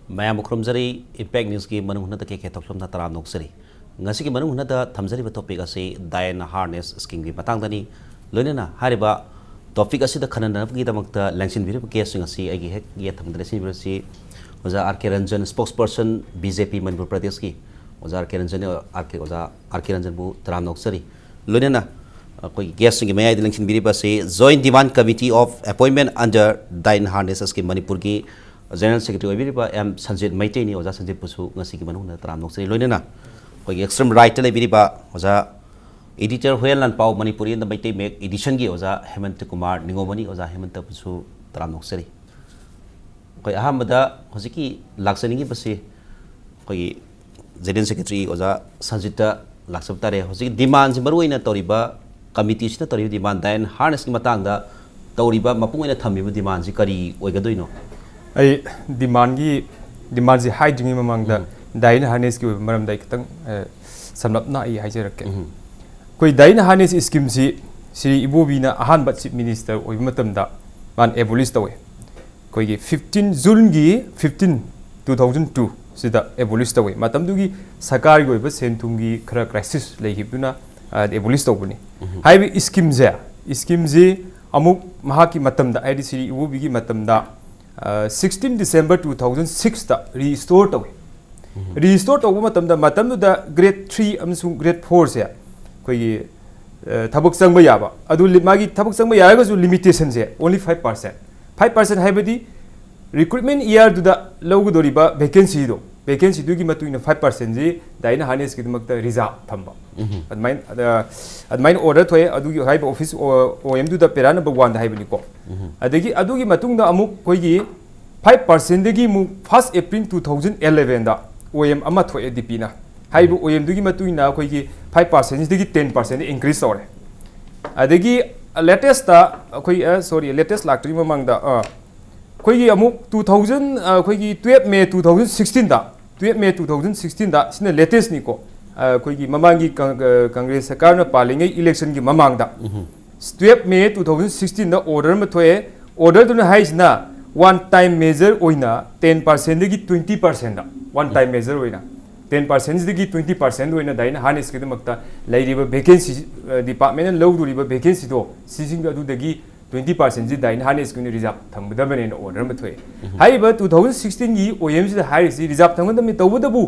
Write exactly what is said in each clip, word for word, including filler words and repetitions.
ꯃꯌꯥꯝꯕꯨ ꯈꯨꯔꯨꯝꯖꯔꯤ꯫ Impact Newsꯀꯤ ꯃꯅꯨꯡ ꯍꯨꯠꯅꯗ ꯀꯦ ꯀꯦ ꯊꯣꯛꯆꯣꯝꯅ ꯇꯔꯥꯝꯅ ꯑꯣꯛꯆꯔꯤ꯫ ꯉꯁꯤꯒꯤ ꯃꯅꯨꯡ ꯍꯨꯠꯅꯗ ꯊꯝꯖꯔꯤꯕ topic ꯑꯁꯤ Dine Harness Schemeꯒꯤ ꯃꯇꯥꯡꯗꯅꯤ꯫ ꯂꯣꯏꯅꯅ ꯍꯥꯏꯔꯤꯕ topic ꯑꯁꯤꯗ ꯈꯟꯅꯅꯕꯒꯤꯗꯃꯛꯇ ꯂꯦꯡꯁꯤꯟꯕꯤꯔꯤꯕ guestꯁꯤꯡ ꯑꯁꯤ ꯑꯩꯒꯤ ꯍꯦꯛ ꯌꯦꯠ ꯊꯪꯕꯗ ꯂꯦꯡꯁꯤꯟꯕꯤꯔꯤꯕꯁꯤ ꯑꯣꯖꯥ R K Ranjan, spokesperson B J P Manipur ꯄ꯭ꯔꯗꯦꯁꯀꯤ ꯑꯣꯖꯥ R K Ranjan, R K, ꯑꯣꯖꯥ R K Ranjanꯕꯨ ꯇꯔꯥꯝꯅ ꯑꯣꯛꯆꯔꯤ꯫ ꯂꯣꯏꯅꯅ ꯑꯩꯈꯣꯏꯒꯤ guestꯁꯤꯡꯒꯤ ꯃꯌꯥꯏꯗ ꯂꯦꯡꯁꯤꯟꯕꯤꯔꯤꯕ ꯑꯁꯤ Joint Demand Committee of Appointment under Dine Harness Scheme ꯃꯅꯤꯄꯨꯔꯒꯤ General Secretary ꯑꯣꯏꯕꯤꯔꯤꯕ M ꯁꯟꯖꯤꯠ ꯃꯩꯇꯩꯅꯤ꯫ ꯑꯣꯖꯥ ꯁꯟꯖꯤꯠꯄꯨꯁꯨ ꯉꯁꯤꯒꯤ ꯃꯅꯨꯡꯗ ꯇꯔꯥꯝꯅ ꯑꯣꯛꯆꯔꯤ꯫ ꯂꯣꯏꯅꯅ ꯑꯩꯈꯣꯏꯒꯤ extreme rightꯇ ꯂꯩꯕꯤꯔꯤꯕ ꯑꯣꯖꯥ editor Huiyen Lanpao, Manipuri in the Meitei ꯃꯌꯦꯛ editionꯒꯤ ꯑꯣꯖꯥ ꯍꯦꯃꯟꯇ ꯀꯨꯃꯥꯔ ꯅꯤꯉꯣꯝꯕꯅꯤ꯫ ꯑꯣꯖꯥ ꯍꯦꯃꯟꯇꯕꯨꯁꯨ ꯇꯔꯥꯝꯅ ꯑꯣꯛꯆꯔꯤ꯫ ꯑꯩꯈꯣꯏ ꯑꯍꯥꯟꯕꯗ ꯍꯧꯖꯤꯛꯀꯤ ꯂꯥꯛꯆꯅꯤꯡꯉꯤꯕꯁꯤ ꯑꯩꯈꯣꯏꯒꯤ General Secretary ꯑꯣꯖꯥ ꯁꯟꯖꯤꯠꯇ ꯂꯥꯛꯆꯕ ꯇꯥꯔꯦ꯫ ꯍꯧꯖꯤꯛ demandꯁꯤ ꯃꯔꯨꯑꯣꯏꯅ ꯇꯧꯔꯤꯕ committeeꯁꯤꯅ ꯇꯧꯔꯤꯕ demand, Dine Harnessꯀꯤ ꯃꯇꯥꯡꯗ ꯇꯧꯔꯤꯕ ꯃꯄꯨꯡ ꯑꯣꯏꯅ ꯊꯝꯃꯤꯕ demandꯁꯤ ꯀꯔꯤ ꯑꯣꯏꯒꯗꯣꯏꯅꯣ? ꯑꯩ demandꯒꯤ, demandꯁꯤ ꯍꯥꯏꯗ꯭ꯔꯤꯉꯩ ꯃꯃꯥꯡꯗ ꯎꯝ꯫ Dine Harnessꯀꯤ ꯑꯣꯏꯕ ꯃꯔꯝꯗ ꯑꯩ ꯈꯤꯇꯪ, ꯑ, ꯁꯝꯂꯞꯅ ꯑꯩ ꯍꯥꯏꯖꯔꯛꯀꯦ꯫ ꯎꯝ꯫ ꯑꯩꯈꯣꯏ Dine Harness schemeꯁꯤ ꯁ꯭ꯔꯤ ꯏꯕꯣꯕꯤꯅ ꯑꯍꯥꯟꯕ Chief Minister ꯑꯣꯏꯕ ꯃꯇꯝꯗ ꯃꯥꯅ abolish ꯇꯧꯋꯦ꯫ ꯑꯩꯈꯣꯏꯒꯤ fifteen, Juneꯒꯤ fifteen, two thousand two ꯁꯤꯗ abolish ꯇꯧꯋꯤ꯫ ꯃꯇꯝꯗꯨꯒꯤ ꯁꯔꯀꯥꯔꯒꯤ ꯑꯣꯏꯕ ꯁꯦꯟ ꯊꯨꯝꯒꯤ ꯈꯔ crisis ꯂꯩꯈꯤꯕꯗꯨꯅ, ꯑ, abolish ꯇꯧꯕꯅꯤ꯫ ꯎꯝ꯫ ꯍꯥꯏꯔꯤꯕ schemeꯁꯦ, schemeꯁꯤ ꯑꯃꯨꯛ ꯃꯍꯥꯛꯀꯤ ꯃꯇꯝꯗ, ꯍꯥꯏꯗꯤ ꯁ꯭ꯔꯤ ꯏꯕꯣꯕꯤꯒꯤ ꯃꯇꯝꯗ, ꯑ, sixteen December two thousand sixꯇ restore ꯇꯧꯋꯤ꯫ ꯎꯝ꯫ Restore ꯇꯧꯕ ꯃꯇꯝꯗ, ꯃꯇꯝꯗꯨꯗ grade three ꯑꯃꯁꯨꯡ grade fourꯁꯦ ꯑꯩꯈꯣꯏꯒꯤ, ꯑ, ꯊꯕꯛ ꯆꯪꯕ ꯌꯥꯕ, ꯑꯗꯨ ꯂꯤ-, ꯃꯥꯒꯤ ꯊꯕꯛ ꯆꯪꯕ ꯌꯥꯔꯒꯁꯨ limitationꯁꯦ only five percent꯫ Five percent ꯍꯥꯏꯕꯗꯤ recruitment yearꯗꯨꯗ ꯂꯧꯒꯗꯧꯔꯤꯕ vacancyꯗꯣ, vacancyꯗꯨꯒꯤ ꯃꯇꯨꯡ ꯏꯟꯅ five percentꯁꯤ Dine Harnessꯀꯤꯗꯃꯛꯇ reserve ꯊꯝꯕ꯫ ꯎꯝ꯫ ꯑꯗꯨꯃꯥꯏꯅ, ꯑꯗ, ꯑꯗꯨꯃꯥꯏꯅ order ꯊꯣꯛꯑꯦ꯫ ꯑꯗꯨꯒꯤ ꯍꯥꯏꯔꯤꯕ office, ꯑꯣ-, OMꯗꯨꯗ para number oneꯗ ꯍꯥꯏꯕꯅꯤꯀꯣ꯫ ꯎꯝ꯫ ꯑꯗꯒꯤ ꯑꯗꯨꯒꯤ ꯃꯇꯨꯡꯗ ꯑꯃꯨꯛ ꯑꯩꯈꯣꯏꯒꯤ five percentꯗꯒꯤ ꯑꯃꯨꯛ first April two thousand elevenꯗ OM ꯑꯃ ꯊꯣꯛꯑꯦ DPꯅ꯫ ꯍꯥꯏꯔꯤꯕ OMꯗꯨꯒꯤ ꯃꯇꯨꯡ ꯏꯟꯅ ꯑꯩꯈꯣꯏꯒꯤ five percentꯁꯤꯗꯒꯤ ten percent increase ꯇꯧꯔꯦ꯫ ꯑꯗꯒꯤ latestꯇ ꯑꯩꯈꯣꯏ, ꯑ, sorry, latest ꯂꯥꯛꯇ꯭ꯔꯤ ꯃꯃꯥꯡꯗ, ꯑ, ꯑꯩꯈꯣꯏꯒꯤ ꯑꯃꯨꯛ two thousand, ꯑ, ꯑꯩꯈꯣꯏꯒꯤ twelve May two thousand sixteenꯗ, twelve May two thousand sixteenꯗ, ꯁꯤꯅ latestꯅꯤꯀꯣ꯫ ꯑ, ꯑꯩꯈꯣꯏꯒꯤ ꯃꯃꯥꯡꯒꯤ ꯀꯪ-, ꯑ, ꯀꯪꯒ꯭ꯔꯦꯁ ꯁꯔꯀꯥꯔꯅ ꯄꯥꯜꯂꯤꯉꯩ electionꯒꯤ ꯃꯃꯥꯡꯗ, ꯎꯝ꯫ Twelve May two thousand sixteenꯗ order ꯑꯃ ꯊꯣꯛꯑꯦ꯫ Orderꯗꯨꯅ ꯍꯥꯏꯁꯤꯅ one time measure ꯑꯣꯏꯅ ten percentꯗꯒꯤ twenty percentꯗ, one time measure ꯑꯣꯏꯅ ten percentꯗꯒꯤ twenty percent ꯑꯣꯏꯅ ꯗꯥꯏꯅ ꯍꯥꯔꯅꯦꯁꯀꯤꯗꯃꯛꯇ ꯂꯩꯔꯤꯕ vacancy, departmentꯅ ꯂꯧꯗꯣꯔꯤꯕ vacancyꯗꯣ, ꯁꯤꯁꯤꯡꯗꯣ ꯑꯗꯨꯗꯒꯤ twenty percentꯁꯤ ꯗꯥꯏꯅ ꯍꯥꯔꯅꯦꯁꯀꯤ ꯑꯣꯏꯅ reserve ꯊꯝꯒꯗꯕꯅꯦꯅ order ꯑꯃ ꯊꯣꯛꯑꯦ꯫ ꯍꯥꯏꯔꯤꯕ two thousand sixteenꯒꯤ OMꯁꯤꯗ ꯍꯥꯏꯔꯤꯁꯤ reserve ꯊꯝꯒꯗꯕꯅꯤ꯫ ꯇꯧꯕꯇꯕꯨ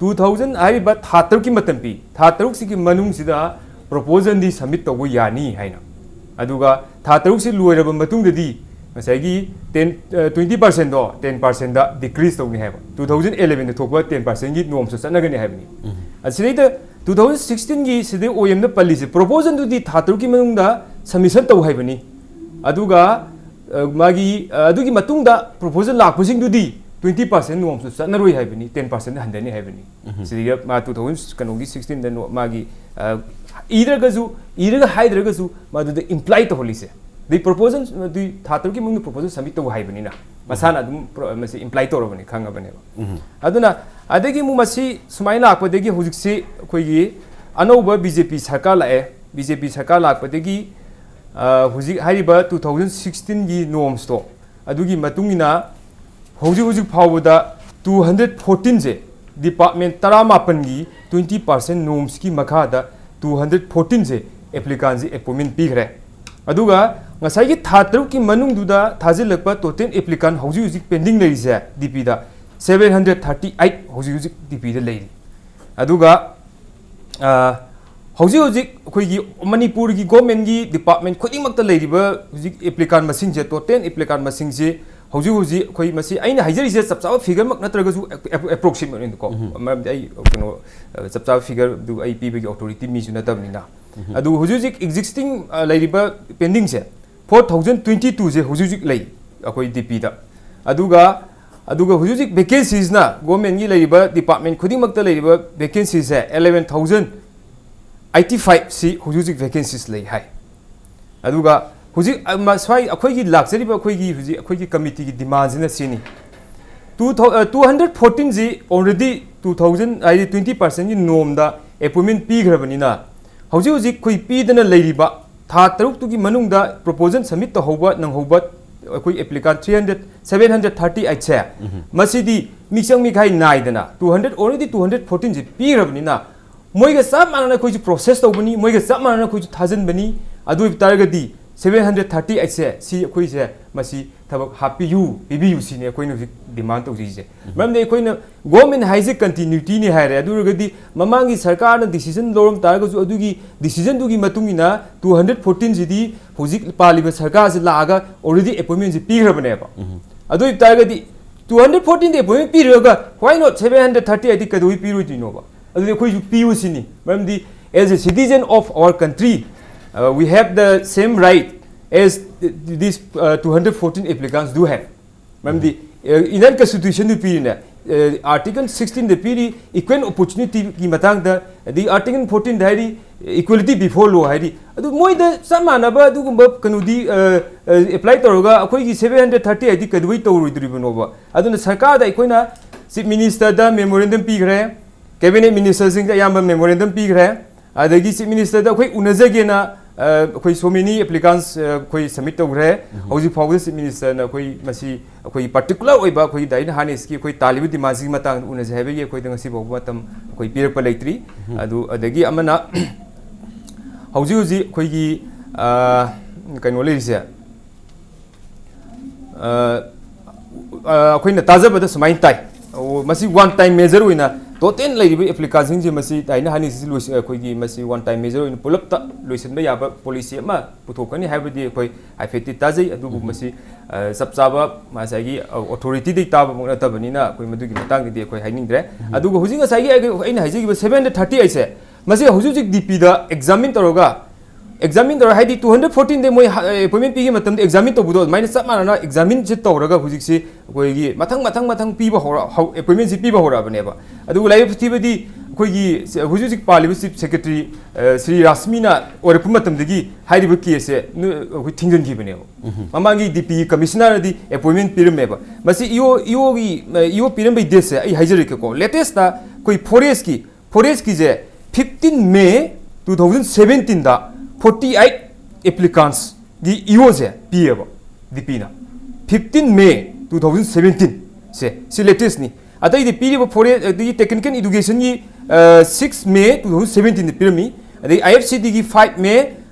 two thousand ꯍꯥꯏꯔꯤꯕ ꯊꯥ ꯇꯔꯨꯛꯀꯤ ꯃꯇꯝ ꯄꯤ꯫ ꯊꯥ ꯇꯔꯨꯛꯁꯤꯒꯤ ꯃꯅꯨꯡꯁꯤꯗ proposalꯗꯤ submit ꯇꯧꯕ ꯌꯥꯅꯤ ꯍꯥꯏꯅ꯫ ꯑꯗꯨꯒ ꯊꯥ ꯇꯔꯨꯛꯁꯤ ꯂꯣꯏꯔꯕ ꯃꯇꯨꯡꯗꯗꯤ ꯉꯁꯥꯏꯒꯤ ten, twenty percentꯗꯣ ten percentꯗ decrease ꯇꯧꯅꯤ ꯍꯥꯏꯕ꯫ Two thousand elevenꯗ ꯊꯣꯛꯄ ten percentꯀꯤ normsꯇ ꯆꯠꯅꯒꯅꯤ ꯍꯥꯏꯕꯅꯤ꯫ ꯑꯁꯤꯗꯩꯗ two thousand sixteenꯒꯤ ꯁꯤꯗꯩ OMꯗ ꯄꯜꯂꯤꯁꯦ proposalꯗꯨꯗꯤ ꯊꯥ ꯇꯔꯨꯛꯀꯤ ꯃꯅꯨꯡꯗ submission ꯇꯧ ꯍꯥꯏꯕꯅꯤ꯫ ꯑꯗꯨꯒ, ꯑ, ꯃꯥꯒꯤ, ꯑ, ꯑꯗꯨꯒꯤ ꯃꯇꯨꯡꯗ proposal ꯂꯥꯛꯄꯁꯤꯡꯗꯨꯗꯤ twenty percent normsꯇ ꯆꯠꯅꯔꯣꯏ ꯍꯥꯏꯕꯅꯤ, ten percent ꯍꯟꯊꯅꯤ ꯍꯥꯏꯕꯅꯤ꯫ ꯁꯤꯗꯩꯗ ꯃꯥ two thousand ꯀꯩꯅꯣꯒꯤ sixteenꯗ ꯅꯣ-, ꯃꯥꯒꯤ, ꯑ, ꯏꯗ꯭ꯔꯒꯁꯨ, ꯏꯔꯒ ꯍꯥꯏꯗ꯭ꯔꯒꯁꯨ ꯃꯗꯨꯗ imply ꯇꯧꯍꯜꯂꯤꯁꯦ꯫ ꯑꯗꯩ proposal, ꯑꯗꯨꯏ ꯊꯥ ꯇꯔꯨꯛꯀꯤ ꯃꯅꯨꯡꯗ proposal submit ꯇꯧ ꯍꯥꯏꯕꯅꯤꯅ ꯃꯁꯥꯅ ꯑꯗꯨꯝ pro-, ꯃꯁꯤ imply ꯇꯧꯔꯕꯅꯤ, ꯈꯪꯉꯕꯅꯦꯕ꯫ ꯑꯗꯨꯅ ꯑꯗꯒꯤ ꯑꯃꯨꯛ ꯃꯁꯤ ꯁꯨꯃꯥꯏꯅ ꯂꯥꯛꯄꯗꯒꯤ ꯍꯧꯖꯤꯛꯁꯤ ꯑꯩꯈꯣꯏꯒꯤ ꯑꯅꯧꯕ BJP ꯁꯔꯀꯥꯔ ꯂꯥꯛꯑꯦ꯫ BJP ꯁꯔꯀꯥꯔ ꯂꯥꯛꯄꯗꯒꯤ, ꯑ, ꯍꯧꯖꯤꯛ ꯍꯥꯏꯔꯤꯕ two thousand sixteenꯒꯤ normsꯇꯣ, ꯑꯗꯨꯒꯤ ꯃꯇꯨꯡ ꯏꯟꯅ ꯍꯧꯖꯤꯛ ꯍꯧꯖꯤꯛ ꯐꯥꯎꯕꯗ two hundred fourteenꯁꯦ, department ꯇꯔꯥꯃꯥꯄꯟꯒꯤ twenty percent normsꯀꯤ ꯃꯈꯥꯗ two hundred fourteenꯁꯦ applicantꯁꯦ appointment ꯄꯤꯈ꯭ꯔꯦ꯫ ꯑꯗꯨꯒ ꯉꯁꯥꯏꯒꯤ ꯊꯥ ꯇꯔꯨꯛꯀꯤ ꯃꯅꯨꯡꯗꯨꯗ ꯊꯥꯖꯤꯜꯂꯛꯄ total applicant ꯍꯧꯖꯤꯛ ꯍꯧꯖꯤꯛ pending ꯂꯩꯔꯤꯁꯦ DPꯗ seven hundred thirty eight ꯍꯧꯖꯤꯛ ꯍꯧꯖꯤꯛ DPꯗ ꯂꯩꯔꯤ꯫ ꯑꯗꯨꯒ, ꯑ, ꯍꯧꯖꯤꯛ ꯍꯧꯖꯤꯛ ꯑꯩꯈꯣꯏꯒꯤ ꯃꯅꯤꯄꯨꯔꯒꯤ governmentꯀꯤ department ꯈꯨꯗꯤꯡꯃꯛꯇ ꯂꯩꯔꯤꯕ ꯍꯧꯖꯤꯛ applicant ꯃꯁꯤꯡꯁꯦ, total applicant ꯃꯁꯤꯡꯁꯦ ꯍꯧꯖꯤꯛ ꯍꯧꯖꯤꯛ ꯑꯩꯈꯣꯏ ꯃꯁꯤ ꯑꯩꯅ ꯍꯥꯏꯖꯔꯤꯁꯦ ꯆꯞ ꯆꯥꯕ figureꯃꯛ ꯅꯠꯇ꯭ꯔꯒꯁꯨ appro-, approximateꯅꯤꯀꯣ꯫ ꯃꯔꯝꯗꯤ ꯑꯩ ꯀꯩꯅꯣ, ꯑ, ꯆꯞ ꯆꯥꯕ figureꯗꯨ ꯑꯩ ꯄꯤꯕꯒꯤ authority ꯃꯤꯁꯨ ꯅꯠꯇꯕꯅꯤꯅ꯫ ꯑꯗꯨ ꯍꯧꯖꯤꯛ ꯍꯧꯖꯤꯛ existing, ꯑ, ꯂꯩꯔꯤꯕ pendingꯁꯦ four thousand twenty twoꯁꯦ ꯍꯧꯖꯤꯛ ꯍꯧꯖꯤꯛ ꯂꯩ ꯑꯩꯈꯣꯏ DPꯗ꯫ ꯑꯗꯨꯒ, ꯑꯗꯨꯒ ꯍꯧꯖꯤꯛ ꯍꯧꯖꯤꯛ vacancyꯁꯤꯅ governmentꯀꯤ ꯂꯩꯔꯤꯕ department ꯈꯨꯗꯤꯡꯃꯛꯇ ꯂꯩꯔꯤꯕ vacancyꯁꯦ eleven thousand eighty fiveꯁꯤ ꯍꯧꯖꯤꯛ ꯍꯧꯖꯤꯛ vacancies ꯂꯩ ꯍꯥꯏ꯫ ꯑꯗꯨꯒ ꯍꯧꯖꯤꯛ, ꯑ, ꯃ-, ꯁ꯭ꯋꯥꯏ ꯑꯩꯈꯣꯏꯒꯤ ꯂꯥꯛꯆꯔꯤꯕ ꯑꯩꯈꯣꯏꯒꯤ ꯍꯧꯖꯤꯛ ꯑꯩꯈꯣꯏꯒꯤ committeeꯒꯤ demandꯁꯤꯅ ꯁꯤꯅꯤ꯫ Two thou-, ꯑ, two hundred fourteenꯁꯤ already two thousand, ꯍꯥꯏꯗꯤ twenty percentꯀꯤ normꯗ appointment ꯄꯤꯈ꯭ꯔꯕꯅꯤꯅ ꯍꯧꯖꯤꯛ ꯍꯧꯖꯤꯛ ꯑꯩꯈꯣꯏ ꯄꯤꯗꯅ ꯂꯩꯔꯤꯕ ꯊꯥ ꯇꯔꯨꯛꯇꯨꯒꯤ ꯃꯅꯨꯡꯗ proposal submit ꯇꯧꯍꯧꯕ ꯅꯪꯍꯧꯕ ꯑꯩꯈꯣꯏ applicant three hundred, seven hundred thirty eight ꯁꯦ, ꯃꯁꯤꯗꯤ ꯃꯤꯆꯪ ꯃꯤꯈꯥꯏ ꯅꯥꯏꯗꯅ two hundred, already two hundred fourteen ꯁꯦ ꯄꯤꯈ꯭ꯔꯕꯅꯤꯅ, ꯃꯣꯏꯒ ꯆꯞ ꯃꯥꯟꯅꯅ ꯑꯩꯈꯣꯏꯁꯨ process ꯇꯧꯕꯅꯤ, ꯃꯣꯏꯒ ꯆꯞ ꯃꯥꯟꯅꯅ ꯑꯩꯈꯣꯏꯁꯨ ꯊꯥꯖꯤꯟꯕꯅꯤ꯫ ꯑꯗꯨ ꯑꯣꯏꯕ ꯇꯥꯔꯒꯗꯤ seven hundred thirty eight ꯁꯦ, ꯁꯤ ꯑꯩꯈꯣꯏꯁꯦ ꯃꯁꯤ ꯊꯕꯛ ꯍꯥꯞꯄꯤꯌꯨ, ꯄꯤꯕꯤꯌꯨ ꯁꯤꯅꯤ ꯑꯩꯈꯣꯏꯅ ꯍꯧꯖꯤꯛ demand ꯇꯧꯖꯔꯤꯁꯦ꯫ ꯃꯔꯝꯗꯤ ꯑꯩꯈꯣꯏꯅ government ꯍꯥꯏꯁꯦ continuity ꯅꯤ ꯍꯥꯏꯔꯦ, ꯑꯗꯨ ꯑꯣꯏꯔꯒꯗꯤ ꯃꯃꯥꯡꯒꯤ ꯁꯔꯀꯥꯔꯅ decision ꯂꯧꯔꯝ ꯇꯥꯔꯒꯁꯨ ꯑꯗꯨꯒꯤ decision ꯗꯨꯒꯤ ꯃꯇꯨꯡ ꯏꯟꯅ two hundred fourteen ꯁꯤꯗꯤ ꯍꯧꯖꯤꯛ ꯄꯥꯜꯂꯤꯕ ꯁꯔꯀꯥꯔꯁꯤ ꯂꯥꯛꯑꯒ already appointment ꯁꯤ ꯄꯤꯈ꯭ꯔꯕꯅꯦꯕ꯫ ꯑꯗꯨ ꯑꯣꯏꯕ ꯇꯥꯔꯒꯗꯤ two hundred fourteen ꯗ appointment ꯄꯤꯔꯒ why not seven hundred thirty eight ꯗꯤ ꯀꯩꯗꯧꯕꯩ ꯄꯤꯔꯣꯏꯗꯣꯏꯅꯣꯕ? ꯑꯗꯨꯗꯤ ꯑꯩꯈꯣꯏꯁꯨ ꯄꯤꯌꯨ ꯁꯤꯅꯤ꯫ ꯃꯔꯝꯗꯤ as a citizen of our country, uh, we have the same right as these uh, two hundred fourteen applicants do have. ꯃꯔꯝꯗꯤ Indian ꯀꯟꯁꯇꯤꯇ꯭ꯌꯨꯁꯟꯗꯨ ꯄꯤꯔꯤꯅꯦ, article ꯁꯤꯛꯁꯇꯤꯟꯗ ꯄꯤꯔꯤ, equal opportunity ꯒꯤ ꯃꯇꯥꯡꯗ, ꯑꯗꯩ ꯑꯥꯔꯇꯤꯀꯜ ꯐꯣꯔꯇꯤꯟꯗ ꯍꯥꯏꯔꯤ equality before law ꯍꯥꯏꯔꯤ꯫ ꯑꯗꯨ ꯃꯣꯏꯗ ꯆꯞ ꯃꯥꯟꯅꯕ ꯑꯗꯨꯒꯨꯝꯕ ꯀꯩꯅꯣꯗꯤ apply ꯇꯧꯔꯒ ꯑꯩꯈꯣꯏꯒꯤ seven hundred thirty eight ꯗꯤ ꯀꯩꯗꯧꯕꯩ ꯇꯧꯔꯣꯏꯗꯣꯔꯤꯕꯅꯣꯕ? ꯑꯗꯨꯅ ꯁꯔꯀꯥꯔꯗ ꯑꯩꯈꯣꯏꯅ chief minister ꯗ memorandum ꯄꯤꯈ꯭ꯔꯦ, cabinet minister ꯁꯤꯡꯗ ꯑꯌꯥꯝꯕ memorandum ꯄꯤꯈ꯭ꯔꯦ, ꯑꯗꯒꯤ chief minister ꯗ ꯑꯩꯈꯣꯏ ꯎꯅꯖꯒꯦꯅ, ꯑ, ꯑꯩꯈꯣꯏ so many applicants, ꯑ, ꯑꯩꯈꯣꯏ submit ꯇꯧꯈ꯭ꯔꯦ꯫ ꯍꯧꯖꯤꯛ ꯐꯥꯎꯕꯗ chief minister ꯅ ꯑꯩꯈꯣꯏ ꯃꯁꯤ ꯑꯩꯈꯣꯏ particular ꯑꯣꯏꯕ ꯑꯩꯈꯣꯏ ꯗꯥꯏꯅ ꯍꯥꯅꯤꯁꯀꯤ ꯑꯩꯈꯣꯏ ꯇꯥꯜꯂꯤꯕ demand ꯁꯤꯒꯤ ꯃꯇꯥꯡꯗ ꯎꯅꯖꯦ ꯍꯥꯏꯕꯒꯤ ꯑꯩꯈꯣꯏꯗ ꯉꯁꯤ ꯐꯥꯎꯕ ꯃꯇꯝ ꯑꯩꯈꯣꯏ ꯄꯤꯔꯛꯄ ꯂꯩꯇ꯭ꯔꯤ꯫ ꯑꯗꯨ ꯑꯗꯒꯤ ꯑꯃꯅ ꯍꯧꯖꯤꯛ ꯍꯧꯖꯤꯛ ꯑꯩꯈꯣꯏꯒꯤ, ꯑ, ꯀꯩꯅꯣ ꯂꯩꯔꯤꯁꯦ, ꯑ, ꯑ, ꯑꯩꯈꯣꯏꯅ ꯇꯥꯖꯕꯗ ꯁꯨꯃꯥꯏꯅ ꯇꯥꯏ꯫ ꯑꯣ, ꯃꯁꯤ one time measure ꯑꯣꯏꯅ total ꯂꯩꯔꯤꯕ applicant ꯁꯤꯡꯁꯦ ꯃꯁꯤ ꯗꯥꯏꯅ ꯍꯥꯅꯤꯁꯤ ꯂꯣꯏꯁꯤ-, ꯑꯩꯈꯣꯏꯒꯤ ꯃꯁꯤ one time measure ꯑꯣꯏꯅ ꯄꯨꯂꯞꯇ ꯂꯣꯏꯁꯤꯟꯕ ꯌꯥꯕ policy ꯑꯃ ꯄꯨꯊꯣꯛꯀꯅꯤ ꯍꯥꯏꯕꯗꯤ ꯑꯩꯈꯣꯏ ꯍꯥꯏꯐꯦꯠꯇꯤ ꯇꯥꯖꯩ, ꯑꯗꯨꯕꯨ ꯃꯁꯤ, ꯑ, ꯆꯞ ꯆꯥꯕ ꯉꯁꯥꯏꯒꯤ, ꯑ, authority ꯗꯒꯤ ꯇꯥꯕꯃꯛ ꯅꯠꯇꯕꯅꯤꯅ ꯑꯩꯈꯣꯏ ꯃꯗꯨꯒꯤ ꯃꯇꯥꯡꯗꯗꯤ ꯑꯩꯈꯣꯏ ꯍꯥꯏꯅꯤꯡꯗ꯭ꯔꯦ꯫ ꯑꯗꯨꯒ ꯍꯧꯖꯤꯛ ꯉꯁꯥꯏꯒꯤ ꯑꯩꯒꯤ, ꯑꯩꯅ ꯍꯥꯏꯖꯈꯤꯕ seven hundred thirty eight ꯁꯦ, ꯃꯁꯤ ꯍꯧꯖꯤꯛ ꯍꯧꯖꯤꯛ D P ꯗ examine ꯇꯧꯔꯒ, examine ꯇꯧꯔ ꯍꯥꯏꯗꯤ two hundred fourteen ꯗ ꯃꯣꯏ ꯍ-, appointment ꯄꯤꯈꯤꯕ ꯃꯇꯝꯗ examine ꯇꯧꯕꯗꯣ ꯑꯗꯨꯃꯥꯏꯅ ꯆꯞ ꯃꯥꯟꯅꯅ examine ꯁꯦ ꯇꯧꯔꯒ ꯍꯧꯖꯤꯛꯁꯤ ꯑꯩꯈꯣꯏꯒꯤ ꯃꯊꯪ ꯃꯊꯪ ꯃꯊꯪ ꯄꯤꯕ ꯍꯧꯔ-, ꯍꯧ-, appointment ꯁꯤ ꯄꯤꯕ ꯍꯧꯔꯛꯑꯕꯅꯦꯕ꯫ ꯑꯗꯨꯕꯨ ꯂꯥꯏꯕꯛ ꯊꯤꯕꯗꯤ ꯑꯩꯈꯣꯏꯒꯤ ꯁ-, ꯍꯧꯖꯤꯛ ꯍꯧꯖꯤꯛ ꯄꯥꯜꯂꯤꯕ chief secretary, ꯑ, ꯁ꯭ꯔꯤ ꯔꯥꯁꯃꯤꯅ ꯑꯣꯏꯔꯛꯄ ꯃꯇꯝꯗꯒꯤ ꯍꯥꯏꯔꯤꯕ case ꯁꯦ ꯅꯨ-, ꯑꯩꯈꯣꯏ ꯊꯤꯡꯖꯤꯟꯈꯤꯕꯅꯦꯕ꯫ ꯃꯃꯥꯡꯒꯤ D P commissioner ꯗꯤ appointment ꯄꯤꯔꯝꯃꯦꯕ꯫ ꯃꯁꯤ E O, E O ꯒꯤ, ꯑ, E O ꯄꯤꯔꯝꯕꯒꯤ date ꯁꯦ ꯑꯩ ꯍꯥꯏꯖꯔꯛꯀꯦꯀꯣ꯫ Latest ꯇ ꯑꯩꯈꯣꯏ forest ꯀꯤ, forest ꯀꯤꯁꯦ fifteen May two thousand seventeen ꯗ forty eight applicants ꯒꯤ E O ꯁꯦ ꯄꯤꯌꯦꯕ꯫ ꯗꯤꯄꯤꯅ fifteen May two thousand seventeen. ꯁꯦ, ꯁꯤ ꯂꯦꯇꯦꯁꯅꯤ꯫ ꯑꯇꯩꯗꯤ ꯄꯤꯔꯤꯕ ꯐꯣꯔꯦꯁ, ꯑꯗꯒꯤ ꯇꯦꯛꯅꯤꯀꯦꯜ ꯏꯗꯨꯀꯦꯁꯟꯒꯤ ꯁꯤꯛꯁ ꯃꯦ ꯇꯨ ꯊꯥꯎꯖꯟ ꯁꯚꯦꯟꯇꯤꯟꯗ ꯄꯤꯔꯝꯃꯤ꯫ ꯑꯗꯩ ꯑꯥꯏ ꯑꯦꯐ ꯁꯤ ꯗꯤꯒꯤ ꯐꯥꯏꯚ ꯃꯦ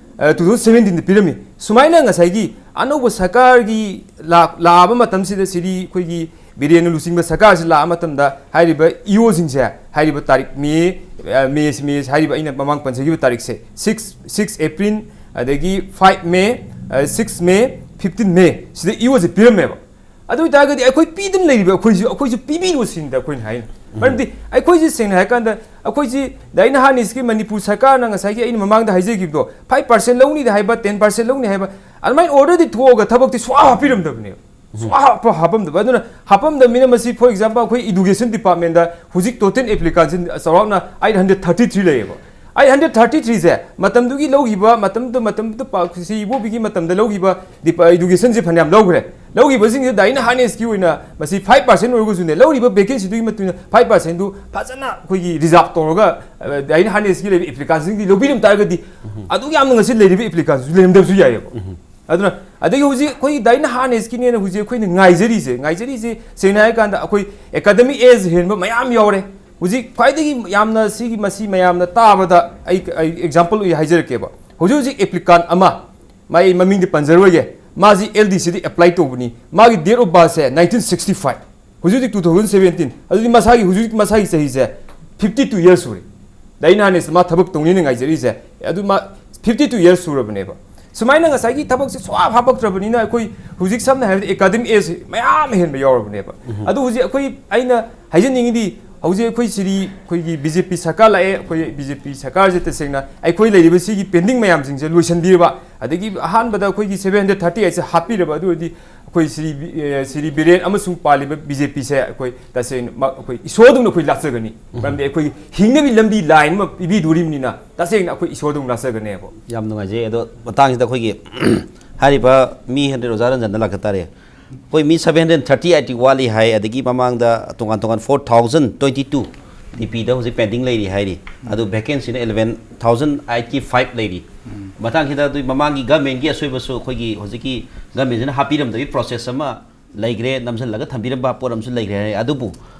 ꯇꯨ ꯊꯥꯎꯖꯟ ꯁꯚꯦꯟꯇꯤꯟꯗ ꯄꯤꯔꯝꯃꯤ꯫ ꯁꯨꯃꯥꯏꯅ ꯉꯁꯥꯏꯒꯤ ꯑꯅꯧꯕ ꯁꯔꯀꯥꯔꯒꯤ ꯂꯥꯛ-, ꯂꯥꯛꯑꯕ ꯃꯇꯝꯁꯤꯗ, ꯁꯤꯗꯤ ꯑꯩꯈꯣꯏꯒꯤ ꯕꯤꯔꯦꯟꯅ ꯂꯨꯆꯤꯡꯕ ꯁꯔꯀꯥꯔꯁꯤ ꯂꯥꯛꯑ ꯃꯇꯝꯗ, ꯍꯥꯏꯔꯤꯕ ꯏ ꯑꯣꯁꯤꯡꯁꯦ, ꯍꯥꯏꯔꯤꯕ ꯇꯥꯔꯤꯛ ꯃꯦ, ꯑ, ꯃꯦ, ꯃꯦ, ꯍꯥꯏꯔꯤꯕ ꯑꯩꯅ ꯃꯃꯥꯡ ꯄꯟꯖꯈꯤꯕ ꯇꯥꯔꯤꯛꯁꯦ, ꯁꯤꯛꯁ, ꯁꯤꯛꯁ ꯑꯦꯄ꯭ꯔꯤꯜ, ꯑꯗꯒꯤ ꯐꯥꯏꯚ ꯃꯦ, ꯑ, ꯁꯤꯛꯁ ꯃꯦ, ꯐꯤꯐꯇꯤꯟ ꯃꯦ, ꯁꯤꯗ ꯏ ꯑꯣꯁꯦ ꯄꯤꯔꯝꯃꯦꯕ꯫ ꯑꯗꯨ ꯑꯣꯏꯇꯥꯔꯒꯗꯤ ꯑꯩꯈꯣꯏ ꯄꯤꯗꯅ ꯂꯩꯔꯤꯕ ꯑꯩꯈꯣꯏꯁꯨ, ꯑꯩꯈꯣꯏꯁꯨ ꯄꯤꯕꯤꯔꯣ ꯁꯤꯅꯤꯗ ꯑꯩꯈꯣꯏꯅ ꯍꯥꯏꯅ꯫ ꯃꯔꯝꯗꯤ ꯑꯩꯈꯣꯏꯁꯦ ꯁꯦꯡꯅ ꯍꯥꯏꯔꯀꯥꯟꯗ, ꯑꯩꯈꯣꯏꯁꯤ ꯗꯥꯏꯅ ꯍꯥꯔꯅꯦꯁꯀꯤ ꯃꯅꯤꯄꯨꯔ ꯁꯔꯀꯥꯔꯅ ꯉꯁꯥꯏꯒꯤ ꯑꯩꯅ ꯃꯃꯥꯡꯗ ꯍꯥꯏꯖꯈꯤꯕꯗꯣ, ꯐꯥꯏꯚ ꯄꯥꯔꯁꯦꯟ ꯂꯧꯅꯤꯗ ꯍꯥꯏꯕ, ꯇꯦꯟ ꯄꯥꯔꯁꯦꯟ ꯂꯧꯅꯤ ꯍꯥꯏꯕ, ꯑꯗꯨꯃꯥꯏꯅ ꯑꯣꯔꯗꯔꯗꯤ ꯊꯣꯛꯑꯒ ꯊꯕꯛꯇꯤ ꯁꯨꯡꯍꯥꯞ ꯍꯥꯞꯄꯤꯔꯝꯗꯕꯅꯦꯕ꯫ ꯁꯨꯡꯍꯥꯞ ꯍꯥꯞꯄ-, ꯍꯥꯞꯄꯝꯗꯕ꯫ ꯑꯗꯨꯅ ꯍꯥꯞꯄꯝꯗꯕꯅꯤꯅ ꯃꯁꯤ, for example, ꯑꯩꯈꯣꯏ ꯏꯗꯨꯀꯦꯁꯟ ꯗꯤꯄꯥꯔꯠꯃꯦꯟꯗ ꯍꯧꯖꯤꯛ ꯇꯣꯇꯦꯜ ꯑꯦꯄ꯭ꯂꯤꯀꯥꯟꯁꯤ ꯆꯥꯎꯔꯥꯛꯅ ꯑꯩꯠ ꯍꯟꯗ꯭ꯔꯦꯠ ꯊꯥꯔꯇꯤ ꯊ꯭ꯔꯤ ꯂꯩꯌꯦꯕ꯫ ꯑꯩꯠ ꯍꯟꯗ꯭ꯔꯦꯠ ꯊꯥꯔꯇꯤ ꯊ꯭ꯔꯤꯁꯦ ꯃꯇꯝꯗꯨꯒꯤ ꯂꯧꯈꯤꯕ, ꯃꯇꯝꯗꯨ, ꯃꯇꯝꯗꯨ ꯄꯥ-, ꯁꯤ ꯏꯕꯣꯕꯤꯒꯤ ꯃꯇꯝꯗ ꯂꯧꯈꯤꯕ ꯗꯤꯄꯥ-, ꯏꯗꯨꯀꯦꯁꯟꯁꯦ ꯐꯅꯌꯥꯝ ꯂꯧꯈ꯭ꯔꯦ꯫ ꯂꯧꯈꯤꯕꯁꯤꯡꯁꯤꯗ ꯗꯥꯏꯅ ꯍꯥꯔꯅꯦꯁꯀꯤ ꯑꯣꯏꯅ ꯃꯁꯤ ꯐꯥꯏꯚ ꯄꯥꯔꯁꯦꯟ ꯑꯣꯏꯔꯒꯁꯨꯅꯦ, ꯂꯧꯔꯤꯕ ꯚꯦꯀꯦꯟꯁꯤꯗꯨꯒꯤ ꯃꯇꯨꯡ ꯏꯟꯅ ꯐꯥꯏꯚ ꯄꯥꯔꯁꯦꯟꯗꯨ ꯐꯖꯅ ꯑꯩꯈꯣꯏꯒꯤ ꯔꯤꯖꯥꯔꯚ ꯇꯧꯔꯒ, ꯑ, ꯗꯥꯏꯅ ꯍꯥꯔꯅꯦꯁꯀꯤ ꯂꯩꯕ ꯑꯦꯄ꯭ꯂꯤꯀꯥꯟꯁꯤꯡꯗꯤ ꯂꯧꯕꯤꯔꯝ ꯇꯥꯔꯒꯗꯤ, ꯑꯗꯨꯛ ꯌꯥꯝꯅ ꯉꯁꯤ ꯂꯩꯔꯤꯕ ꯑꯦꯄ꯭ꯂꯤꯀꯥꯟꯁꯤꯁꯨ ꯂꯩꯔꯝꯗꯕꯁꯨ ꯌꯥꯏꯑꯕ꯫ ꯑꯗꯨꯅ ꯑꯗꯒꯤ ꯍꯧꯖꯤꯛ ꯑꯩꯈꯣꯏꯒꯤ ꯗꯥꯏꯅ ꯍꯥꯔꯅꯦꯁꯀꯤꯅꯦꯅ ꯍꯧꯖꯤꯛ ꯑꯩꯈꯣꯏꯅ ꯉꯥꯏꯖꯔꯤꯁꯦ, ꯉꯥꯏꯖꯔꯤꯁꯦ ꯁꯦꯡꯅ ꯍꯥꯏꯔꯀꯥꯟꯗ ꯑꯩꯈꯣꯏ ꯑꯦꯀꯥꯗꯃꯤꯛ ꯑꯦꯖ ꯍꯦꯟꯕ ꯃꯌꯥꯝ ꯌꯥꯎꯔꯦ꯫ ꯍꯧꯖꯤꯛ ꯈ꯭ꯋꯥꯏꯗꯒꯤ ꯌꯥꯝꯅ ꯁꯤꯒꯤ, ꯃꯁꯤ ꯃꯌꯥꯝꯅ ꯇꯥꯕꯗ ꯑꯩ, ꯑꯩ ꯑꯦꯛꯖꯥꯝꯄꯜ ꯑꯣꯏꯅ ꯍꯥꯏꯖꯔꯛꯀꯦꯕ꯫ ꯍꯧꯖꯤꯛ ꯍꯧꯖꯤꯛ ꯑꯦꯄ꯭ꯂꯤꯀꯥꯟ ꯑꯃ, ꯃꯥ ꯑꯩ ꯃꯃꯤꯡꯗꯤ ꯄꯟꯖꯔꯣꯏꯒꯦ, ꯃꯥꯁꯤ ꯑꯦꯜ ꯗꯤ ꯁꯤꯗ ꯑꯦꯄ꯭ꯂꯥꯏ ꯇꯧꯕꯅꯤ, ꯃꯥꯒꯤ date of birthꯁꯦ nineteen sixty five, ꯍꯧꯖꯤꯛ ꯍꯧꯖꯤꯛ two thousand seventeen, ꯑꯗꯨꯗꯤ ꯃꯁꯥꯒꯤ ꯍꯧꯖꯤꯛ ꯃꯁꯥꯒꯤ ꯆꯍꯤꯁꯦ fifty two years ꯁꯨꯔꯦ꯫ ꯗꯥꯏꯅ ꯍꯥꯔꯅꯦꯁ ꯃꯥ ꯊꯕꯛ ꯇꯧꯅꯤꯅ ꯉꯥꯏꯖꯔꯤꯁꯦ, ꯑꯗꯨ ꯃꯥ fifty two years ꯁꯨꯔꯕꯅꯦꯕ꯫ ꯁꯨꯃꯥꯏꯅ ꯉꯁꯥꯏꯒꯤ ꯊꯕꯛꯁꯦ ꯁꯨꯡꯍꯥꯞ ꯍꯥꯞꯄꯛꯇ꯭ꯔꯕꯅꯤꯅ ꯑꯩꯈꯣꯏ ꯍꯧꯖꯤꯛ ꯁꯝꯅ ꯍꯥꯏꯔꯕꯗ ꯑꯦꯀꯥꯗꯃꯤꯛ ꯑꯦꯖ ꯃꯌꯥꯝ ꯑꯃ ꯍꯦꯟꯕ ꯌꯥꯎꯔꯕꯅꯦꯕ꯫ ꯑꯗꯨ ꯍꯧꯖꯤꯛ ꯑꯩꯈꯣꯏ, ꯑꯩꯅ ꯍꯥꯏꯖꯅꯤꯡꯉꯤꯗꯤ, ꯍꯧꯖꯤꯛ ꯑꯩꯈꯣꯏ ꯁꯤꯗꯤ ꯑꯩꯈꯣꯏꯒꯤ ꯕꯤ ꯖꯦ ꯄꯤ ꯁꯔꯀꯥꯔ ꯂꯥꯛꯑꯦ, ꯑꯩꯈꯣꯏ ꯕꯤ ꯖꯦ ꯄꯤ ꯁꯔꯀꯥꯔꯁꯦ ꯇꯁꯦꯡꯅ ꯑꯩꯈꯣꯏ ꯂꯩꯔꯤꯕ ꯁꯤꯒꯤ ꯄꯦꯟꯗꯤꯡ ꯃꯌꯥꯝꯁꯤꯡꯁꯦ ꯂꯣꯏꯁꯤꯟꯕꯤꯔꯕ, ꯑꯗꯒꯤ ꯑꯍꯥꯟꯕꯗ ꯑꯩꯈꯣꯏꯒꯤ seven hundred thirty eightꯁꯦ ꯍꯥꯞꯄꯤꯔꯕ, ꯑꯗꯨ ꯑꯣꯏꯔꯗꯤ ꯑꯩꯈꯣꯏ ꯁꯤꯗꯤ ꯕꯤ-, ꯑꯦ, ꯁꯤꯗꯤ ꯕꯤꯔꯦꯟ ꯑꯃꯁꯨꯡ ꯄꯥꯜꯂꯤꯕ ꯕꯤ ꯖꯦ ꯄꯤꯁꯦ ꯑꯩꯈꯣꯏ ꯇꯁꯦꯡꯅ ꯃ-, ꯑꯩꯈꯣꯏ ꯏꯁꯣꯔꯗꯧꯅ ꯑꯩꯈꯣꯏ ꯂꯥꯠꯆꯒꯅꯤ꯫ ꯃꯔꯝꯗꯤ ꯑꯩꯈꯣꯏꯒꯤ ꯍꯤꯡꯅꯕꯒꯤ ꯂꯝꯕꯤ ꯂꯥꯏꯟ ꯑꯃ ꯄꯤꯕꯤꯗꯣꯔꯤꯕꯅꯤꯅ ꯇꯁꯦꯡꯅ ꯑꯩꯈꯣꯏ ꯏꯁꯣꯔꯗꯧꯅ ꯂꯥꯠꯆꯒꯅꯦꯕ꯫ ꯌꯥꯝ ꯅꯨꯡꯉꯥꯏꯖꯩ꯫ ꯑꯗꯣ ꯃꯇꯥꯡꯁꯤꯗ ꯑꯩꯈꯣꯏꯒꯤ ꯍꯥꯏꯔꯤꯕ ꯃꯤ ꯍꯟꯗ꯭ꯔꯦꯠ ꯑꯣꯖꯥ ꯔꯟꯖꯟꯗ ꯂꯥꯛꯆ ꯇꯥꯔꯦ꯫ ꯑꯩꯈꯣꯏ ꯃꯤ seven hundred thirty eighty ꯋꯥꯠꯂꯤ ꯍꯥꯏ, ꯑꯗꯒꯤ ꯃꯃꯥꯡꯗ ꯇꯣꯉꯥꯟ ꯇꯣꯉꯥꯟ four thousand twenty two ꯗꯤ ꯄꯤꯗ ꯍꯧꯖꯤꯛ ꯄꯦꯟꯗꯤꯡ ꯂꯩꯔꯤ ꯍꯥꯏꯔꯤ꯫ ꯑꯗꯨ ꯚꯦꯀꯦꯟꯁꯤꯅ eleven thousand eighty five ꯂꯩꯔꯤ꯫ ꯃꯇꯥꯡꯁꯤꯗ ꯑꯗꯨ ꯃꯃꯥꯡꯒꯤ ꯒꯃꯦꯟꯒꯤ ꯑꯁꯣꯏꯕꯁꯨ ꯑꯩꯈꯣꯏꯒꯤ ꯍꯧꯖꯤꯛꯀꯤ ꯒꯃꯦꯟꯁꯤꯅ ꯍꯥꯞꯄꯤꯔꯝꯗꯕꯒꯤ ꯄ꯭ꯔꯣꯁꯦꯁ ꯑꯃ ꯂꯩꯈ꯭ꯔꯦ, ꯅꯝꯁꯤꯜꯂꯒ ꯊꯝꯕꯤꯔꯝꯕ ꯄꯣꯠ ꯑꯃꯁꯨ ꯂꯩꯈ꯭ꯔꯦ ꯍꯥꯏ꯫ ꯑꯗꯨꯕꯨ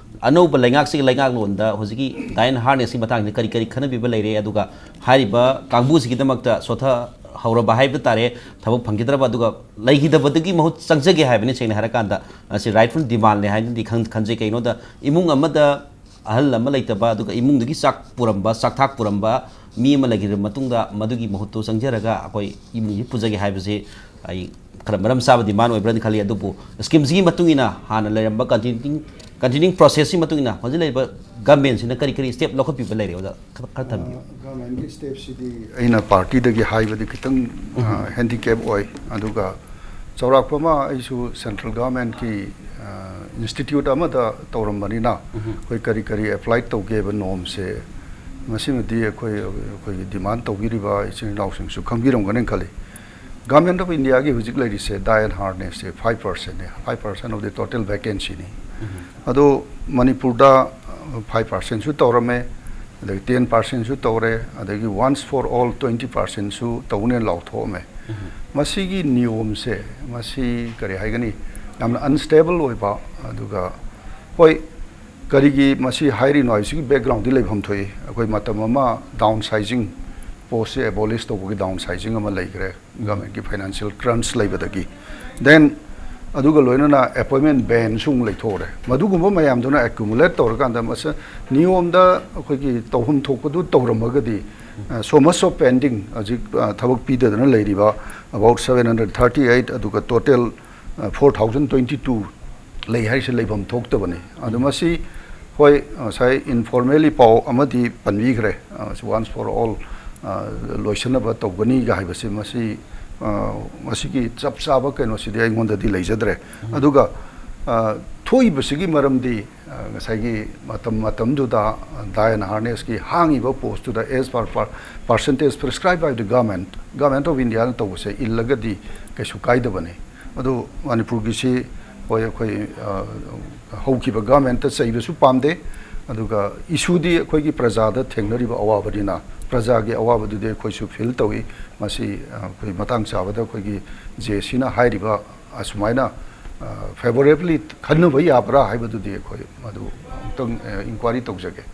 ꯑꯅꯧꯕ ꯂꯩꯉꯥꯛꯁꯤꯒꯤ ꯂꯩꯉꯥꯛꯂꯣꯟꯗ ꯍꯧꯖꯤꯛꯀꯤ ꯗꯥꯏꯟ ꯍꯥꯔꯅꯦꯁꯀꯤ ꯃꯇꯥꯡꯁꯤꯗ ꯀꯔꯤ ꯀꯔꯤ ꯈꯟꯅꯕꯤꯕ ꯂꯩꯔꯦ? ꯑꯗꯨꯒ ꯍꯥꯏꯔꯤꯕ ꯀꯥꯡꯕꯨꯁꯤꯒꯤꯗꯃꯛꯇ ꯁꯣꯊꯍꯧꯔꯕ ꯍꯥꯏꯕ ꯇꯥꯔꯦ, ꯊꯕꯛ ꯐꯪꯈꯤꯗ꯭ꯔꯕ, ꯑꯗꯨꯒ ꯂꯩꯈꯤꯗꯕꯗꯒꯤ ꯃꯍꯨꯠ ꯆꯪꯖꯒꯦ ꯍꯥꯏꯕꯅꯤ꯫ ꯁꯦꯡꯅ ꯍꯥꯏꯔꯀꯥꯟꯗ ꯃꯁꯤ ꯔꯥꯏꯠꯐꯨꯜ ꯗꯤꯃꯥꯟꯅꯦ ꯍꯥꯏꯅꯗꯤ ꯈꯟ-, ꯈꯟꯖꯩ꯫ ꯀꯩꯒꯤꯅꯣꯗ ꯏꯃꯨꯡ ꯑꯃꯗ ꯑꯍꯜ ꯑꯃ ꯂꯩꯇꯕ, ꯑꯗꯨꯒ ꯏꯃꯨꯡꯗꯒꯤ ꯆꯥꯛ ꯄꯨꯔꯝꯕ, ꯆꯥꯛꯊꯥꯛ ꯄꯨꯔꯝꯕ ꯃꯤ ꯑꯃ ꯂꯩꯈꯤꯗ꯭ꯔꯕ ꯃꯇꯨꯡꯗ ꯃꯗꯨꯒꯤ ꯃꯍꯨꯠꯇꯨ ꯆꯪꯖꯔꯒ ꯑꯩꯈꯣꯏ ꯏꯃꯨꯡꯁꯤ ꯄꯨꯖꯒꯦ ꯍꯥꯏꯕꯁꯤ ꯑꯩ ꯈꯔ ꯃꯔꯝ ꯆꯥꯕ ꯗꯤꯃꯥꯟ ꯑꯣꯏꯕ꯭ꯔꯅ ꯈꯜꯂꯤ꯫ ꯑꯗꯨꯕꯨ ꯁ꯭ꯀꯤꯝꯁꯤꯒꯤ ꯃꯇꯨꯡ ꯏꯟꯅ ꯍꯥꯟꯅ ꯂꯩꯔꯝꯕ ꯀꯟꯇꯤꯅ꯭ꯌꯨꯇꯤꯡ, ꯀꯟꯇꯤꯅ꯭ꯌꯨꯇꯤꯡ ꯄ꯭ꯔꯣꯁꯦꯁꯁꯤ ꯃꯇꯨꯡ ꯏꯟꯅ ꯍꯧꯖꯤꯛ ꯂꯩꯔꯤꯕ ꯒꯃꯦꯟꯁꯤꯅ ꯀꯔꯤ ꯀꯔꯤ ꯁ꯭ꯇꯦꯞ ꯂꯧꯈꯠꯄꯤꯕ ꯂꯩꯔꯦ, ꯑꯣꯖꯥ? ꯈꯔ, ꯈꯔ ꯊꯝꯕꯤꯌꯨ꯫ ꯒꯃꯦꯟꯒꯤ ꯁ꯭ꯇꯦꯞꯁꯤꯗꯤ ꯑꯩꯅ ꯄꯥꯔꯇꯤꯗꯒꯤ ꯍꯥꯏꯕꯗꯤ ꯈꯤꯇꯪ, ꯑ, ꯎꯝ꯫ ꯍꯦꯟꯗꯤꯀꯦꯞ ꯑꯣꯏ꯫ ꯑꯗꯨꯒ ꯆꯥꯎꯔꯥꯛꯄ ꯑꯃ ꯑꯩꯁꯨ ꯁꯦꯟꯇ꯭ꯔꯦꯜ ꯒꯃꯦꯟꯒꯤ, ꯑ, ꯏꯟꯁꯇꯤꯇ꯭ꯌꯨꯠ ꯑꯃꯗ ꯇꯧꯔꯝꯕꯅꯤꯅ ꯎꯝ꯫ ꯑꯩꯈꯣꯏ ꯀꯔꯤ ꯀꯔꯤ ꯑꯦꯄ꯭ꯂꯥꯏ ꯇꯧꯒꯦꯕ ꯅꯣꯝꯁꯦ, ꯃꯁꯤꯃꯗꯤ ꯑꯩꯈꯣꯏ, ꯑꯩꯈꯣꯏꯒꯤ ꯗꯤꯃꯥꯟ ꯇꯧꯕꯤꯔꯤꯕ ꯏꯆꯤꯟ ꯏꯅꯥꯎꯁꯤꯡꯁꯨ ꯈꯪꯕꯤꯔꯝꯒꯅꯤ ꯈꯜꯂꯤ꯫ ꯒꯃꯦꯟ ꯑꯣꯐ ꯏꯟꯗꯤꯌꯥꯒꯤ ꯍꯧꯖꯤꯛ ꯂꯩꯔꯤꯁꯦ ꯗꯥꯏꯟ ꯍꯥꯔꯅꯦꯁꯁꯦ ꯐꯥꯏꯚ ꯄꯥꯔꯁꯦꯟꯅꯦ, five percent of the total vacancyꯅꯤ꯫ ꯎꯝ꯫ ꯑꯗꯣ ꯃꯅꯤꯄꯨꯔꯗ, ꯑ, five percentꯁꯨ ꯇꯧꯔꯝꯃꯦ, ꯑꯗꯒꯤ ten percentꯁꯨ ꯇꯧꯔꯦ, ꯑꯗꯒꯤ once for all twenty percentꯁꯨ ꯇꯧꯅꯦꯅ ꯂꯥꯎꯊꯣꯛꯑꯝꯃꯦ꯫ ꯎꯝ꯫ ꯃꯁꯤꯒꯤ ꯅꯤꯌꯣꯝꯁꯦ, ꯃꯁꯤ ꯀꯔꯤ ꯍꯥꯏꯒꯅꯤ, ꯌꯥꯝꯅ ꯑꯟꯁꯇꯦꯕꯜ ꯑꯣꯏꯕ, ꯑꯗꯨꯒ ꯍꯣꯏ, ꯀꯔꯤꯒꯤ ꯃꯁꯤ ꯍꯥꯏꯔꯤꯅꯣ ꯍꯥꯏꯕꯁꯤꯒꯤ ꯕꯦꯛꯒ꯭ꯔꯥꯎꯟꯗꯤ ꯂꯩꯐꯝ ꯊꯣꯛꯏ꯫ ꯑꯩꯈꯣꯏ ꯃꯇꯝ ꯑꯃ ꯗꯥꯎꯟ ꯁꯥꯏꯖꯤꯡ, ꯄꯣꯁꯁꯦ ꯑꯦꯕꯣꯂꯤꯁ ꯇꯧꯕꯒꯤ ꯗꯥꯎꯟ ꯁꯥꯏꯖꯤꯡ ꯑꯃ ꯂꯩꯈ꯭ꯔꯦ, ꯒꯃꯦꯟꯒꯤ ꯐꯥꯏꯅꯥꯟꯁꯤꯌꯦꯜ ꯀ꯭ꯔꯟꯆ ꯂꯩꯕꯗꯒꯤ꯫ ꯗꯦꯟ ꯑꯗꯨꯒ ꯂꯣꯏꯅꯅ ꯑꯦꯄꯣꯏꯟꯃꯦꯟ ꯕꯦꯟꯁꯨ ꯑꯃꯨꯛ ꯂꯩꯊꯣꯛꯎꯔꯦ꯫ ꯃꯗꯨꯒꯨꯝꯕ ꯃꯌꯥꯝꯗꯨꯅ ꯑꯦꯀ꯭ꯌꯨꯃꯨꯂꯦꯠ ꯇꯧꯔꯀꯥꯟꯗ ꯃꯁꯤ ꯅꯤꯌꯣꯝꯗ ꯑꯩꯈꯣꯏꯒꯤ ꯇꯧꯐꯝ ꯊꯣꯛꯄꯗꯨ ꯇꯧꯔꯝꯃꯒꯗꯤ, ꯑ, so much of pending, ꯍꯧꯖꯤꯛ, ꯑ, ꯊꯕꯛ ꯄꯤꯗꯗꯅ ꯂꯩꯔꯤꯕ about seven hundred thirty eight, ꯑꯗꯨꯒ ꯇꯣꯇꯦꯜ, ꯑ, four thousand twenty two ꯂꯩ ꯍꯥꯏꯔꯤꯁꯦ ꯂꯩꯐꯝ ꯊꯣꯛꯇꯕꯅꯤ꯫ ꯑꯗꯨ ꯃꯁꯤ, ꯍꯣꯏ, ꯉꯁꯥꯏ ꯏꯟꯐꯣꯔꯃꯦꯜꯂꯤ ꯄꯥꯎ ꯑꯃꯗꯤ ꯄꯟꯕꯤꯈ꯭ꯔꯦ, ꯑ, once for all, ꯑ, ꯂꯣꯏꯁꯤꯟꯅꯕ ꯇꯧꯒꯅꯤꯒ ꯍꯥꯏꯕꯁꯦ, ꯃꯁꯤ, ꯑ, ꯃꯁꯤꯒꯤ ꯆꯞ ꯆꯥꯕ ꯀꯩꯅꯣꯁꯤꯗꯤ ꯑꯩꯉꯣꯟꯗꯗꯤ ꯂꯩꯖꯗ꯭ꯔꯦ꯫ ꯑꯗꯨꯒ, ꯑ, ꯊꯣꯛꯏꯕꯁꯤꯒꯤ ꯃꯔꯝꯗꯤ, ꯑ, ꯉꯁꯥꯏꯒꯤ ꯃꯇꯝ ꯃꯇꯝꯗꯨꯗ ꯗꯥꯏꯟ ꯍꯥꯔꯅꯦꯁꯀꯤ ꯍꯥꯡꯉꯤꯕ ꯄꯣꯁꯇꯨꯗ as per, per percentage prescribed by the government, Government of Indiaꯅ ꯇꯧꯕꯁꯦ ꯏꯜꯂꯒꯗꯤ ꯀꯩꯁꯨ ꯀꯥꯏꯗꯕꯅꯤ꯫ ꯑꯗꯨ ꯃꯅꯤꯄꯨꯔꯒꯤꯁꯤ, ꯍꯣꯏ, ꯑꯩꯈꯣꯏ, ꯑ, ꯍꯧꯈꯤꯕ ꯒꯃꯦꯟꯇ ꯆꯩꯕꯁꯨ ꯄꯥꯝꯗꯦ, ꯑꯗꯨꯒ ꯏꯁꯨꯗꯤ ꯑꯩꯈꯣꯏꯒꯤ ꯄ꯭ꯔꯖꯥꯗ ꯊꯦꯡꯅꯔꯤꯕ ꯑꯋꯥꯕꯅꯤꯅ, ꯄ꯭ꯔꯖꯥꯒꯤ ꯑꯋꯥꯕꯗꯨꯗꯤ ꯑꯩꯈꯣꯏꯁꯨ ꯐꯤꯜ ꯇꯧꯏ꯫ ꯃꯁꯤ ꯑꯩꯈꯣꯏ ꯃꯇꯥꯡ ꯆꯥꯕꯗ ꯑꯩꯈꯣꯏꯒꯤ ꯖꯦ ꯁꯤꯅ ꯍꯥꯏꯔꯤꯕ ꯑꯁꯨꯃꯥꯏꯅ ꯐꯦꯕꯣꯔꯦꯕꯂꯤ ꯈꯟꯅꯕ ꯌꯥꯕ꯭ꯔꯥ ꯍꯥꯏꯕꯗꯨꯗꯤ ꯑꯩꯈꯣꯏ ꯃꯗꯨ ꯑꯃꯨꯛꯇꯪ ꯏꯟꯀ꯭ꯋꯥꯏꯔꯤ ꯇꯧꯖꯒꯦ꯫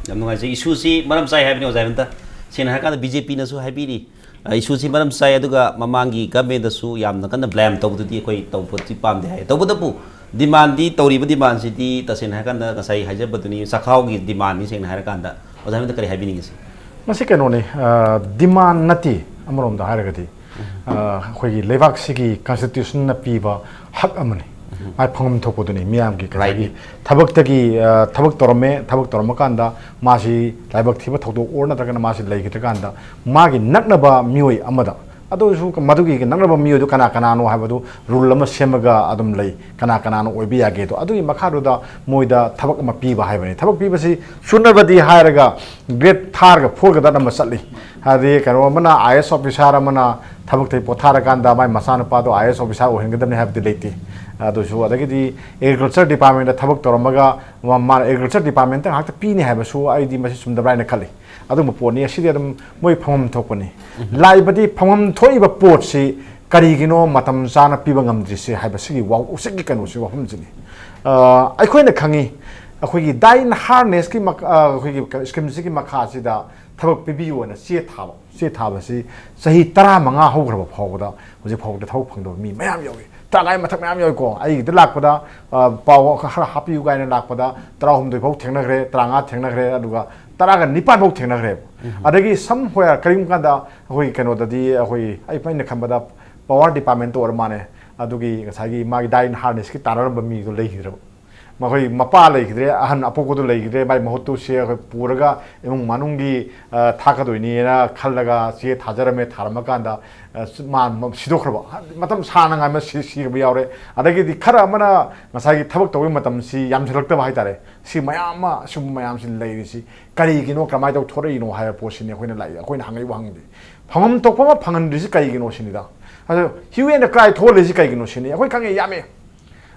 ꯌꯥꯝ ꯅꯨꯡꯉꯥꯏꯖꯩ꯫ ꯏꯁꯨꯁꯤ ꯃꯔꯝ ꯆꯥꯏ ꯍꯥꯏꯕꯅꯤ ꯑꯣꯖꯥ ꯍꯦꯃꯟꯇ꯫ ꯁꯦꯡꯅ ꯍꯥꯏꯔꯀꯥꯟꯗ ꯕꯤ ꯖꯦ ꯄꯤꯅꯁꯨ ꯍꯥꯏꯕꯤꯔꯤ, ꯏꯁꯨꯁꯤ ꯃꯔꯝ ꯆꯥꯏ, ꯑꯗꯨꯒ ꯃꯃꯥꯡꯒꯤ ꯒꯃꯦꯟꯗꯁꯨ ꯌꯥꯝꯅ ꯀꯟꯅ ꯕ꯭ꯂꯦꯝ ꯇꯧꯕꯗꯨꯗꯤ ꯑꯩꯈꯣꯏ ꯇꯧꯕꯗꯤ ꯄꯥꯝꯗꯦ ꯍꯥꯏ꯫ ꯇꯧꯕꯇꯕꯨ ꯗꯤꯃꯥꯟꯗꯤ, ꯇꯧꯔꯤꯕ ꯗꯤꯃꯥꯟꯁꯤꯗꯤ ꯇꯁꯦꯡꯅ ꯍꯥꯏꯔꯀꯥꯟꯗ ꯉꯁꯥꯏ ꯍꯥꯏꯖꯕꯗꯨꯅꯤ, ꯆꯥꯛꯈꯥꯎꯒꯤ ꯗꯤꯃꯥꯟꯅꯤ꯫ ꯁꯦꯡꯅ ꯍꯥꯏꯔꯀꯥꯟꯗ ꯑꯣꯖꯥ ꯍꯦꯃꯟꯇ ꯀꯔꯤ ꯍꯥꯏꯕꯤꯅꯤꯡꯉꯤ? ꯁꯤ ꯃꯁꯤ ꯀꯩꯅꯣꯅꯤ, ꯗꯤꯃꯥꯟ ꯅꯠꯇꯦ꯫ ꯑꯃꯔꯣꯝꯗ ꯍꯥꯏꯔꯒꯗꯤ ꯑꯩꯈꯣꯏꯒꯤ ꯂꯩꯕꯥꯛꯁꯤꯒꯤ ꯀꯟꯁꯇꯤꯇ꯭ꯌꯨꯁꯟꯅ ꯄꯤꯕ ꯍꯛ ꯑꯃꯅꯤ꯫ ꯃꯥꯏ ꯐꯪꯐꯝ ꯊꯣꯛꯄꯗꯨꯅꯤ꯫ ꯃꯤꯌꯥꯝꯒꯤ ꯉꯁꯥꯏꯒꯤ ꯊꯕꯛꯇꯒꯤ, ꯊꯕꯛ ꯇꯧꯔꯝꯃꯦ, ꯊꯕꯛ ꯇꯧꯔꯝꯃꯀꯥꯟꯗ ꯃꯥꯁꯤ ꯂꯥꯏꯕꯛ ꯊꯤꯕ ꯊꯧꯗꯣꯛ ꯑꯣꯔ ꯅꯠꯇ꯭ꯔꯒꯅ ꯃꯥꯁꯤ ꯂꯩꯈꯤꯗ꯭ꯔꯀꯥꯟꯗ ꯃꯥꯒꯤ ꯅꯛꯅꯕ ꯃꯤꯑꯣꯏ ꯑꯃꯗ, ꯑꯗꯨꯁꯨ ꯃꯗꯨꯒꯤ ꯅꯛꯅꯕ ꯃꯤꯑꯣꯏꯗꯨ ꯀꯅꯥ ꯀꯅꯥꯅꯣ ꯍꯥꯏꯕꯗꯨ ꯔꯨꯜ ꯑꯃ ꯁꯦꯝꯃꯒ ꯑꯗꯨꯝ ꯂꯩ, ꯀꯅꯥ ꯀꯅꯥꯅ ꯑꯣꯏꯕ ꯌꯥꯒꯦꯗꯣ꯫ ꯑꯗꯨꯒꯤ ꯃꯈꯥꯗꯨꯗ ꯃꯣꯏꯗ ꯊꯕꯛ ꯑꯃ ꯄꯤꯕ ꯍꯥꯏꯕꯅꯤ꯫ ꯊꯕꯛ ꯄꯤꯕꯁꯤ ꯆꯨꯅꯕꯗꯤ ꯍꯥꯏꯔꯒ ꯒ꯭ꯔꯦꯗ ꯊꯥꯔꯒ ꯐꯣꯔꯒꯗ ꯑꯃ ꯆꯠꯂꯤ꯫ ꯍꯥꯏꯗꯤ ꯀꯩꯅꯣ ꯑꯃꯅ, ꯑꯥꯏ ꯑꯦꯁ ꯑꯣꯐꯤꯁꯥꯔ ꯑꯃꯅ ꯊꯕꯛꯇꯩ ꯄꯣꯊꯥꯔꯀꯥꯟꯗ ꯃꯥꯏ ꯃꯆꯥꯅꯨꯄꯥꯗꯣ ꯑꯥꯏ ꯑꯦꯁ ꯑꯣꯐꯤꯁꯥꯔ ꯑꯣꯏꯍꯟꯒꯗꯕꯅꯤ ꯍꯥꯏꯕꯗꯤ ꯂꯩꯇꯦ꯫ ꯑꯗꯨꯁꯨ ꯑꯗꯒꯤꯗꯤ ꯑꯦꯒ꯭ꯔꯤꯀꯜꯆꯔ ꯗꯤꯄꯥꯔꯠꯃꯦꯟꯇ ꯊꯕꯛ ꯇꯧꯔꯝꯃꯒ ꯃꯥꯅ ꯑꯦꯒ꯭ꯔꯤꯀꯜꯆꯔ ꯗꯤꯄꯥꯔꯠꯃꯦꯟꯇ ꯉꯥꯛꯇ ꯄꯤꯅꯤ ꯍꯥꯏꯕꯁꯨ ꯑꯩꯗꯤ ꯃꯁꯤ ꯆꯨꯝꯗꯕ꯭ꯔꯥ ꯍꯥꯏꯅ ꯈꯜꯂꯤ꯫ ꯑꯗꯨꯒꯨꯝꯕ ꯄꯣꯠꯅꯤ꯫ ꯑꯁꯤꯗꯤ ꯑꯗꯨꯝ ꯃꯣꯏ ꯐꯪꯐꯝ ꯊꯣꯛꯄꯅꯤ꯫ ꯂꯥꯛꯏꯕꯗꯤ ꯐꯪꯐꯝ ꯊꯣꯛꯏꯕ ꯄꯣꯠꯁꯤ ꯀꯔꯤꯒꯤꯅꯣ ꯃꯇꯝ ꯆꯥꯅ ꯄꯤꯕ ꯉꯝꯗ꯭ꯔꯤꯁꯦ ꯍꯥꯏꯕꯁꯤꯒꯤ ꯋꯥ-, ꯍꯧꯖꯤꯛꯀꯤ ꯀꯩꯅꯣꯁꯤ, ꯋꯥꯐꯝꯁꯤꯅꯤ꯫ ꯑꯩꯈꯣꯏꯅ ꯈꯪꯉꯤ, ꯑꯩꯈꯣꯏꯒꯤ ꯗꯥꯏꯠ ꯑꯦꯟ ꯍꯥꯔꯅꯦꯁꯀꯤ ꯑꯩꯈꯣꯏꯒꯤ ꯁ꯭ꯀꯤꯝꯁꯤꯒꯤ ꯃꯈꯥꯁꯤꯗ ꯊꯕꯛ ꯄꯤꯕꯤꯌꯨꯅ ꯆꯦ ꯊꯥꯕ꯫ ꯆꯦ ꯊꯥꯕꯁꯤ ꯆꯍꯤ ꯇꯔꯥꯃꯉꯥ ꯍꯧꯈ꯭ꯔꯕ ꯐꯥꯎꯕꯗ ꯍꯧꯖꯤꯛ ꯐꯥꯎꯕꯗ ꯊꯕꯛ ꯐꯪꯗꯕ ꯃꯤ ꯃꯌꯥꯝ ꯌꯥꯎꯏ꯫ ꯇꯔꯥꯃꯉꯥ ꯃꯊꯛ ꯃꯌꯥꯝ ꯌꯥꯎꯏꯀꯣ꯫ ꯑꯩꯒꯤꯗ ꯂꯥꯛꯄꯗ ꯄꯥꯎ ꯈꯔ ꯍꯥꯞꯄꯤꯌꯨ ꯀꯥꯏꯅ ꯂꯥꯛꯄꯗ ꯇꯔꯥꯍꯨꯝꯗꯣꯏ ꯐꯥꯎ ꯊꯦꯡꯅꯈ꯭ꯔꯦ, ꯇꯔꯥꯃꯉꯥ ꯊꯦꯡꯅꯈ꯭ꯔꯦ, ꯑꯗꯨꯒ ꯇꯔꯥꯒ ꯅꯤꯄꯥꯟ ꯐꯥꯎ ꯊꯦꯡꯅꯈ꯭ꯔꯦꯕ꯫ ꯑꯗꯒꯤ ꯁꯝ ꯍꯣꯌꯥꯔ ꯀꯔꯤꯒꯨꯝꯕ ꯀꯥꯟꯗ ꯑꯩꯈꯣꯏꯒꯤ ꯀꯩꯅꯣꯗꯗꯤ ꯑꯩꯈꯣꯏ, ꯑꯩ ꯑꯩꯅ ꯈꯟꯕꯗ ꯄꯋꯥꯔ ꯗꯤꯄꯥꯔꯠꯃꯦꯟꯇ ꯑꯣꯏꯔ ꯃꯥꯅꯦ꯫ ꯑꯗꯨꯒꯤ ꯉꯁꯥꯏꯒꯤ ꯃꯥꯒꯤ ꯗꯥꯏꯠ ꯑꯦꯟ ꯍꯥꯔꯅꯦꯁꯀꯤ ꯇꯥꯟꯅꯔꯝꯕ ꯃꯤꯗꯣ ꯂꯩꯈꯤꯗ꯭ꯔꯕ꯫ ꯃꯈꯣꯏ ꯃꯄꯥ ꯂꯩꯈꯤꯗ꯭ꯔꯦ, ꯑꯍꯟ ꯑꯄꯣꯛꯄꯗꯨ ꯂꯩꯈꯤꯗ꯭ꯔꯦ, ꯃꯥꯏ ꯃꯍꯨꯠꯇꯨ ꯁꯤ ꯑꯩꯈꯣꯏ ꯄꯨꯔꯒ ꯏꯃꯨꯡ ꯃꯅꯨꯡꯒꯤ ꯊꯥꯛꯀꯗꯣꯏꯅꯦꯅ ꯈꯜꯂꯒ ꯆꯦ ꯊꯥꯖꯔꯝꯃꯦ꯫ ꯊꯥꯔꯝꯃꯀꯥꯟꯗ ꯃꯥ ꯁꯤꯗꯣꯛꯈ꯭ꯔꯕ, ꯃꯇꯝ ꯁꯥꯡꯅ ꯉꯥꯏꯕ ꯁꯤꯈ꯭ꯔꯕ ꯌꯥꯎꯔꯦ꯫ ꯑꯗꯒꯤꯗꯤ ꯈꯔ ꯑꯃꯅ ꯉꯁꯥꯏꯒꯤ ꯊꯕꯛ ꯇꯧꯕꯒꯤ ꯃꯇꯝꯁꯤ ꯌꯥꯝꯁꯤꯜꯂꯛꯇꯕ ꯍꯥꯏꯇꯥꯔꯦ꯫ ꯁꯤ ꯃꯌꯥꯝ ꯑꯃ, ꯁꯤꯒꯨꯝꯕ ꯃꯌꯥꯝꯁꯤ ꯂꯩꯔꯤꯁꯤ ꯀꯔꯤꯒꯤꯅꯣ, ꯀꯃꯥꯏꯅ ꯇꯧ ꯊꯣꯔꯛꯏꯅꯣ ꯍꯥꯏꯕ ꯄꯣꯠꯁꯤꯅꯤ ꯑꯩꯈꯣꯏꯅ ꯂꯥꯛꯏ, ꯑꯩꯈꯣꯏꯅ ꯍꯪꯉꯛꯏꯕ ꯍꯪꯉꯤꯗꯤ꯫ ꯐꯪꯐꯝ ꯊꯣꯛꯄ ꯑꯃ ꯐꯪꯍꯟꯗ꯭ꯔꯤꯁꯤ ꯀꯔꯤꯒꯤꯅꯣ ꯁꯤꯅꯤꯗ꯫ ꯑꯗꯣ ꯍ꯭ꯌꯨ ꯑꯦꯟ ꯀ꯭ꯔꯥꯏ ꯊꯣꯛꯍꯜꯂꯤꯁꯤ ꯀꯩꯒꯤꯅꯣ ꯁꯤꯅꯤ꯫ ꯑꯩꯈꯣꯏ ꯈꯪꯉꯦ, ꯌꯥꯝꯃꯦ꯫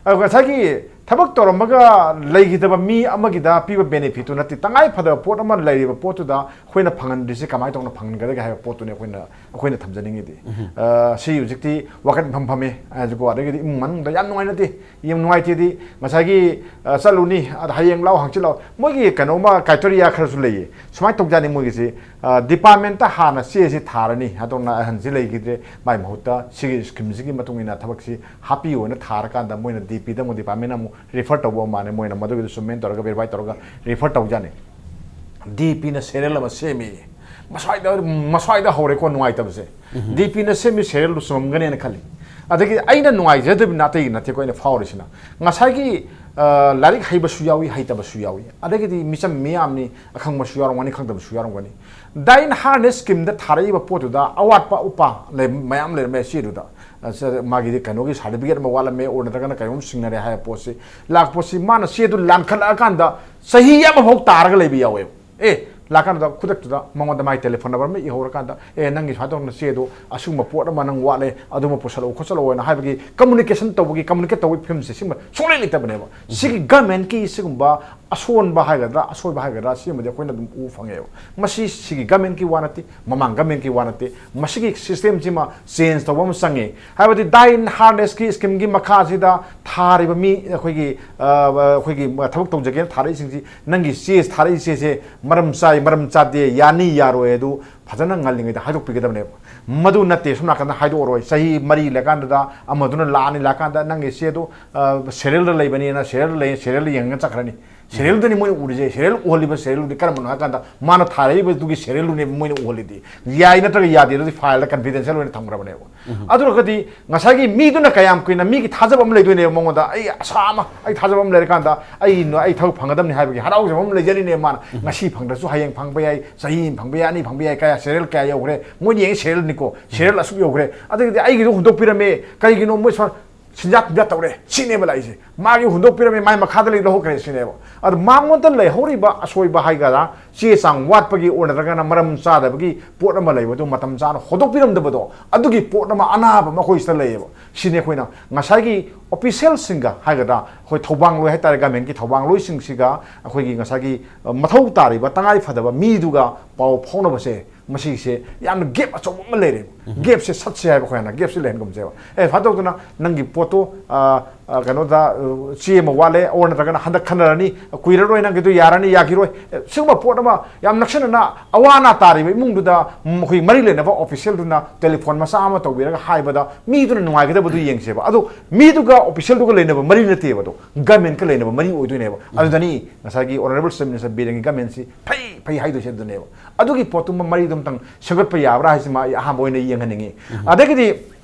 ꯑꯗꯣ ꯉꯁꯥꯏꯒꯤ ꯊꯕꯛ ꯇꯧꯔꯝꯃꯒ ꯂꯩꯈꯤꯗꯕ ꯃꯤ ꯑꯃꯒꯤꯗ ꯄꯤꯕ ꯕꯦꯅꯤꯐꯤꯠꯇꯨ ꯅꯠꯇꯦ, ꯇꯉꯥꯏ ꯐꯗꯕ ꯄꯣꯠ ꯑꯃ ꯂꯩꯔꯤꯕ ꯄꯣꯠꯇꯨꯗ ꯑꯩꯈꯣꯏꯅ ꯐꯪꯍꯟꯗ꯭ꯔꯤꯁꯦ ꯀꯃꯥꯏꯅ ꯇꯧꯅ ꯐꯪꯍꯟꯒꯗꯒꯦ ꯍꯥꯏꯕ ꯄꯣꯠꯇꯨꯅꯤ ꯑꯩꯈꯣꯏꯅ ꯑꯩꯈꯣꯏꯅ ꯊꯝꯖꯅꯤꯡꯉꯤꯗꯤ꯫ ꯁꯤ ꯍꯧꯖꯤꯛꯇꯤ ꯋꯥꯀꯠ ꯐꯝ ꯐꯝꯃꯦ ꯍꯥꯏꯁꯤꯀꯣ, ꯑꯗꯒꯤꯗꯤ ꯏꯃꯨꯡ ꯃꯅꯨꯡꯗ ꯌꯥꯝ ꯅꯨꯡꯉꯥꯏꯅꯗꯦ꯫ ꯌꯥꯝ ꯅꯨꯡꯉꯥꯏꯇꯦꯗꯤ, ꯉꯁꯥꯏꯒꯤ ꯆꯠꯂꯨꯅꯤ, ꯑꯗ ꯍꯌꯦꯡ ꯂꯥꯎ, ꯍꯪꯆꯤꯠ ꯂꯥꯎ, ꯃꯣꯏꯒꯤ ꯀꯩꯅꯣꯝꯃ ꯀ꯭ꯔꯥꯏꯇꯦꯔꯤꯌꯥ ꯈꯔꯁꯨ ꯂꯩꯌꯦ꯫ ꯁꯨꯃꯥꯏꯅ ꯇꯧꯖꯥꯠꯅꯤ ꯃꯣꯏꯒꯤꯁꯤ꯫ ꯗꯤꯄꯥꯔꯠꯃꯦꯟꯇ ꯍꯥꯟꯅ ꯆꯦꯁꯤ ꯊꯥꯔꯅꯤ, ꯑꯗꯣꯝꯅ ꯑꯍꯟꯁꯤ ꯂꯩꯈꯤꯗ꯭ꯔꯦ, ꯃꯥꯏ ꯃꯍꯨꯠꯇ ꯁꯤꯒꯤ ꯁ꯭ꯀꯤꯝꯁꯤꯒꯤ ꯃꯇꯨꯡ ꯏꯟꯅ ꯊꯕꯛꯁꯤ ꯍꯥꯞꯄꯤꯌꯣꯅ ꯊꯥꯔꯀꯥꯟꯗ ꯃꯣꯏꯅ ꯗꯤ ꯄꯤꯗ ꯑꯃꯨꯛ ꯗꯤꯄꯥꯔꯠꯃꯦꯟ ꯑꯃꯨꯛ ꯔꯤꯐꯔ ꯇꯧꯕ ꯃꯥꯜꯂꯦ꯫ ꯃꯣꯏꯅ ꯃꯗꯨꯒꯤꯗꯣ ꯆꯨꯝꯃꯦꯅ ꯇꯧꯔꯒ ꯚꯦꯔꯤꯐꯥꯏ ꯇꯧꯔꯒ ꯔꯤꯐꯔ ꯇꯧꯖꯥꯠꯅꯤ꯫ ꯗꯤ ꯄꯤꯅ ꯁꯦꯔꯤꯌꯦꯜ ꯑꯃ ꯁꯦꯝꯃꯤ꯫ ꯃꯁ꯭ꯋꯥꯏꯗ ꯃꯁ꯭ꯋꯥꯏꯗ ꯍꯧꯔꯦꯀꯣ ꯅꯨꯡꯉꯥꯏꯇꯕꯁꯦ꯫ ꯗꯤ ꯄꯤꯅ ꯁꯦꯝꯃꯤ ꯁꯦꯔꯤꯌꯦꯜꯗꯨ ꯆꯨꯝꯃꯝꯒꯅꯦꯅ ꯈꯜꯂꯤ꯫ ꯑꯗꯒꯤ ꯑꯩꯅ ꯅꯨꯡꯉꯥꯏꯖꯗꯕꯅ ꯑꯇꯩꯒꯤ ꯅꯠꯇꯦꯀꯣ, ꯑꯩꯅ ꯐꯥꯎꯔꯤꯁꯤꯅ ꯉꯁꯥꯏꯒꯤ ꯂꯥꯏꯔꯤꯛ ꯍꯩꯕꯁꯨ ꯌꯥꯎꯏ, ꯍꯩꯇꯕꯁꯨ ꯌꯥꯎꯏ, ꯑꯗꯒꯤꯗꯤ ꯃꯤꯆꯝ ꯃꯤꯌꯥꯝꯅꯤ, ꯑꯈꯪꯕꯁꯨ ꯌꯥꯎꯔꯝꯒꯅꯤ, ꯈꯪꯗꯕꯁꯨ ꯌꯥꯎꯔꯝꯒꯅꯤ꯫ ꯗꯥꯏꯟ ꯍꯥꯔꯅꯦꯁ ꯁ꯭ꯀꯤꯝꯗ ꯊꯥꯔꯛꯏꯕ ꯄꯣꯠꯇꯨꯗ ꯑꯋꯥꯠꯄ ꯑꯄꯥ ꯃꯌꯥꯝ ꯂꯩꯔꯝꯃꯦ꯫ ꯆꯦꯗꯨꯗ ꯃꯥꯒꯤꯗꯤ ꯀꯩꯅꯣꯒꯤ ꯁꯥꯔꯇꯤꯐꯤꯀꯦꯠ ꯑꯃ ꯋꯥꯠꯂꯝꯃꯦ, ꯑꯣꯔ ꯅꯠꯇ꯭ꯔꯒꯅ ꯀꯩꯅꯣꯝ ꯁꯤꯡꯅꯔꯦ ꯍꯥꯏꯕ ꯄꯣꯠꯁꯤ ꯂꯥꯛꯄꯁꯤ ꯃꯥꯅ ꯆꯦꯗꯨ ꯂꯥꯟꯈꯠꯂꯛꯑꯀꯥꯟꯗ ꯆꯍꯤ ꯑꯃꯐꯥꯎ ꯇꯥꯔꯒ ꯂꯩꯕ ꯌꯥꯎꯋꯦꯕ꯫ ꯑꯦ, ꯂꯥꯛꯀꯥꯟꯗ ꯈꯨꯗꯛꯇꯨꯗ ꯃꯉꯣꯟꯗ ꯃꯥꯏ ꯇꯦꯂꯤꯐꯣꯟ ꯅꯝꯕꯔ ꯑꯃ ꯏꯍꯧꯔꯀꯥꯟꯗ, "ꯑꯦ, ꯅꯪꯒꯤ ꯁꯨꯃꯥꯏꯅ ꯇꯧꯗꯅ ꯆꯦꯗꯣ ꯑꯁꯤꯒꯨꯝꯕ ꯄꯣꯠ ꯑꯃ ꯅꯪ ꯋꯥꯠꯂꯦ, ꯑꯗꯨꯃ ꯄꯨꯁꯜꯂꯛꯎ ꯈꯣꯠꯆꯜꯂꯛꯑꯣꯅ" ꯍꯥꯏꯕꯒꯤ ꯀꯝꯃꯨꯅꯤꯀꯦꯁꯟ ꯇꯧꯕꯒꯤ, ꯀꯝꯃꯨꯅꯤꯀꯦꯠ ꯇꯧꯕꯒꯤ ꯐꯤꯕꯝꯁꯦ ꯁꯤꯒꯨꯝꯕ ꯁꯨꯡꯂꯩ ꯂꯩꯇꯕꯅꯦꯕ꯫ ꯁꯤꯒꯤ ꯒꯃꯦꯟꯀꯤ ꯁꯤꯒꯨꯝꯕ ꯑꯁꯣꯟꯕ ꯍꯥꯏꯒꯗ꯭ꯔꯥ, ꯑꯁꯣꯏꯕ ꯍꯥꯏꯒꯗ꯭ꯔꯥ, ꯁꯤꯒꯨꯝꯕꯗꯤ ꯑꯩꯈꯣꯏꯅ ꯑꯗꯨꯝ ꯎꯕ ꯐꯪꯉꯦꯕ꯫ ꯃꯁꯤ ꯁꯤꯒꯤ ꯒꯃꯦꯟꯀꯤ ꯋꯥ ꯅꯠꯇꯦ, ꯃꯃꯥꯡ ꯒꯃꯦꯟꯀꯤ ꯋꯥ ꯅꯠꯇꯦ꯫ ꯃꯁꯤꯒꯤ ꯁꯤꯁꯇꯦꯝꯁꯤꯃ ꯆꯦꯟꯖ ꯇꯧꯕ ꯑꯃ ꯆꯪꯉꯦ꯫ ꯍꯥꯏꯕꯗꯤ ꯗꯥꯏꯟ ꯍꯥꯔꯅꯦꯁꯀꯤ ꯁ꯭ꯀꯤꯝꯒꯤ ꯃꯈꯥꯁꯤꯗ ꯊꯥꯔꯤꯕ ꯃꯤ ꯑꯩꯈꯣꯏꯒꯤ, ꯑ, ꯑꯩꯈꯣꯏꯒꯤ ꯊꯕꯛ ꯇꯧꯖꯒꯦꯅ ꯊꯥꯔꯛꯏꯁꯤꯡꯁꯤ, ꯅꯪꯒꯤ ꯆꯦ ꯊꯥꯔꯛꯏ ꯆꯦꯁꯦ ꯃꯔꯝ ꯆꯥꯏ, ꯃꯔꯝ ꯆꯥꯗꯦ, ꯌꯥꯅꯤ, ꯌꯥꯔꯣꯏ ꯑꯗꯨ ꯐꯖꯅ ꯉꯜꯂꯤꯉꯩꯗ ꯍꯥꯏꯗꯣꯛꯄꯤꯒꯗꯕꯅꯦꯕ꯫ ꯃꯗꯨ ꯅꯠꯇꯦ, ꯁꯣꯝ ꯅꯥꯀꯟꯗ ꯍꯥꯏꯗꯣꯛꯑꯔꯣꯏ, ꯆꯍꯤ ꯃꯔꯤ ꯂꯩꯀꯥꯟꯗꯗ ꯑꯃꯗꯨꯅ ꯂꯥꯛꯑꯅꯤ, ꯂꯥꯛꯀꯥꯟꯗ ꯅꯪꯒꯤ ꯆꯦꯗꯣ, ꯑ, ꯁꯦꯔꯤꯌꯦꯜꯗ ꯂꯩꯕꯅꯤꯅ ꯁꯦꯔꯤꯌꯦꯜꯗ ꯂꯩ, ꯁꯦꯔꯤꯌꯦꯜꯗ ꯌꯦꯡꯉꯒ ꯆꯠꯈ꯭ꯔꯅꯤ꯫ ꯁꯦꯔꯤꯌꯦꯜꯗꯅꯤ ꯃꯣꯏꯅ ꯎꯔꯤꯁꯦ꯫ ꯁꯦꯔꯤꯌꯦꯜ ꯎꯍꯜꯂꯤꯕ ꯁꯦꯔꯤꯌꯦꯜꯗꯨꯗꯤ ꯀꯔꯝꯕꯅꯣ ꯍꯥꯏ ꯀꯥꯟꯗ ꯃꯥꯅ ꯊꯥꯔꯛꯏꯕꯗꯨꯒꯤ ꯁꯦꯔꯤꯌꯦꯜꯗꯨꯅꯦꯕ ꯃꯣꯏꯅ ꯎꯍꯜꯂꯤꯗꯤ꯫ ꯌꯥꯏ ꯅꯠꯇ꯭ꯔꯒ ꯌꯥꯗꯦ ꯑꯗꯨꯗꯤ ꯐꯥꯏꯜꯗ ꯀꯟꯐꯤꯗꯦꯟꯁꯤꯌꯦꯜ ꯑꯣꯏꯅ ꯊꯝꯈ꯭ꯔꯕꯅꯦꯕ꯫ ꯑꯗꯨ ꯑꯣꯏꯔꯒꯗꯤ ꯉꯁꯥꯏꯒꯤ ꯃꯤꯗꯨꯅ ꯀꯌꯥꯝ ꯀꯨꯏꯅ ꯃꯤꯒꯤ ꯊꯥꯖꯕ ꯑꯃ ꯂꯩꯗꯣꯏꯅꯦꯕ ꯃꯉꯣꯟꯗ, "ꯑꯩ ꯑꯁꯥ ꯑꯃ, ꯑꯩ ꯊꯥꯖꯕ ꯑꯃ ꯂꯩꯔꯀꯥꯟꯗ ꯑꯩ ꯅ-, ꯑꯩ ꯊꯕꯛ ꯐꯪꯒꯗꯕꯅꯤ" ꯍꯥꯏꯕꯒꯤ ꯍꯔꯥꯎꯖꯕ ꯑꯃ ꯂꯩꯖꯔꯤꯅꯦꯕ ꯃꯥꯅ꯫ ꯉꯁꯤ ꯐꯪꯗ꯭ꯔꯁꯨ ꯍꯌꯦꯡ ꯐꯪꯕ ꯌꯥꯏ, ꯆꯍꯤ ꯑꯃ ꯐꯪꯕ ꯌꯥꯏ, ꯑꯅꯤ ꯐꯪꯕ ꯌꯥꯏ, ꯀꯌꯥ ꯁꯦꯔꯤꯌꯦꯜ ꯀꯌꯥ ꯌꯧꯈ꯭ꯔꯦ, ꯃꯣꯏꯅ ꯌꯦꯡꯉꯤ ꯁꯦꯔꯤꯌꯦꯜꯅꯤꯀꯣ, ꯁꯦꯔꯤꯌꯦꯜ ꯑꯁꯨꯛ ꯌꯧꯈ꯭ꯔꯦ꯫ ꯑꯗꯨꯗꯤ ꯑꯩꯒꯤꯗꯣ ꯍꯨꯟꯗꯣꯛꯄꯤꯔꯝꯃꯦ, ꯀꯩꯒꯤꯅꯣ ꯃꯣꯏ ꯁꯣ-, ꯁꯦꯟꯖꯥ ꯊꯨꯝꯖꯥ ꯇꯧꯔꯦ ꯁꯤꯅꯦꯕ ꯂꯥꯛꯏꯁꯦ꯫ ꯃꯥꯒꯤ ꯍꯨꯟꯗꯣꯛꯄꯤꯔꯝꯃꯦ, ꯃꯥꯏ ꯃꯈꯥꯗ ꯂꯩ ꯂꯧꯍꯧꯈ꯭ꯔꯦ ꯁꯤꯅꯦꯕ꯫ ꯑꯗꯨ ꯃꯉꯣꯟꯗ ꯂꯩꯍꯧꯔꯤꯕ ꯑꯁꯣꯏꯕ ꯍꯥꯏꯒꯗ꯭ꯔꯥ, ꯆꯦ ꯆꯥꯡ ꯋꯥꯠꯄꯒꯤ ꯑꯣꯔ ꯅꯠꯇ꯭ꯔꯒꯅ ꯃꯔꯝ ꯆꯥꯗꯕꯒꯤ ꯄꯣꯠ ꯑꯃ ꯂꯩꯕꯗꯨ ꯃꯇꯝ ꯆꯥꯅ ꯍꯨꯟꯗꯣꯛꯄꯤꯔꯝꯗꯕꯗꯣ, ꯑꯗꯨꯒꯤ ꯄꯣꯠ ꯑꯃ ꯑꯅꯥꯕ ꯑꯃ ꯑꯩꯈꯣꯏ ꯁꯤꯗ ꯂꯩꯌꯦꯕ꯫ ꯁꯤꯅꯤ ꯑꯩꯈꯣꯏꯅ ꯉꯁꯥꯏꯒꯤ ꯑꯣꯐꯤꯁꯤꯌꯦꯜꯁꯤꯡꯒ ꯍꯥꯏꯒꯗ꯭ꯔꯥ, ꯑꯩꯈꯣꯏ ꯊꯧꯕꯥꯡꯂꯣꯏ ꯍꯥꯏꯇꯥꯔꯦ, ꯒꯃꯦꯟꯒꯤ ꯊꯧꯕꯥꯡꯂꯣꯏꯁꯤꯡꯁꯤꯒ ꯑꯩꯈꯣꯏꯒꯤ ꯉꯁꯥꯏꯒꯤ, ꯑ, ꯃꯊꯧ ꯇꯥꯔꯤꯕ ꯇꯉꯥꯏ ꯐꯗꯕ ꯃꯤꯗꯨꯒ ꯄꯥꯎ ꯐꯥꯎꯅꯕꯁꯦ, ꯃꯁꯤꯁꯦ ꯌꯥꯝꯅ ꯒꯦꯞ ꯑꯆꯧꯕ ꯑꯃ ꯂꯩꯔꯦ꯫ ꯒꯦꯞꯁꯦ ꯁꯠꯁꯦ ꯍꯥꯏꯕ ꯑꯩꯈꯣꯏꯅ ꯒꯦꯞꯁꯦ ꯂꯩꯍꯟꯒꯨꯝꯁꯦꯕ꯫ ꯑꯦ, ꯐꯥꯗꯧꯗꯅ ꯅꯪꯒꯤ ꯄꯣꯠꯇꯣ, ꯑ, ꯑ, ꯀꯩꯅꯣꯗ, ꯑ, ꯆꯦ ꯑꯃ ꯋꯥꯠꯂꯦ, ꯑꯣꯔ ꯅꯠꯇ꯭ꯔꯒꯅ ꯍꯟꯗꯛ ꯈꯟꯅꯔꯅꯤ, ꯀꯨꯏꯔꯔꯣꯏ, ꯅꯪꯒꯤꯗꯣ ꯌꯥꯔꯅꯤ, ꯌꯥꯈꯤꯔꯣꯏ꯫ ꯑꯦ, ꯁꯤꯒꯨꯝꯕ ꯄꯣꯠ ꯑꯃ ꯌꯥꯝ ꯅꯛꯁꯤꯟꯅꯅ ꯑꯋꯥ ꯑꯅꯥ ꯇꯥꯔꯤꯕ ꯏꯃꯨꯡꯗꯨꯗ, ꯎꯝ, ꯑꯩꯈꯣꯏ ꯃꯔꯤ ꯂꯩꯅꯕ ꯑꯣꯐꯤꯁꯤꯌꯦꯜꯗꯨꯅ ꯇꯦꯂꯤꯐꯣꯟ ꯃꯆꯥ ꯑꯃ ꯇꯧꯕꯤꯔꯒ ꯍꯥꯏꯕꯗ ꯃꯤꯗꯨꯅ ꯅꯨꯡꯉꯥꯏꯒꯗꯕꯗꯨ ꯌꯦꯡꯁꯦꯕ꯫ ꯑꯗꯣ ꯃꯤꯗꯨꯒ ꯑꯣꯐꯤꯁꯤꯌꯦꯜꯗꯨꯒ ꯂꯩꯅꯕ ꯃꯔꯤ ꯅꯠꯇꯦꯕ, ꯑꯗꯣ ꯒꯃꯦꯟꯀ ꯂꯩꯅꯕ ꯃꯔꯤ ꯑꯣꯏꯗꯣꯏꯅꯦꯕ꯫ ꯑꯗꯨꯗꯅꯤ ꯉꯁꯥꯏꯒꯤ ꯑꯣꯅꯔꯦꯕꯜ ꯆꯤꯐ ꯃꯤꯅꯤꯁꯇꯔ ꯕꯤꯔꯦꯟꯒꯤ ꯒꯃꯦꯟꯁꯤ ꯐꯩ ꯐꯩ ꯍꯥꯏꯗꯣꯏꯁꯦ ꯑꯗꯨꯅꯦꯕ꯫ ꯑꯗꯨꯒꯤ ꯄꯣꯠꯇꯨꯃ ꯃꯔꯤꯗꯨ ꯑꯝꯇꯪ ꯁꯦꯝꯒꯠꯄ ꯌꯥꯕ꯭ꯔꯥ ꯍꯥꯏꯁꯤꯃ ꯑꯩ ꯑꯍꯥꯟꯕ ꯑꯣꯏꯅ ꯌꯦꯡꯍꯟꯅꯤꯡꯉꯤ꯫ ꯑꯗꯒꯤꯗꯤ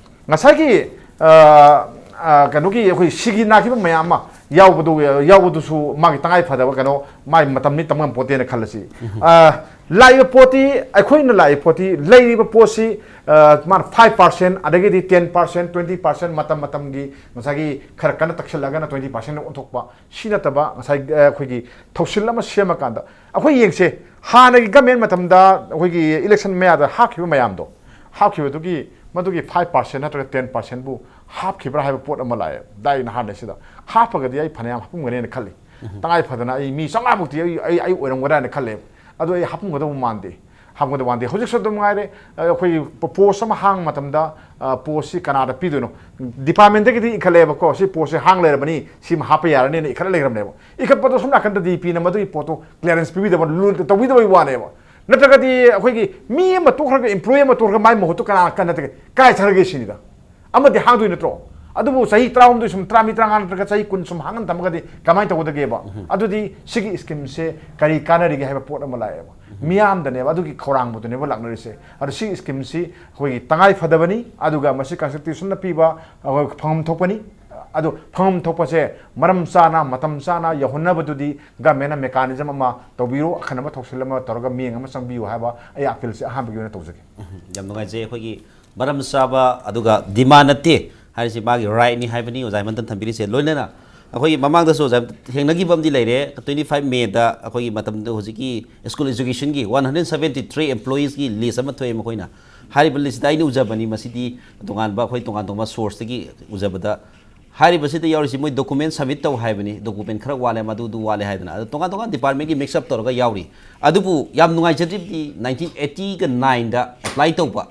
ꯉꯁꯥꯏꯒꯤ, ꯑ, ꯑ, ꯀꯩꯅꯣꯒꯤ ꯑꯩꯈꯣꯏ ꯁꯤꯒꯤ ꯅꯥꯈꯤꯕ ꯃꯌꯥꯝ ꯑꯃ ꯌꯥꯎꯕꯗꯨ, ꯌꯥꯎꯕꯗꯨꯁꯨ ꯃꯥꯒꯤ ꯇꯉꯥꯏ ꯐꯗꯕ ꯀꯩꯅꯣ, ꯃꯥꯒꯤ ꯃꯇꯝꯅꯤ ꯇꯝꯕ ꯉꯝꯄꯣꯠꯇꯦꯅ ꯈꯜꯂꯁꯤ꯫ ꯑ, ꯂꯥꯛꯏꯕ ꯄꯣꯠꯇꯤ, ꯑꯩꯈꯣꯏꯅ ꯂꯥꯛꯏꯕ ꯄꯣꯠꯇꯤ, ꯂꯩꯔꯤꯕ ꯄꯣꯠꯁꯤ, ꯑ, ꯃꯥꯅ five percent, ꯑꯗꯒꯤꯗꯤ ten percent, twenty percent, ꯃꯇꯝ ꯃꯇꯝꯒꯤ ꯉꯁꯥꯏꯒꯤ ꯈꯔ ꯀꯟꯅ ꯇꯛꯁꯤꯜꯂꯒꯅ twenty percent ꯑꯣꯟꯊꯣꯛꯄ, ꯁꯤ ꯅꯠꯇꯕ ꯉꯁꯥꯏ, ꯑ, ꯑꯩꯈꯣꯏꯒꯤ ꯊꯧꯁꯤꯜ ꯑꯃ ꯁꯦꯝꯃꯀꯥꯟꯗ, ꯑꯩꯈꯣꯏ ꯌꯦꯡꯁꯦ, ꯍꯥꯟꯅꯒꯤ ꯒꯃꯦꯟ ꯃꯇꯝꯗ ꯑꯩꯈꯣꯏꯒꯤ ꯏꯂꯦꯛꯁꯟ ꯃꯌꯥꯗ ꯍꯥꯞꯈꯤꯕ ꯃꯌꯥꯝꯗꯣ, ꯍꯥꯞꯈꯤꯕꯗꯨꯒꯤ ꯃꯗꯨꯒꯤ five percent ꯅꯠꯇ꯭ꯔꯒ ten percent ꯕꯨ ꯍꯥꯞꯈꯤꯕ꯭ꯔꯥ ꯍꯥꯏꯕ ꯄꯣꯠ ꯑꯃ ꯂꯥꯛꯑꯦ꯫ ꯗꯥꯏ ꯅꯍꯥꯟꯗꯩꯁꯤꯗ ꯍꯥꯞꯄꯒꯗꯤ ꯑꯩ ꯐꯅꯌꯥꯝ ꯍꯥꯞꯄꯝꯒꯅꯦꯅ ꯈꯜꯂꯤ꯫ ꯇꯉꯥꯏ ꯐꯗꯅ ꯑꯩ ꯃꯤ ꯆꯥꯝꯃꯉꯥ ꯃꯨꯛꯇꯤ ꯑꯩ, ꯑꯩ, ꯑꯩ ꯑꯣꯏꯔꯝꯒꯗ꯭ꯔꯥꯅ ꯈꯜꯂꯦ꯫ ꯑꯗꯣ ꯑꯩ ꯍꯥꯞꯄꯝꯒꯗꯧꯕ ꯃꯥꯟꯗꯦ꯫ ꯍꯥꯞꯄꯝꯒꯗꯧꯕ ꯃꯥꯟꯗꯦ꯫ ꯍꯧꯖꯤꯛꯁꯨ ꯑꯗꯨꯝ ꯉꯥꯏꯔꯦ, ꯑ, ꯑꯩꯈꯣꯏꯒꯤ ꯄꯣꯁ ꯑꯃ ꯍꯥꯡꯕ ꯃꯇꯝꯗ, ꯑ, ꯄꯣꯁꯁꯤ ꯀꯅꯥꯗ ꯄꯤꯗꯣꯏꯅꯣ? ꯗꯤꯄꯥꯔꯠꯃꯦꯟꯗꯒꯤꯗꯤ ꯏꯈꯠꯂꯛꯑꯦꯕꯀꯣ, ꯁꯤ ꯄꯣꯁꯁꯦ ꯍꯥꯡ ꯂꯩꯔꯕꯅꯤ, ꯁꯤꯃ ꯍꯥꯞꯄ ꯌꯥꯔꯅꯤꯅ ꯏꯈꯠꯂ ꯂꯩꯈ꯭ꯔꯕꯅꯦꯕ꯫ ꯏꯈꯠꯄꯗꯣ ꯁꯣꯝ ꯅꯥꯀꯟꯗ ꯗꯤ ꯄꯤꯅ ꯃꯗꯨꯒꯤ ꯄꯣꯠꯇꯣ ꯀ꯭ꯂꯤꯌꯥꯔꯦꯟꯁ ꯄꯤꯕꯤꯗꯕ, ꯂꯨ-, ꯇꯧꯕꯤꯗꯕꯒꯤ ꯋꯥꯅꯦꯕ꯫ ꯅꯠꯇ꯭ꯔꯒꯗꯤ ꯑꯩꯈꯣꯏꯒꯤ ꯃꯤ ꯑꯃ ꯇꯣꯛꯈ꯭ꯔꯒ, ꯏꯝꯄ꯭ꯂꯣꯌꯤ ꯑꯃ ꯇꯣꯛꯈ꯭ꯔꯒ ꯃꯥꯏ ꯃꯍꯨꯠꯇꯣ ꯀꯅꯥ ꯀꯟꯅ ꯀꯥꯏ ꯆꯠꯈ꯭ꯔꯒꯦ ꯁꯤꯅꯤꯗ꯫ ꯑꯃꯗꯤ ꯍꯥꯡꯗꯣꯏ ꯅꯠꯇ꯭ꯔꯣ? ꯑꯗꯨꯕꯨ ꯆꯍꯤ ꯇꯔꯥꯍꯨꯝꯗꯣꯏ ꯁꯨꯝ, ꯇꯔꯥꯃꯔꯤ, ꯇꯔꯥꯃꯉꯥ ꯅꯠꯇ꯭ꯔꯒ ꯆꯍꯤ ꯀꯨꯟ ꯁꯨꯝ ꯍꯥꯡꯍꯟ ꯊꯝꯃꯒꯗꯤ ꯀꯃꯥꯏꯅ ꯇꯧꯒꯗꯒꯦꯕ? ꯑꯗꯨꯗꯤ ꯁꯤꯒꯤ ꯁ꯭ꯀꯤꯝꯁꯦ ꯀꯔꯤ ꯀꯥꯟꯅꯔꯤꯒꯦ ꯍꯥꯏꯕ ꯄꯣꯠ ꯑꯃ ꯂꯥꯛꯑꯦꯕ꯫ ꯃꯤꯌꯥꯝꯗꯅꯦꯕ ꯑꯗꯨꯒꯤ ꯈꯧꯔꯥꯡꯕꯗꯨꯅꯦꯕ ꯂꯥꯛꯅꯔꯤꯁꯦ꯫ ꯑꯗꯣ ꯁꯤꯒꯤ ꯁ꯭ꯀꯤꯝꯁꯤ ꯑꯩꯈꯣꯏꯒꯤ ꯇꯉꯥꯏ ꯐꯗꯕꯅꯤ, ꯑꯗꯨꯒ ꯃꯁꯤ ꯀꯟꯁꯇꯤꯇ꯭ꯌꯨꯁꯟꯅ ꯄꯤꯕ ꯑꯩꯈꯣꯏ ꯐꯪꯐꯝ ꯊꯣꯛꯄꯅꯤ꯫ ꯑꯗꯣ ꯐꯪꯐꯝ ꯊꯣꯛꯄꯁꯦ ꯃꯔꯝ ꯆꯥꯅ, ꯃꯇꯝ ꯆꯥꯅ ꯌꯧꯍꯟꯅꯕꯗꯨꯗꯤ ꯒꯃꯦꯟꯅ ꯃꯦꯀꯥꯅꯤꯖꯝ ꯑꯃ ꯇꯧꯕꯤꯌꯨ, ꯑꯈꯟꯅꯕ ꯊꯧꯁꯤꯜ ꯑꯃ ꯇꯧꯔꯒ ꯃꯤꯠꯌꯦꯡ ꯑꯃ ꯆꯪꯕꯤꯌꯨ ꯍꯥꯏꯕ ꯑꯩ ꯑꯥꯄꯤꯜꯁꯦ ꯑꯍꯥꯟꯕꯒꯤ ꯑꯣꯏꯅ ꯇꯧꯖꯒꯦ꯫ ꯎꯝ, ꯌꯥꯝ ꯅꯨꯡꯉꯥꯏꯖꯩ꯫ ꯑꯩꯈꯣꯏꯒꯤ ꯃꯔꯝ ꯆꯥꯕ ꯑꯗꯨꯒ ꯗꯤꯃꯥꯟ ꯅꯠꯇꯦ ꯍꯥꯏꯔꯤꯁꯤ ꯃꯥꯒꯤ ꯔꯥꯏꯠꯅꯤ ꯍꯥꯏꯕꯅꯤ ꯑꯣꯖꯥ ꯍꯦꯃꯟꯇꯅ ꯊꯝꯕꯤꯔꯤꯁꯦ꯫ ꯂꯣꯏꯅꯅ ꯑꯩꯈꯣꯏꯒꯤ ꯃꯃꯥꯡꯗꯁꯨ ꯑꯣꯖꯥ ꯊꯦꯡꯅꯈꯤꯕ ꯑꯃꯗꯤ ꯂꯩꯔꯦ, twenty five ꯃꯦꯗ ꯑꯩꯈꯣꯏꯒꯤ ꯃꯇꯝꯗ ꯍꯧꯖꯤꯛꯀꯤ ꯁ꯭ꯀꯨꯜ ꯑꯦꯖꯨꯀꯦꯁꯟꯒꯤ one hundred seventy three employeesꯀꯤ list ꯑꯃ ꯊꯣꯛꯑꯦ ꯃꯈꯣꯏꯅ꯫ ꯍꯥꯏꯔꯤꯕ ꯂꯤꯁꯇ ꯑꯩꯅ ꯎꯖꯕꯅꯤ, ꯃꯁꯤꯗꯤ ꯇꯣꯉꯥꯟꯕ, ꯑꯩꯈꯣꯏ ꯇꯣꯉꯥꯟ ꯇꯣꯉꯥꯟꯕ ꯁꯣꯔꯁꯇꯒꯤ ꯎꯖꯕꯗ, ꯍꯥꯏꯔꯤꯕꯁꯤꯗ ꯌꯥꯎꯔꯤꯁꯤ ꯃꯣꯏ ꯗꯣꯀꯨꯃꯦꯟ ꯁꯕꯃꯤꯠ ꯇꯧ ꯍꯥꯏꯕꯅꯤ, ꯗꯣꯀꯨꯃꯦꯟ ꯈꯔ ꯋꯥꯠꯂꯦ, ꯃꯗꯨꯗꯨ ꯋꯥꯠꯂꯦ ꯍꯥꯏꯗꯅ꯫ ꯑꯗꯣ ꯇꯣꯉꯥꯟ ꯇꯣꯉꯥꯟ ꯗꯤꯄꯥꯔꯠꯃꯦꯟꯒꯤ ꯃꯤꯛꯁ ꯑꯞ ꯇꯧꯔꯒ ꯌꯥꯎꯔꯤ꯫ ꯑꯗꯨꯕꯨ ꯌꯥꯝ ꯅꯨꯡꯉꯥꯏꯖꯗ꯭ꯔꯤꯕꯗꯤ ꯅꯥꯏꯟꯇꯤꯟ ꯑꯩꯠꯇꯤꯒ ꯅꯥꯏꯟꯗ ꯑꯦꯄ꯭ꯂꯥꯏ ꯇꯧꯕ,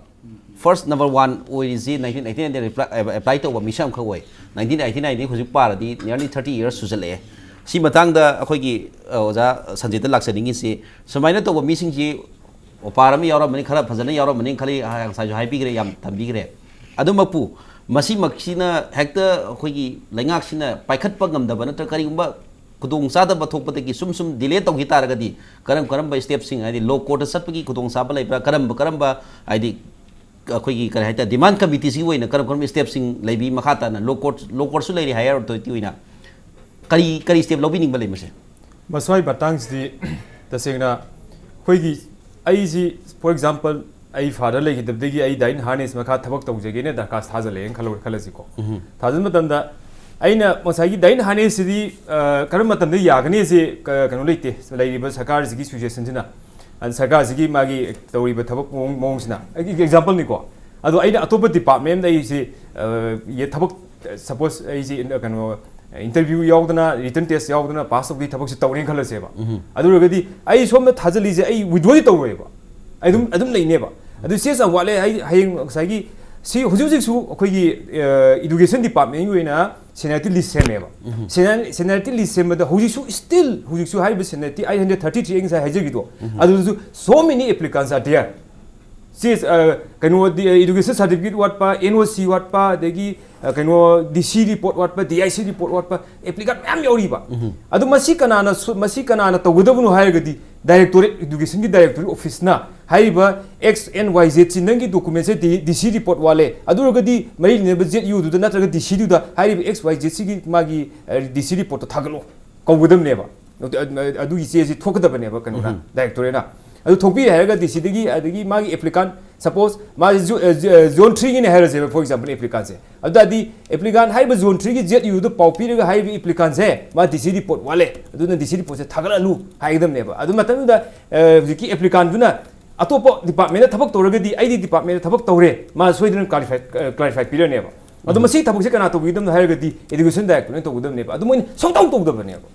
ꯐꯥꯔꯁ ꯅꯝꯕꯔ ꯋꯥꯟ ꯑꯣꯏꯔꯤꯁꯤ ꯅꯥꯏꯟꯇꯤꯟ ꯑꯩꯠꯇꯤ ꯅꯥꯏꯟꯗ ꯑꯦꯄ꯭ꯂꯥꯏ ꯇꯧꯕ ꯃꯤꯁꯛ ꯑꯃꯈꯛ ꯑꯣꯏ꯫ ꯅꯥꯏꯟꯇꯤꯟ ꯑꯩꯠꯇꯤ ꯅꯥꯏꯟꯗꯒꯤ ꯍꯧꯖꯤꯛ ꯄꯥꯔꯗꯤ nearly thirty years ꯁꯨꯖꯜꯂꯛꯑꯦ꯫ ꯁꯤ ꯃꯇꯥꯡꯗ ꯑꯩꯈꯣꯏꯒꯤ, ꯑ, ꯑꯣꯖꯥ ꯁꯟꯖꯤꯠꯇ ꯂꯥꯛꯆꯅꯤꯡꯉꯤꯁꯤ, ꯁꯨꯃꯥꯏꯅ ꯇꯧꯕ ꯃꯤꯁꯤꯡꯁꯤ ꯄꯥꯔ ꯑꯃ ꯌꯥꯎꯔꯝꯃꯅꯤ, ꯈꯔ ꯐꯖꯅ ꯌꯥꯎꯔꯝꯃꯅꯤ ꯈꯜꯂꯤ, ꯉꯁꯥꯏꯁꯨ ꯍꯥꯏꯕꯤꯈ꯭ꯔꯦ, ꯌꯥꯝ ꯊꯝꯕꯤꯈ꯭ꯔꯦ꯫ ꯑꯗꯨꯃꯛꯄꯨ ꯃꯁꯤꯃꯛꯁꯤꯅ ꯍꯦꯛꯇ ꯑꯩꯈꯣꯏꯒꯤ ꯂꯩꯉꯥꯛꯁꯤꯅ ꯄꯥꯏꯈꯠꯄ ꯉꯝꯗꯕ ꯅꯠꯇ꯭ꯔꯒ ꯀꯔꯤꯒꯨꯝꯕ ꯈꯨꯗꯣꯡ ꯆꯥꯗꯕ ꯊꯣꯛꯄꯗꯒꯤ ꯁꯨꯝ ꯁꯨꯝ ꯗꯤꯂꯦ ꯇꯧꯈꯤ ꯇꯥꯔꯒꯗꯤ ꯀꯔꯝ ꯀꯔꯝꯕ ꯁ꯭ꯇꯦꯞꯁꯤꯡ, ꯍꯥꯏꯗꯤ ꯂꯣ ꯀꯣꯔꯠꯇ ꯆꯠꯄꯒꯤ ꯈꯨꯗꯣꯡꯆꯥꯕ ꯂꯩꯕ꯭ꯔꯥ, ꯀꯔꯝꯕ ꯀꯔꯝꯕ, ꯍꯥꯏꯗꯤ ꯑꯩꯈꯣꯏꯒꯤ ꯀꯔꯤ ꯍꯥꯏꯇꯥꯔꯦ, ꯗꯤꯃꯥꯟ ꯀꯃꯤꯇꯤꯁꯤꯒꯤ ꯑꯣꯏꯅ ꯀꯔꯝ ꯀꯔꯝꯕ ꯁ꯭ꯇꯦꯞꯁꯤꯡ ꯂꯩꯕꯤ, ꯃꯈꯥ ꯇꯥꯅ ꯂꯣ ꯀꯣꯔꯠ, ꯂꯣ ꯀꯣꯔꯠꯁꯨ ꯂꯩꯔꯤ ꯍꯥꯌꯔ ꯑꯣꯊꯣꯔꯤꯇꯤ ꯑꯣꯏꯅ, ꯀꯔꯤ ꯀꯔꯤ ꯁ꯭ꯇꯦꯞ ꯂꯧꯕꯤꯅꯤꯡꯕ ꯂꯩ ꯃꯁꯦ? ꯃꯁ꯭ꯋꯥꯏ ꯃꯇꯥꯡꯁꯤꯗꯤ ꯇꯁꯦꯡꯅ ꯑꯩꯈꯣꯏꯒꯤ, ꯑꯩꯁꯤ, for example, ꯑꯩ ꯐꯥꯗꯔ ꯂꯩꯈꯤꯗꯕꯗꯒꯤ ꯑꯩ ꯗꯥꯏꯟ ꯍꯥꯔꯅꯦꯁ ꯃꯈꯥ ꯊꯕꯛ ꯇꯧꯖꯒꯦꯅ ꯗꯔꯈꯥꯁ ꯊꯥꯖꯜꯂꯛꯑꯦꯅ ꯈꯜꯂꯣ, ꯈꯜꯂꯁꯤꯀꯣ꯫ ꯊꯥꯖꯤꯟꯕ ꯃꯇꯝꯗ ꯑꯩꯅ ꯉꯁꯥꯏꯒꯤ ꯗꯥꯏꯟ ꯍꯥꯔꯅꯦꯁꯁꯤꯗꯤ, ꯑ, ꯀꯔꯝꯕ ꯃꯇꯝꯗ ꯌꯥꯒꯅꯤ ꯍꯥꯏꯁꯦ, ꯀ-, ꯀꯩꯅꯣ ꯂꯩꯇꯦ, ꯂꯩꯔꯤꯕ ꯁꯔꯀꯥꯔꯁꯤꯒꯤ ꯁꯤꯆꯨꯋꯦꯁꯟꯁꯤꯅ, ꯑꯗ ꯁꯔꯀꯥꯔꯁꯤꯒꯤ ꯃꯥꯒꯤ ꯇꯧꯔꯤꯕ ꯊꯕꯛ ꯃꯑꯣꯡ, ꯃꯑꯣꯡꯁꯤꯅ, ꯑꯩꯒꯤ ꯑꯦꯛꯖꯥꯝꯄꯜꯅꯤꯀꯣ꯫ ꯑꯗꯣ ꯑꯩꯅ ꯑꯇꯣꯞꯄ ꯗꯤꯄꯥꯔꯠꯃꯦꯟꯗ ꯑꯩꯁꯦ, ꯑ, ꯌꯦ-, ꯊꯕꯛ, ꯁꯄꯣꯁ ꯑꯩꯁꯦ ꯏꯟ-, ꯀꯩꯅꯣ, ꯏꯟꯇꯔꯚ꯭ꯌꯨ ꯌꯥꯎꯗꯅ, ꯔꯤꯇꯟ ꯇꯦꯁ ꯌꯥꯎꯗꯅ ꯄꯥꯁ ꯇꯧꯕꯒꯤ ꯊꯕꯛꯁꯦ ꯇꯧꯔꯦꯅ ꯈꯜꯂꯁꯦꯕ꯫ ꯑꯗꯨ ꯑꯣꯏꯔꯒꯗꯤ ꯑꯩ ꯁꯣꯝꯗ ꯊꯥꯖꯤꯜꯂꯤꯁꯦ ꯑꯩ ꯋꯤꯗ꯭ꯔꯣꯗꯤ ꯇꯧꯔꯣꯏꯕ, ꯑꯩ ꯑꯗꯨꯝ, ꯑꯗꯨꯝ ꯂꯩꯅꯦꯕ꯫ ꯑꯗꯨ ꯆꯦ ꯆꯥꯡ ꯋꯥꯠꯂꯦ, ꯑꯩ ꯍꯌꯦꯡ ꯉꯁꯥꯏꯒꯤ ꯁꯤ ꯍꯧꯖꯤꯛ ꯍꯧꯖꯤꯛꯁꯨ ꯑꯩꯈꯣꯏꯒꯤ, ꯑ, ꯏꯗꯨꯀꯦꯁꯟ ꯗꯤꯄꯥꯔꯠꯃꯦꯟꯒꯤ ꯑꯣꯏꯅ ꯁꯦꯅꯤꯌꯔꯇꯤ ꯂꯤꯁ ꯁꯦꯝꯃꯦꯕ꯫ ꯁꯦꯅꯤꯌꯔ-, ꯁꯦꯅꯤꯌꯔꯇꯤ ꯂꯤꯁ ꯁꯦꯝꯕꯗ ꯍꯧꯖꯤꯛꯁꯨ, ꯁ꯭ꯇꯤꯜ ꯍꯧꯖꯤꯛꯁꯨ ꯍꯥꯏꯔꯤꯕ ꯁꯦꯅꯤꯌꯔꯇꯤ eight hundred thirty three ꯑꯩ ꯉꯁꯥꯏ ꯍꯥꯏꯖꯈꯤꯗꯣ, ꯑꯗꯨꯗꯁꯨ so many applicants are there꯫ ꯁꯤ, ꯑ, ꯀꯩꯅꯣ, ꯗꯤ, ꯑꯦꯗꯨꯀꯦꯁꯟ ꯁꯥꯔꯇꯤꯐꯤꯀꯦꯠ ꯋꯥꯠꯄ, ꯑꯦꯟ ꯑꯣ ꯁꯤ ꯋꯥꯠꯄ, ꯑꯗꯒꯤ, ꯑ, ꯀꯩꯅꯣ, ꯗꯤ ꯁꯤ ꯔꯤꯄꯣꯔꯠ ꯋꯥꯠꯄ, ꯗꯤ ꯑꯥꯏ ꯁꯤ ꯔꯤꯄꯣꯔꯠ ꯋꯥꯠꯄ ꯑꯦꯄ꯭ꯂꯤꯀꯥꯟ ꯃꯌꯥꯝ ꯌꯥꯎꯔꯤꯕ꯫ ꯑꯗꯨ ꯃꯁꯤ ꯀꯅꯥꯅ ꯁꯨ-, ꯃꯁꯤ ꯀꯅꯥꯅ ꯇꯧꯒꯗꯕꯅꯣ ꯍꯥꯏꯔꯒꯗꯤ ꯗꯥꯏꯔꯦꯛꯇꯣꯔꯦꯠ, ꯏꯗꯨꯀꯦꯁꯟꯒꯤ ꯗꯥꯏꯔꯦꯛꯇꯣꯔꯦꯠ ꯑꯣꯐꯤꯁꯅ ꯍꯥꯏꯔꯤꯕ X and Y Z ꯁꯤ ꯅꯪꯒꯤ ꯗꯣꯀꯨꯃꯦꯟꯁꯦ ꯗꯤ, ꯗꯤ ꯁꯤ ꯔꯤꯄꯣꯔꯠ ꯋꯥꯠꯂꯦ, ꯑꯗꯨ ꯑꯣꯏꯔꯒꯗꯤ ꯃꯔꯤ ꯂꯩꯅꯕ ꯖꯦꯠ ꯌꯨꯗꯨꯗ ꯅꯠꯇ꯭ꯔꯒ ꯗꯤ ꯁꯤꯗꯨꯗ ꯍꯥꯏꯔꯤꯕ X Y Z ꯁꯤꯒꯤ ꯃꯥꯒꯤ, ꯑ, ꯗꯤ ꯁꯤ ꯔꯤꯄꯣꯔꯠꯇꯣ ꯊꯥꯒꯠꯂꯣ ꯀꯧꯒꯗꯕꯅꯦꯕ꯫ ꯑꯗꯨ, ꯑꯗꯨ, ꯑꯗꯨꯒꯤ ꯆꯦꯁꯤ ꯊꯣꯛꯀꯗꯕꯅꯦꯕ ꯀꯩꯅꯣꯅ, ꯗꯥꯏꯔꯦꯛꯇꯣꯔꯦꯠꯅ꯫ ꯑꯗꯨ ꯊꯣꯛꯄꯤꯔꯦ ꯍꯥꯏꯔꯒ ꯗꯤ ꯁꯤꯗꯒꯤ, ꯑꯗꯒꯤ ꯃꯥꯒꯤ ꯑꯦꯄ꯭ꯂꯤꯀꯥꯟ, ꯁꯄꯣꯁ ꯃꯥꯁꯤ ꯖꯣ-, ꯑ, ꯖꯣ-, ꯑ, ꯖꯣꯟ ꯊ꯭ꯔꯤꯒꯤꯅꯦ ꯍꯥꯏꯔꯁꯦꯕ, for example, ꯑꯦꯄ꯭ꯂꯤꯀꯥꯟꯁꯦ꯫ ꯑꯗꯨ ꯇꯥꯔꯗꯤ ꯑꯦꯄ꯭ꯂꯤꯀꯥꯟ ꯍꯥꯏꯔꯤꯕ ꯖꯣꯟ ꯊ꯭ꯔꯤꯒꯤ ꯖꯦꯠ ꯌꯨꯗ ꯄꯥꯎ ꯄꯤꯔꯒ ꯍꯥꯏꯔꯤꯕ ꯑꯦꯄ꯭ꯂꯤꯀꯥꯟꯁꯦ ꯃꯥ ꯗꯤ ꯁꯤ ꯔꯤꯄꯣꯔꯠ ꯋꯥꯠꯂꯦ, ꯑꯗꯨꯅ ꯗꯤ ꯁꯤ ꯔꯤꯄꯣꯔꯠꯁꯦ ꯊꯥꯒꯠꯍꯜꯂꯨ ꯍꯥꯏꯒꯗꯕꯅꯦꯕ꯫ ꯑꯗꯨ ꯃꯇꯝꯗꯨꯗ, ꯑ, ꯍꯧꯖꯤꯛꯀꯤ ꯑꯦꯄ꯭ꯂꯤꯀꯥꯟꯗꯨꯅ ꯑꯇꯣꯞꯄ ꯗꯤꯄꯥꯔꯠꯃꯦꯟꯗ ꯊꯕꯛ ꯇꯧꯔꯒꯗꯤ ꯑꯩꯗꯤ ꯗꯤꯄꯥꯔꯠꯃꯦꯟꯗ ꯊꯕꯛ ꯇꯧꯔꯦ, ꯃꯥ ꯁꯣꯏꯗꯅ ꯀ꯭ꯂꯥꯔꯤꯐꯥꯏ ꯄꯤꯔꯅꯦꯕ꯫ ꯑꯗꯣ ꯃꯁꯤꯒꯤ ꯊꯕꯛꯁꯦ ꯀꯅꯥ ꯇꯧꯕꯤꯒꯗꯕꯅꯣ ꯍꯥꯏꯔꯒꯗꯤ ꯑꯦꯗꯨꯀꯦꯁꯟ ꯗꯥꯏꯔꯦꯛꯇꯣꯔꯦꯠꯅ ꯇꯧꯒꯗꯕꯅꯦꯕ꯫ ꯑꯗꯨ ꯃꯣꯏꯅ ꯁꯨꯡꯇꯧ ꯇꯧꯗꯕꯅꯦꯕ,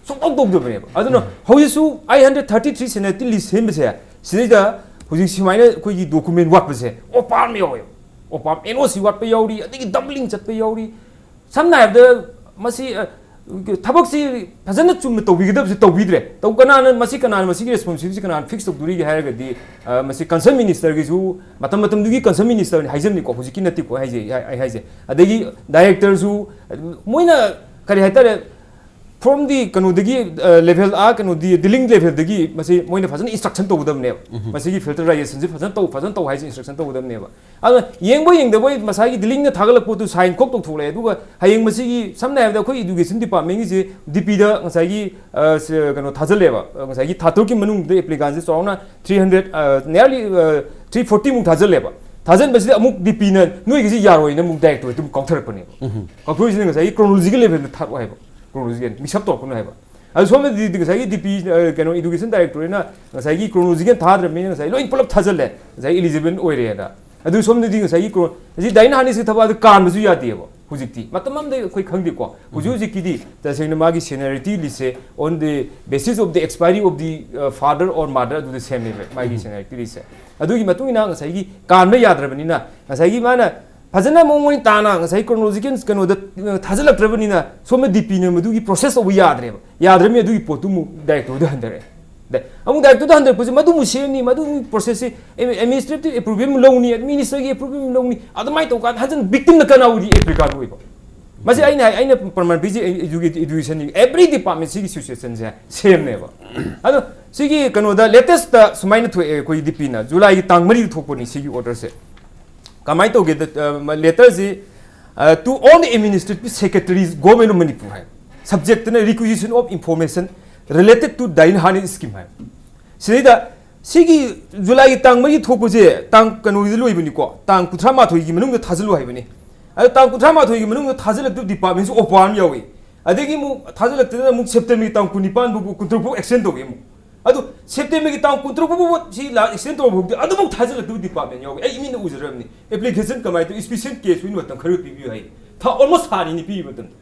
ꯁꯨꯡꯇꯧ ꯇꯧꯗꯕꯅꯦꯕ꯫ ꯑꯗꯨꯅ ꯍꯧꯖꯤꯛꯁꯨ eight hundred thirty three senior list ꯁꯦꯝꯕꯁꯦ, ꯁꯤꯗꯩꯗ ꯍꯧꯖꯤꯛ ꯁꯨꯃꯥꯏꯅ ꯑꯩꯈꯣꯏꯒꯤ ꯗꯣꯀꯨꯃꯦꯟ ꯋꯥꯠꯄꯁꯦ, ꯑꯣꯄꯥꯝ ꯌꯥꯎꯋꯦꯕ꯫ ꯑꯣꯄꯥꯝ ꯑꯦꯟ ꯑꯣ ꯁꯤ ꯋꯥꯠꯄ ꯌꯥꯎꯔꯤ, ꯑꯗꯒꯤ ꯗꯕ꯭ꯂꯤꯡ ꯆꯠꯄ ꯌꯥꯎꯔꯤ꯫ ꯁꯝꯅ ꯍꯥꯏꯔꯕꯗ ꯃꯁꯤ, ꯑ, ꯊꯕꯛꯁꯤ ꯐꯖꯅ ꯆꯨꯝꯅ ꯇꯧꯕꯤꯒꯗꯕꯁꯤ ꯇꯧꯕꯤꯗ꯭ꯔꯦ꯫ ꯇꯧ-, ꯀꯅꯥꯅ ꯃꯁꯤ, ꯀꯅꯥꯅ ꯃꯁꯤꯒꯤ ꯔꯦꯁꯄꯣꯟꯁꯤꯕꯤꯂꯤꯇꯤ ꯀꯅꯥꯅ ꯐꯤꯛꯁ ꯇꯧꯗꯣꯔꯤꯒꯦ ꯍꯥꯏꯔꯒꯗꯤ, ꯑ, ꯃꯁꯤ ꯀꯟꯁꯔꯟ ꯃꯤꯅꯤꯁꯇꯔꯒꯤꯁꯨ, ꯃꯇꯝ ꯃꯇꯝꯗꯨꯒꯤ ꯀꯟꯁꯔꯟ ꯃꯤꯅꯤꯁꯇꯔꯅꯤ ꯍꯥꯏꯖꯕꯅꯤꯀꯣ, ꯍꯧꯖꯤꯛꯀꯤ ꯅꯠꯇꯦꯀꯣ ꯍꯥꯏꯁꯦ, ꯑꯩ ꯍꯥꯏꯁꯦ꯫ ꯑꯗꯒꯤ ꯗꯥꯏꯔꯦꯛꯇꯔꯁꯨ, ꯃꯣꯏꯅ ꯀꯔꯤ ꯍꯥꯏꯇꯥꯔꯦ, ꯐ꯭ꯔꯣꯝ ꯗꯤ ꯀꯩꯅꯣꯗꯒꯤ, ꯑ, ꯂꯦꯚꯦꯜ, ꯑꯥ, ꯀꯩꯅꯣꯗꯤ ꯗꯤꯂꯤꯡ ꯂꯦꯚꯦꯜꯗꯒꯤ ꯃꯁꯤ ꯃꯣꯏꯅ ꯐꯖꯅ ꯏꯟꯁꯇ꯭ꯔꯛꯁꯟ ꯇꯧꯒꯗꯕꯅꯦꯕ꯫ ꯃꯁꯤꯒꯤ ꯐꯤꯜꯇꯔꯥꯏꯖꯦꯁꯟꯁꯤ ꯐꯖꯅ ꯇꯧ, ꯐꯖꯅ ꯇꯧ ꯍꯥꯏꯁꯦ ꯏꯟꯁꯇ꯭ꯔꯛꯁꯟ ꯇꯧꯒꯗꯕꯅꯦꯕ꯫ ꯑꯗꯨꯅ ꯌꯦꯡꯕ ꯌꯦꯡꯗꯕꯣꯏ ꯉꯁꯥꯏꯒꯤ ꯗꯤꯂꯤꯡꯅ ꯊꯥꯒꯠꯂꯛꯄ ꯄꯣꯠꯇꯨ ꯁꯥꯏꯟ ꯈꯣꯛ ꯇꯧꯊꯣꯛꯂꯛꯑꯦ꯫ ꯑꯗꯨꯒ ꯍꯌꯦꯡ ꯃꯁꯤꯒꯤ, ꯁꯝꯅ ꯍꯥꯏꯔꯕꯗ, ꯑꯩꯈꯣꯏ ꯏꯗꯨꯀꯦꯁꯟ ꯗꯤꯄꯥꯔꯠꯃꯦꯟꯒꯤꯁꯦ ꯗꯤ ꯄꯤꯗ ꯉꯁꯥꯏꯒꯤ, ꯑ, ꯁ-, ꯀꯩꯅꯣ ꯊꯥꯖꯤꯜꯂꯦꯕ꯫ ꯑ, ꯉꯁꯥꯏꯒꯤ ꯊꯥ ꯇꯔꯨꯛꯀꯤ ꯃꯅꯨꯡꯗ ꯑꯦꯄ꯭ꯂꯤꯀꯥꯟꯁꯦ ꯆꯥꯎꯔꯥꯛꯅ ꯊ꯭ꯔꯤ ꯍꯟꯗ꯭ꯔꯦꯠ, ꯑ, ꯅꯤꯌꯔꯂꯤ, ꯑ, ꯊ꯭ꯔꯤ ꯐꯣꯔꯇꯤ ꯃꯨꯛ ꯊꯥꯖꯤꯜꯂꯦꯕ꯫ ꯊꯥꯖꯤꯟꯕꯁꯤꯗ ꯑꯃꯨꯛ ꯗꯤ ꯄꯤꯅ ꯅꯣꯏꯒꯤꯁꯤ ꯌꯥꯔꯣꯏꯅ ꯑꯃꯨꯛ ꯗꯥꯏꯔꯦꯛꯇꯣꯔꯦꯠꯇ ꯑꯃꯨꯛ ꯀꯥꯎꯊꯔꯛꯄꯅꯦꯕ꯫ ꯀꯥꯎꯊꯣꯔꯛꯏꯁꯤꯅ ꯉꯁꯥꯏꯒꯤ ꯀ꯭ꯔꯣꯅꯣꯂꯣꯖꯤꯀꯦꯜ ꯂꯦꯚꯦꯜꯗ ꯊꯥꯔꯛꯑꯣ ꯍꯥꯏꯕ꯫ ꯀ꯭ꯔꯣꯅꯣꯂꯣꯖꯤꯀꯦꯜ ꯃꯤꯛꯁ ꯑꯞ ꯇꯧꯔꯛꯀꯅꯨ ꯍꯥꯏꯕ꯫ ꯑꯗꯨ ꯁꯣꯝꯗꯗꯤ ꯉꯁꯥꯏꯒꯤ ꯗꯤ ꯄꯤ, ꯑ, ꯀꯩꯅꯣ, ꯏꯗꯨꯀꯦꯁꯟ ꯗꯥꯏꯔꯦꯛꯇꯣꯔꯦꯠꯅ ꯉꯁꯥꯏꯒꯤ ꯀ꯭ꯔꯣꯅꯣꯂꯣꯖꯤꯀꯦꯜ ꯊꯥꯗ꯭ꯔꯕꯅꯤꯅ ꯉꯁꯥꯏ ꯂꯣꯏ ꯄꯨꯂꯞ ꯊꯥꯖꯤꯜꯂꯦ, ꯉꯁꯥꯏ ꯏꯂꯤꯖꯤꯕꯜ ꯑꯣꯏꯔꯦꯅ꯫ ꯑꯗꯨ ꯁꯣꯝꯗꯗꯤ ꯉꯁꯥꯏꯒꯤ ꯀ꯭ꯔꯣ-, ꯉꯁꯤ ꯗꯥꯏꯅꯥ ꯍꯥꯅꯤꯁꯀꯤ ꯊꯕꯛ ꯑꯗꯨ ꯀꯥꯟꯕꯁꯨ ꯌꯥꯗꯦꯕ ꯍꯧꯖꯤꯛꯇꯤ꯫ ꯃꯇꯝ ꯑꯃꯗ ꯑꯩꯈꯣꯏ ꯈꯪꯗꯦꯀꯣ꯫ ꯍꯧꯖꯤꯛ ꯍꯧꯖꯤꯛꯀꯤꯗꯤ ꯇꯁꯦꯡꯅ ꯃꯥꯒꯤ ꯁꯦꯅꯤꯌꯔꯤꯇꯤ ꯂꯤꯁꯁꯦ on the basis of the expiry of the, uh, father or mother ꯑꯗꯨꯗ ꯁꯦꯝꯃꯦꯕ ꯃꯥꯒꯤ ꯁꯦꯅꯤꯌꯔꯤꯇꯤ ꯂꯤꯁꯁꯦ꯫ ꯑꯗꯨꯒꯤ ꯃꯇꯨꯡ ꯏꯟꯅ ꯉꯁꯥꯏꯒꯤ ꯀꯥꯟꯕ ꯌꯥꯗ꯭ꯔꯕꯅꯤꯅ ꯉꯁꯥꯏꯒꯤ ꯃꯥꯅ ꯐꯖꯅ ꯃꯑꯣꯡ ꯃꯔꯤꯟ ꯇꯥꯅ ꯉꯁꯥꯏ ꯀ꯭ꯔꯣꯅꯣꯂꯣꯖꯤꯀꯦꯜ ꯀꯩꯅꯣꯗ, ꯑ, ꯊꯥꯖꯤꯜꯂꯛꯇ꯭ꯔꯕꯅꯤꯅ ꯁꯣꯝꯗ ꯗꯤ ꯄꯤꯅ ꯃꯗꯨꯒꯤ ꯄ꯭ꯔꯣꯁꯦꯁ ꯇꯧꯕ ꯌꯥꯗ꯭ꯔꯦꯕ꯫ ꯌꯥꯗ꯭ꯔꯕꯅꯤꯅ ꯑꯗꯨꯒꯤ ꯄꯣꯠꯇꯨ ꯑꯃꯨꯛ ꯗꯥꯏꯔꯦꯛꯇꯣꯔꯦꯠꯇ ꯍꯟꯊꯔꯛꯑꯦ꯫ ꯗ-, ꯑꯃꯨꯛ ꯗꯥꯏꯔꯦꯛꯇꯣꯔꯦꯠꯇ ꯍꯟꯊꯔꯛꯄꯁꯦ ꯃꯗꯨ ꯑꯃꯨꯛ ꯁꯦꯝꯅꯤ, ꯃꯗꯨ ꯑꯃꯨꯛ ꯄ꯭ꯔꯣꯁꯦꯁꯁꯦ ꯑꯦ-, ꯑꯦꯗꯃꯤꯅꯤꯁꯇ꯭ꯔꯦꯇꯤꯚ ꯑꯦꯄ꯭ꯔꯨꯚꯦꯜ ꯑꯃꯨꯛ ꯂꯧꯅꯤ, ꯑꯦꯗꯃꯤꯅꯤꯁꯇꯔꯒꯤ ꯑꯦꯄ꯭ꯔꯨꯚꯦꯜ ꯑꯃꯨꯛ ꯂꯧꯅꯤ, ꯑꯗꯨꯃꯥꯏꯅ ꯇꯧꯀꯥꯟꯗ ꯍꯟꯖꯤꯟ ꯚꯤꯛꯇꯤꯝꯅ ꯀꯅꯥ ꯑꯣꯏꯔꯤ? ꯑꯦꯄ꯭ꯂꯤꯀꯥꯟ ꯑꯣꯏꯕ꯫ ꯃꯁꯤ ꯑꯩꯅ ꯍꯥꯏ-, ꯑꯩꯅ ꯄ꯭ꯔꯃꯥꯟ ꯄꯤꯖꯩ, ꯑꯦ-, ꯑꯦꯖꯨꯀꯦ-, ꯑꯦꯖꯨꯀꯦꯁꯟꯒꯤ ꯑꯦꯕ꯭ꯔꯤ ꯗꯤꯄꯥꯔꯠꯃꯦꯟ ꯁꯤꯒꯤ ꯁꯤꯆꯨꯋꯦꯁꯟꯁꯦ ꯁꯦꯝꯅꯦꯕ꯫ ꯑꯗꯣ ꯁꯤꯒꯤ ꯀꯩꯅꯣꯗ ꯂꯦꯇꯦꯁꯇ ꯁꯨꯃꯥꯏꯅ ꯊꯣꯛꯑꯦ, ꯑꯩꯈꯣꯏ ꯗꯤ ꯄꯤꯅ ꯖꯨꯂꯥꯏꯒꯤ ꯇꯥꯡ ꯃꯔꯤꯗ ꯊꯣꯛꯄꯅꯤ ꯁꯤꯒꯤ ꯑꯣꯔꯗꯔꯁꯦ꯫ ꯀꯃꯥꯏꯅ ꯇꯧꯒꯦꯗ, ꯑ, ꯂꯦꯇꯔꯁꯤ, ꯑ, "To all the administrative secretaries, Government of Manipur" high, ꯁꯕꯖꯦꯛꯇꯅ "Requisition of Information Related to Dainahani Scheme" ꯍꯥꯏ꯫ ꯁꯤꯗꯩꯗ ꯁꯤꯒꯤ ꯖꯨꯂꯥꯏꯒꯤ ꯇꯥꯡ ꯃꯔꯤ ꯊꯣꯛꯄꯁꯦ ꯇꯥꯡ ꯀꯩꯅꯣꯒꯤꯗ ꯂꯣꯏꯕꯅꯤꯀꯣ, ꯇꯥꯡ ꯀꯨꯟꯊ꯭ꯔꯥ ꯃꯥꯊꯣꯏꯒꯤ ꯃꯅꯨꯡꯗ ꯊꯥꯖꯤꯜꯂꯨ ꯍꯥꯏꯕꯅꯤ꯫ ꯑꯗꯣ ꯇꯥꯡ ꯀꯨꯟꯊ꯭ꯔꯥ ꯃꯥꯊꯣꯏꯒꯤ ꯃꯅꯨꯡꯗ ꯊꯥꯖꯤꯜꯂꯛꯇꯕ ꯗꯤꯄꯥꯔꯠꯃꯦꯟꯁꯨ ꯑꯣꯄꯥ ꯑꯃ ꯌꯥꯎꯏ꯫ ꯑꯗꯒꯤ ꯑꯃꯨꯛ ꯊꯥꯖꯤꯜꯂꯛꯇꯗꯅ ꯑꯃꯨꯛ ꯁꯦꯞꯇꯦꯝꯕꯔꯒꯤ ꯇꯥꯡ ꯀꯨꯟꯅꯤꯄꯥꯟ ꯐꯥꯎꯕ, ꯀꯨꯟꯇꯔꯨꯛ ꯐꯥꯎ ꯑꯦꯛꯁꯇꯦꯟ ꯇꯧꯏ ꯑꯃꯨꯛ꯫ ꯑꯗꯨ ꯁꯦꯞꯇꯦꯝꯕꯔꯒꯤ ꯇꯥꯡ ꯀꯨꯟꯇꯔꯨꯛ ꯐꯥꯎꯕ ꯁꯤ ꯂꯥꯛ ꯑꯦꯛꯁꯇꯦꯟ ꯇꯧꯕ ꯐꯥꯎꯗꯤ ꯑꯗꯨꯐꯥꯎ ꯊꯥꯖꯤꯜꯂꯛꯇꯕ ꯗꯤꯄꯥꯔꯠꯃꯦꯟ ꯌꯥꯎꯋꯤ꯫ ꯑꯩ ꯏꯃꯤꯠꯅ ꯎꯖꯔꯕꯅꯤ꯫ ꯑꯦꯄ꯭ꯂꯤꯀꯦꯁꯟ ꯀꯃꯥꯏꯅ ꯇꯧ, ꯏꯁꯄꯤꯁꯦꯜ ꯀꯦꯁ ꯑꯣꯏꯅ ꯃꯇꯝ ꯈꯔ ꯄꯤꯕꯤꯌꯨ ꯍꯥꯏ꯫ ꯊꯥ ꯑꯣꯜꯃꯣꯁ ꯊꯥ ꯑꯅꯤꯅꯤ ꯄꯤꯕ ꯃꯇꯝꯗ꯫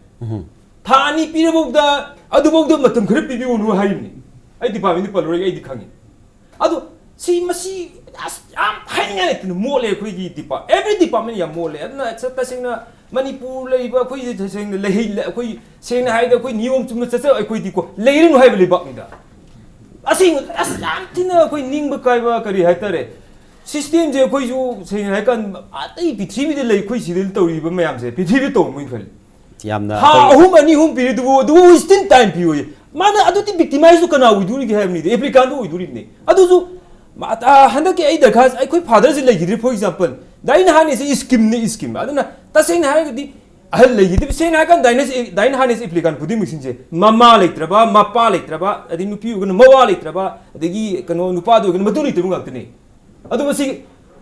ꯊꯥ ꯑꯅꯤ ꯄꯤꯔꯐꯥꯎꯗ ꯑꯗꯨꯐꯥꯎꯗ ꯃꯇꯝ ꯈꯔ ꯄꯤꯕꯤꯌꯨꯅꯨ ꯍꯥꯏꯔꯤꯕꯅꯤ꯫ ꯑꯩ ꯗꯤꯄꯥꯔꯠꯃꯦꯟꯗꯤ ꯄꯜꯂꯔꯣꯏꯒꯦ, ꯑꯩꯗꯤ ꯈꯪꯉꯤ꯫ ꯑꯗꯣ ꯁꯤ ꯃꯁꯤ ꯑꯁ ꯌꯥꯝ ꯍꯥꯏꯅꯤꯡꯉꯥꯏ ꯂꯩꯇꯅ ꯃꯣꯠꯂꯦ ꯑꯩꯈꯣꯏꯒꯤ ꯗꯤꯄꯥꯔꯠ ꯑꯦꯕ꯭ꯔꯤ ꯗꯤꯄꯥꯔꯠꯃꯦꯟ ꯌꯥꯝ ꯃꯣꯠꯂꯦ꯫ ꯑꯗꯨꯅ ꯁ- ꯇꯁꯦꯡꯅ ꯃꯅꯤꯄꯨꯔ ꯂꯩꯔꯤꯕ ꯑꯩꯈꯣꯏ ꯇꯁꯦꯡꯅ ꯂꯩꯍꯩ ꯑꯩꯈꯣꯏ ꯁꯦꯡꯅ ꯍꯥꯏꯔꯗꯤ ꯑꯩꯈꯣꯏ ꯅꯤꯌꯣꯝ ꯆꯨꯝꯅ ꯆꯠꯆ ꯑꯩꯈꯣꯏꯗꯤꯀꯣ ꯂꯩꯔꯅꯨ ꯍꯥꯏꯕ ꯂꯩꯕꯥꯛꯅꯤꯗ꯫ ꯑꯁꯦꯡꯕ ꯑꯁ ꯌꯥꯝ ꯊꯤꯅ ꯑꯩꯈꯣꯏ ꯅꯤꯡꯕ ꯀꯥꯏꯕ ꯀꯔꯤ ꯍꯥꯏꯇꯥꯔꯦ꯫ ꯁꯤꯁꯇꯦꯝꯁꯦ ꯑꯩꯈꯣꯏꯁꯨ ꯁꯦꯡꯅ ꯍꯥꯏꯔꯀꯥꯟꯗ ꯑꯇꯩ ꯄ꯭ꯔꯤꯊꯤꯕꯤꯗ ꯂꯩ ꯑꯩꯈꯣꯏ ꯁꯤꯗ ꯇꯧꯔꯤꯕ ꯃꯌꯥꯝꯁꯦ ꯄ꯭ꯔꯤꯊꯤꯕꯤꯗ ꯇꯧꯔꯝꯃꯣꯏꯅ ꯈꯜꯂꯤ꯫ ꯌꯥꯝꯅ ꯊꯥ ꯑꯩꯈꯣꯏ ꯑꯍꯨꯝ ꯑꯅꯤ ꯑꯍꯨꯝ ꯄꯤꯔꯤ ꯑꯗꯨꯕꯨ ꯑꯗꯨꯕꯨ ꯁ꯭ꯇꯤꯜ ꯇꯥꯏꯝ ꯄꯤꯌꯣꯌꯦ꯫ ꯃꯥꯅ ꯑꯗꯨꯗꯤ ꯕꯤꯛꯇꯤꯃꯥꯏꯁꯇꯨ ꯀꯅꯥ ꯑꯣꯏꯗꯣꯔꯤꯒꯦ ꯍꯥꯏꯕꯅꯤꯗ ꯑꯦꯄ꯭ꯂꯤꯀꯥꯟꯗꯨ ꯑꯣꯏꯗꯣꯔꯤꯕꯅꯦ꯫ ꯑꯗꯨꯁꯨ ꯃꯥ- ꯑ, ꯍꯟꯗꯛꯀꯤ ꯑꯩ ꯗꯔꯈꯥꯁ ꯑꯩꯈꯣꯏ ꯐꯥꯗꯔꯁꯦ ꯂꯩꯈꯤꯗ꯭ꯔꯦ꯫ ꯐꯣꯔ ꯑꯦꯛꯖꯥꯝꯄꯜ ꯗꯥꯏꯅ ꯍꯥꯏꯅꯤꯁꯦ ꯁ꯭ꯀꯤꯝꯅꯤ ꯁ꯭ꯀꯤꯝ꯫ ꯑꯗꯨꯅ ꯇꯁꯦꯡꯅ ꯍꯥꯏꯔꯒꯗꯤ ꯑꯍꯜ ꯂꯩꯈꯤꯗꯕ ꯁꯦꯡꯅ ꯍꯥꯏꯔꯀꯥꯟꯗ ꯗꯥꯏꯅ ꯗꯥꯏꯅ ꯍꯥꯏꯅꯤꯁꯦ ꯑꯦꯄ꯭ꯂꯤꯀꯥꯟ ꯈꯨꯗꯤꯡꯃꯛꯁꯤꯡꯁꯦ ꯃꯃꯥ ꯂꯩꯇ꯭ꯔꯕ ꯃꯄꯥ ꯂꯩꯇ꯭ꯔꯕ ꯑꯗꯩ ꯅꯨꯄꯤ ꯑꯣꯏꯒꯅ ꯃꯋꯥ ꯂꯩꯇ꯭ꯔꯕ ꯑꯗꯒꯤ ꯀꯩꯅꯣ ꯅꯨꯄꯥꯗ ꯑꯣꯏꯒꯅ ꯃꯇꯨ ꯂꯩꯇꯕ ꯉꯥꯛꯇꯅꯤ꯫ ꯑꯗꯨ ꯃꯁꯤ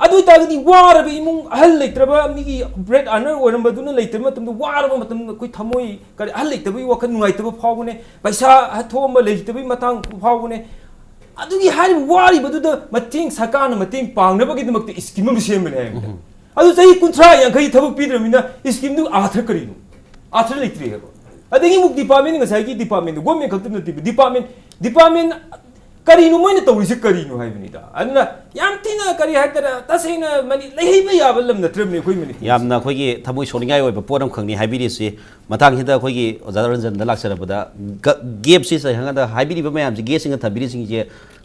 ꯑꯗꯨ ꯑꯣꯏꯇꯥꯔꯒꯗꯤ ꯋꯥꯔꯕ ꯏꯃꯨꯡ ꯑꯍꯜ ꯂꯩꯇ꯭ꯔꯕ ꯃꯤꯒꯤ ꯕ꯭ꯔꯦꯗ ꯑꯔꯅꯔ ꯑꯣꯏꯔꯝꯕꯗꯨꯅ ꯂꯩꯇ꯭ꯔꯕ ꯃꯇꯝꯗ ꯋꯥꯔꯕ ꯃꯇꯝꯗ ꯑꯩꯈꯣꯏ ꯊꯃꯣꯏ ꯀꯔꯤ ꯑꯍꯜ ꯂꯩꯇꯕꯒꯤ ꯋꯥꯈꯜ ꯅꯨꯡꯉꯥꯏꯇꯕ ꯐꯥꯎꯕꯅꯦ꯫ ꯄꯩꯁꯥ ꯊꯣꯛꯑꯝꯕ ꯂꯩꯇꯕꯒꯤ ꯃꯇꯥꯡ ꯐꯥꯎꯕꯅꯦ꯫ ꯑꯗꯨꯒꯤ ꯍꯥꯏꯔꯤꯕ ꯋꯥꯔꯤꯕꯗꯨꯗ ꯃꯇꯦꯡ ꯁꯔꯀꯥꯔꯅ ꯃꯇꯦꯡ ꯄꯥꯡꯅꯕꯒꯤꯗꯃꯛꯇ ꯁ꯭ꯀꯤꯝ ꯑꯃ ꯁꯦꯝꯕꯅꯦ ꯍꯥꯏꯕꯗ ꯑꯗꯨ ꯆꯍꯤ ꯀꯨꯟꯊ꯭ꯔꯥ ꯌꯥꯡꯈꯩ ꯊꯕꯛ ꯄꯤꯗ꯭ꯔꯕꯅꯤꯅ ꯁ꯭ꯀꯤꯝꯗꯨ ꯑꯥꯔꯊ ꯀꯔꯤꯅꯣ? ꯑꯥꯔꯊ ꯂꯩꯇ꯭ꯔꯤ ꯍꯥꯏꯕ꯫ ꯑꯗꯒꯤ ꯑꯃꯨꯛ ꯗꯤꯄꯥꯔꯠꯃꯦꯟ ꯉꯁꯥꯏꯒꯤ ꯗꯤꯄꯥꯔꯠꯃꯦꯟꯗꯨ ꯒꯣꯔꯃꯦꯟ ꯈꯛꯇ ꯅꯠꯇꯦꯕ ꯗꯤꯄꯥꯔꯠꯃꯦꯟ ꯗꯤꯄꯥꯔꯠꯃꯦꯟ ꯀꯔꯤꯅꯣ ꯃꯣꯏꯅ ꯇꯧꯔꯤꯁꯦ ꯀꯔꯤꯅꯣ ꯍꯥꯏꯕꯅꯤꯗ꯫ ꯑꯗꯨꯅ ꯌꯥꯝ ꯊꯤꯅ ꯀꯔꯤ ꯍꯥꯏꯇꯥꯔꯦ ꯇꯁꯦꯡꯅ ꯃꯅꯤ ꯂꯩꯍꯩꯕ ꯌꯥꯕ ꯂꯝ ꯅꯠꯇ꯭ꯔꯕꯅꯤ ꯑꯩꯈꯣꯏ ꯃꯅꯤꯄꯨꯔ꯫ ꯌꯥꯝꯅ ꯑꯩꯈꯣꯏꯒꯤ ꯊꯃꯣꯏ ꯁꯣꯛꯅꯤꯡꯉꯥꯏ ꯑꯣꯏꯕ ꯄꯣꯠ ꯑꯃꯈꯛꯅꯤ ꯍꯥꯏꯕꯤꯔꯤꯁꯤ꯫ ꯃꯊꯪꯁꯤꯗ ꯑꯩꯈꯣꯏꯒꯤ ꯑꯣꯖꯥ ꯔꯟꯖꯟꯗ ꯂꯥꯛꯆꯔꯕꯗ ꯒꯦꯞꯁꯤ ꯆꯩꯍꯪꯗ ꯍꯥꯏꯕꯤꯔꯤꯕ ꯃꯌꯥꯝꯁꯤ ꯒꯦꯞꯁꯤꯡꯅ ꯊꯝꯕꯤꯔꯤꯁꯤꯡꯁꯦ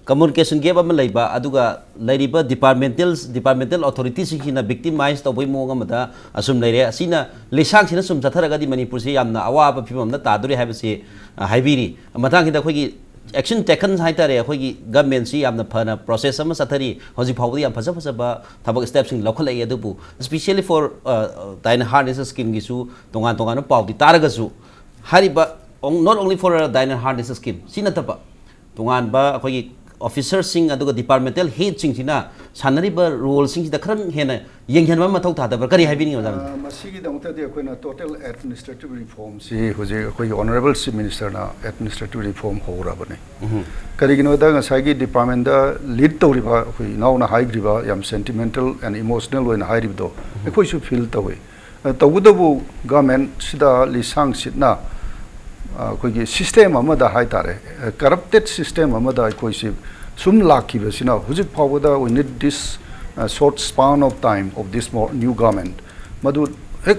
ꯀꯝꯃꯨꯅꯤꯀꯦꯁꯟ ꯒꯦꯞ ꯑꯃ ꯂꯩꯕ ꯑꯗꯨꯒ ꯂꯩꯔꯤꯕ ꯗꯤꯄꯥꯔꯠꯃꯦꯟꯇꯦꯜ ꯗꯤꯄꯥꯔꯠꯃꯦꯟꯇꯦꯜ ꯑꯣꯊꯣꯔꯤꯇꯤꯁꯤꯡꯁꯤꯅ ꯕꯤꯛꯇꯤꯃꯥꯏꯁ ꯇꯧꯕꯒꯤ ꯃꯑꯣꯡ ꯑꯃꯗ ꯑꯁꯨꯝ ꯂꯩꯔꯦ꯫ ꯑꯁꯤꯅ ꯂꯩꯁꯥꯡꯁꯤꯅ ꯁꯨꯝ ꯆꯠꯊꯔꯒꯗꯤ ꯃꯅꯤꯄꯨꯔꯁꯤ ꯌꯥꯝꯅ ꯑꯋꯥꯕ ꯐꯤꯕꯝ ꯑꯃꯗ ꯇꯥꯗꯣꯔꯤ ꯍꯥꯏꯕꯁꯤ ꯑ, ꯍꯥꯏꯕꯤꯔꯤ꯫ ꯃꯊꯪꯁꯤꯗ ꯑꯩꯈꯣꯏꯒꯤ action taken ꯍꯥꯏꯇꯥꯔꯦ ꯑꯩꯈꯣꯏꯒꯤ ꯒꯃꯦꯟꯁꯤ ꯌꯥꯝꯅ ꯐꯅ ꯄ꯭ꯔꯣꯁꯦꯁ ꯑꯃ ꯆꯠꯊꯔꯤ꯫ ꯍꯧꯖꯤꯛ ꯐꯥꯎꯕꯗ ꯌꯥꯝ ꯐꯖ ꯐꯖꯕ ꯊꯕꯛ ꯁ꯭ꯇꯦꯞꯁꯤꯡ ꯂꯧꯈꯠꯂꯛꯏ꯫ ꯑꯗꯨꯕꯨ specially for ꯗꯥꯏꯅ ꯍꯥꯔꯅꯦꯁ ꯁ꯭ꯀꯤꯝꯒꯤꯁꯨ ꯇꯣꯉꯥꯟ ꯇꯣꯉꯥꯟꯕ ꯄꯥꯎꯗꯤ ꯇꯥꯔꯒꯁꯨ ꯍꯥꯏꯔꯤꯕ not only for dying harness scheme ꯁꯤ ꯅꯠꯇꯕ ꯇꯣꯉꯥꯟꯕ ꯑꯩꯈꯣꯏꯒꯤ ꯑꯣꯐꯤꯁꯔꯁꯤꯡ ꯑꯗꯨꯒ ꯗꯤꯄꯥꯔꯠꯃꯦꯟꯇꯦꯜ ꯍꯦꯗꯁꯤꯡꯁꯤꯅ ꯁꯥꯟꯅꯔꯤꯕ ꯔꯣꯜꯁꯤꯡꯁꯤꯗ ꯈꯔ ꯍꯦꯟꯅ ꯌꯦꯡꯁꯤꯟꯕ ꯑꯃ ꯃꯊꯧ ꯇꯥꯗꯕ꯭ꯔꯥ? ꯀꯔꯤ ꯍꯥꯏꯕꯤꯅꯤꯡꯉꯤ, ꯑꯣꯖꯥꯅ? ꯑ, ꯃꯁꯤꯒꯤꯗꯃꯛꯇꯗꯤ ꯑꯩꯈꯣꯏꯅ ꯇꯣꯇꯦꯜ ꯑꯦꯗꯃꯤꯅꯤꯁꯇ꯭ꯔꯦꯇꯤꯚ ꯔꯤꯐꯣꯔꯝꯁꯤ ꯍꯧꯖꯤꯛ ꯑꯩꯈꯣꯏꯒꯤ ꯑꯣꯅꯔꯦꯕꯜ ꯆꯤꯐ ꯃꯤꯅꯤꯁꯇꯔꯅ ꯑꯦꯗꯃꯤꯅꯤꯁꯇ꯭ꯔꯦꯇꯤꯚ ꯔꯤꯐꯣꯔꯝ ꯍꯧꯔꯕꯅꯤ꯫ ꯀꯔꯤꯒꯤꯅꯣꯗ ꯉꯁꯥꯏꯒꯤ ꯗꯤꯄꯥꯔꯠꯃꯦꯟꯗ ꯂꯤꯗ ꯇꯧꯔꯤꯕ ꯑꯩꯈꯣꯏ ꯏꯅꯥꯎꯅ ꯍꯥꯏꯈ꯭ꯔꯤꯕ ꯌꯥꯝ ꯁꯦꯟꯇꯤꯃꯦꯟꯇꯦꯜ ꯑꯦꯟ ꯏꯃꯣꯁꯅꯦꯜ ꯑꯣꯏꯅ ꯍꯥꯏꯔꯤꯕꯗꯣ ꯑꯩꯈꯣꯏꯁꯨ ꯐꯤꯜ ꯇꯧꯏ꯫ ꯑ, ꯇꯧꯕꯇꯕꯨ ꯒꯃꯦꯟꯁꯤꯗ ꯂꯤꯁꯥꯡ ꯁꯤꯠꯅ, ꯑ, ꯑꯩꯈꯣꯏꯒꯤ ꯁꯤꯁꯇꯦꯝ ꯑꯃꯗ ꯍꯥꯏ ꯇꯥꯔꯦ, ꯀꯔꯞꯇꯦꯠ ꯁꯤꯁꯇꯦꯝ ꯑꯃꯗ ꯑꯩꯈꯣꯏꯁꯤ ꯁꯨꯝ ꯂꯥꯛꯈꯤꯕꯁꯤꯅ ꯍꯧꯖꯤꯛ ꯐꯥꯎꯕꯗ we need this, uh, short span of time of this mo- new government. ꯃꯗꯨ ꯍꯦꯛ,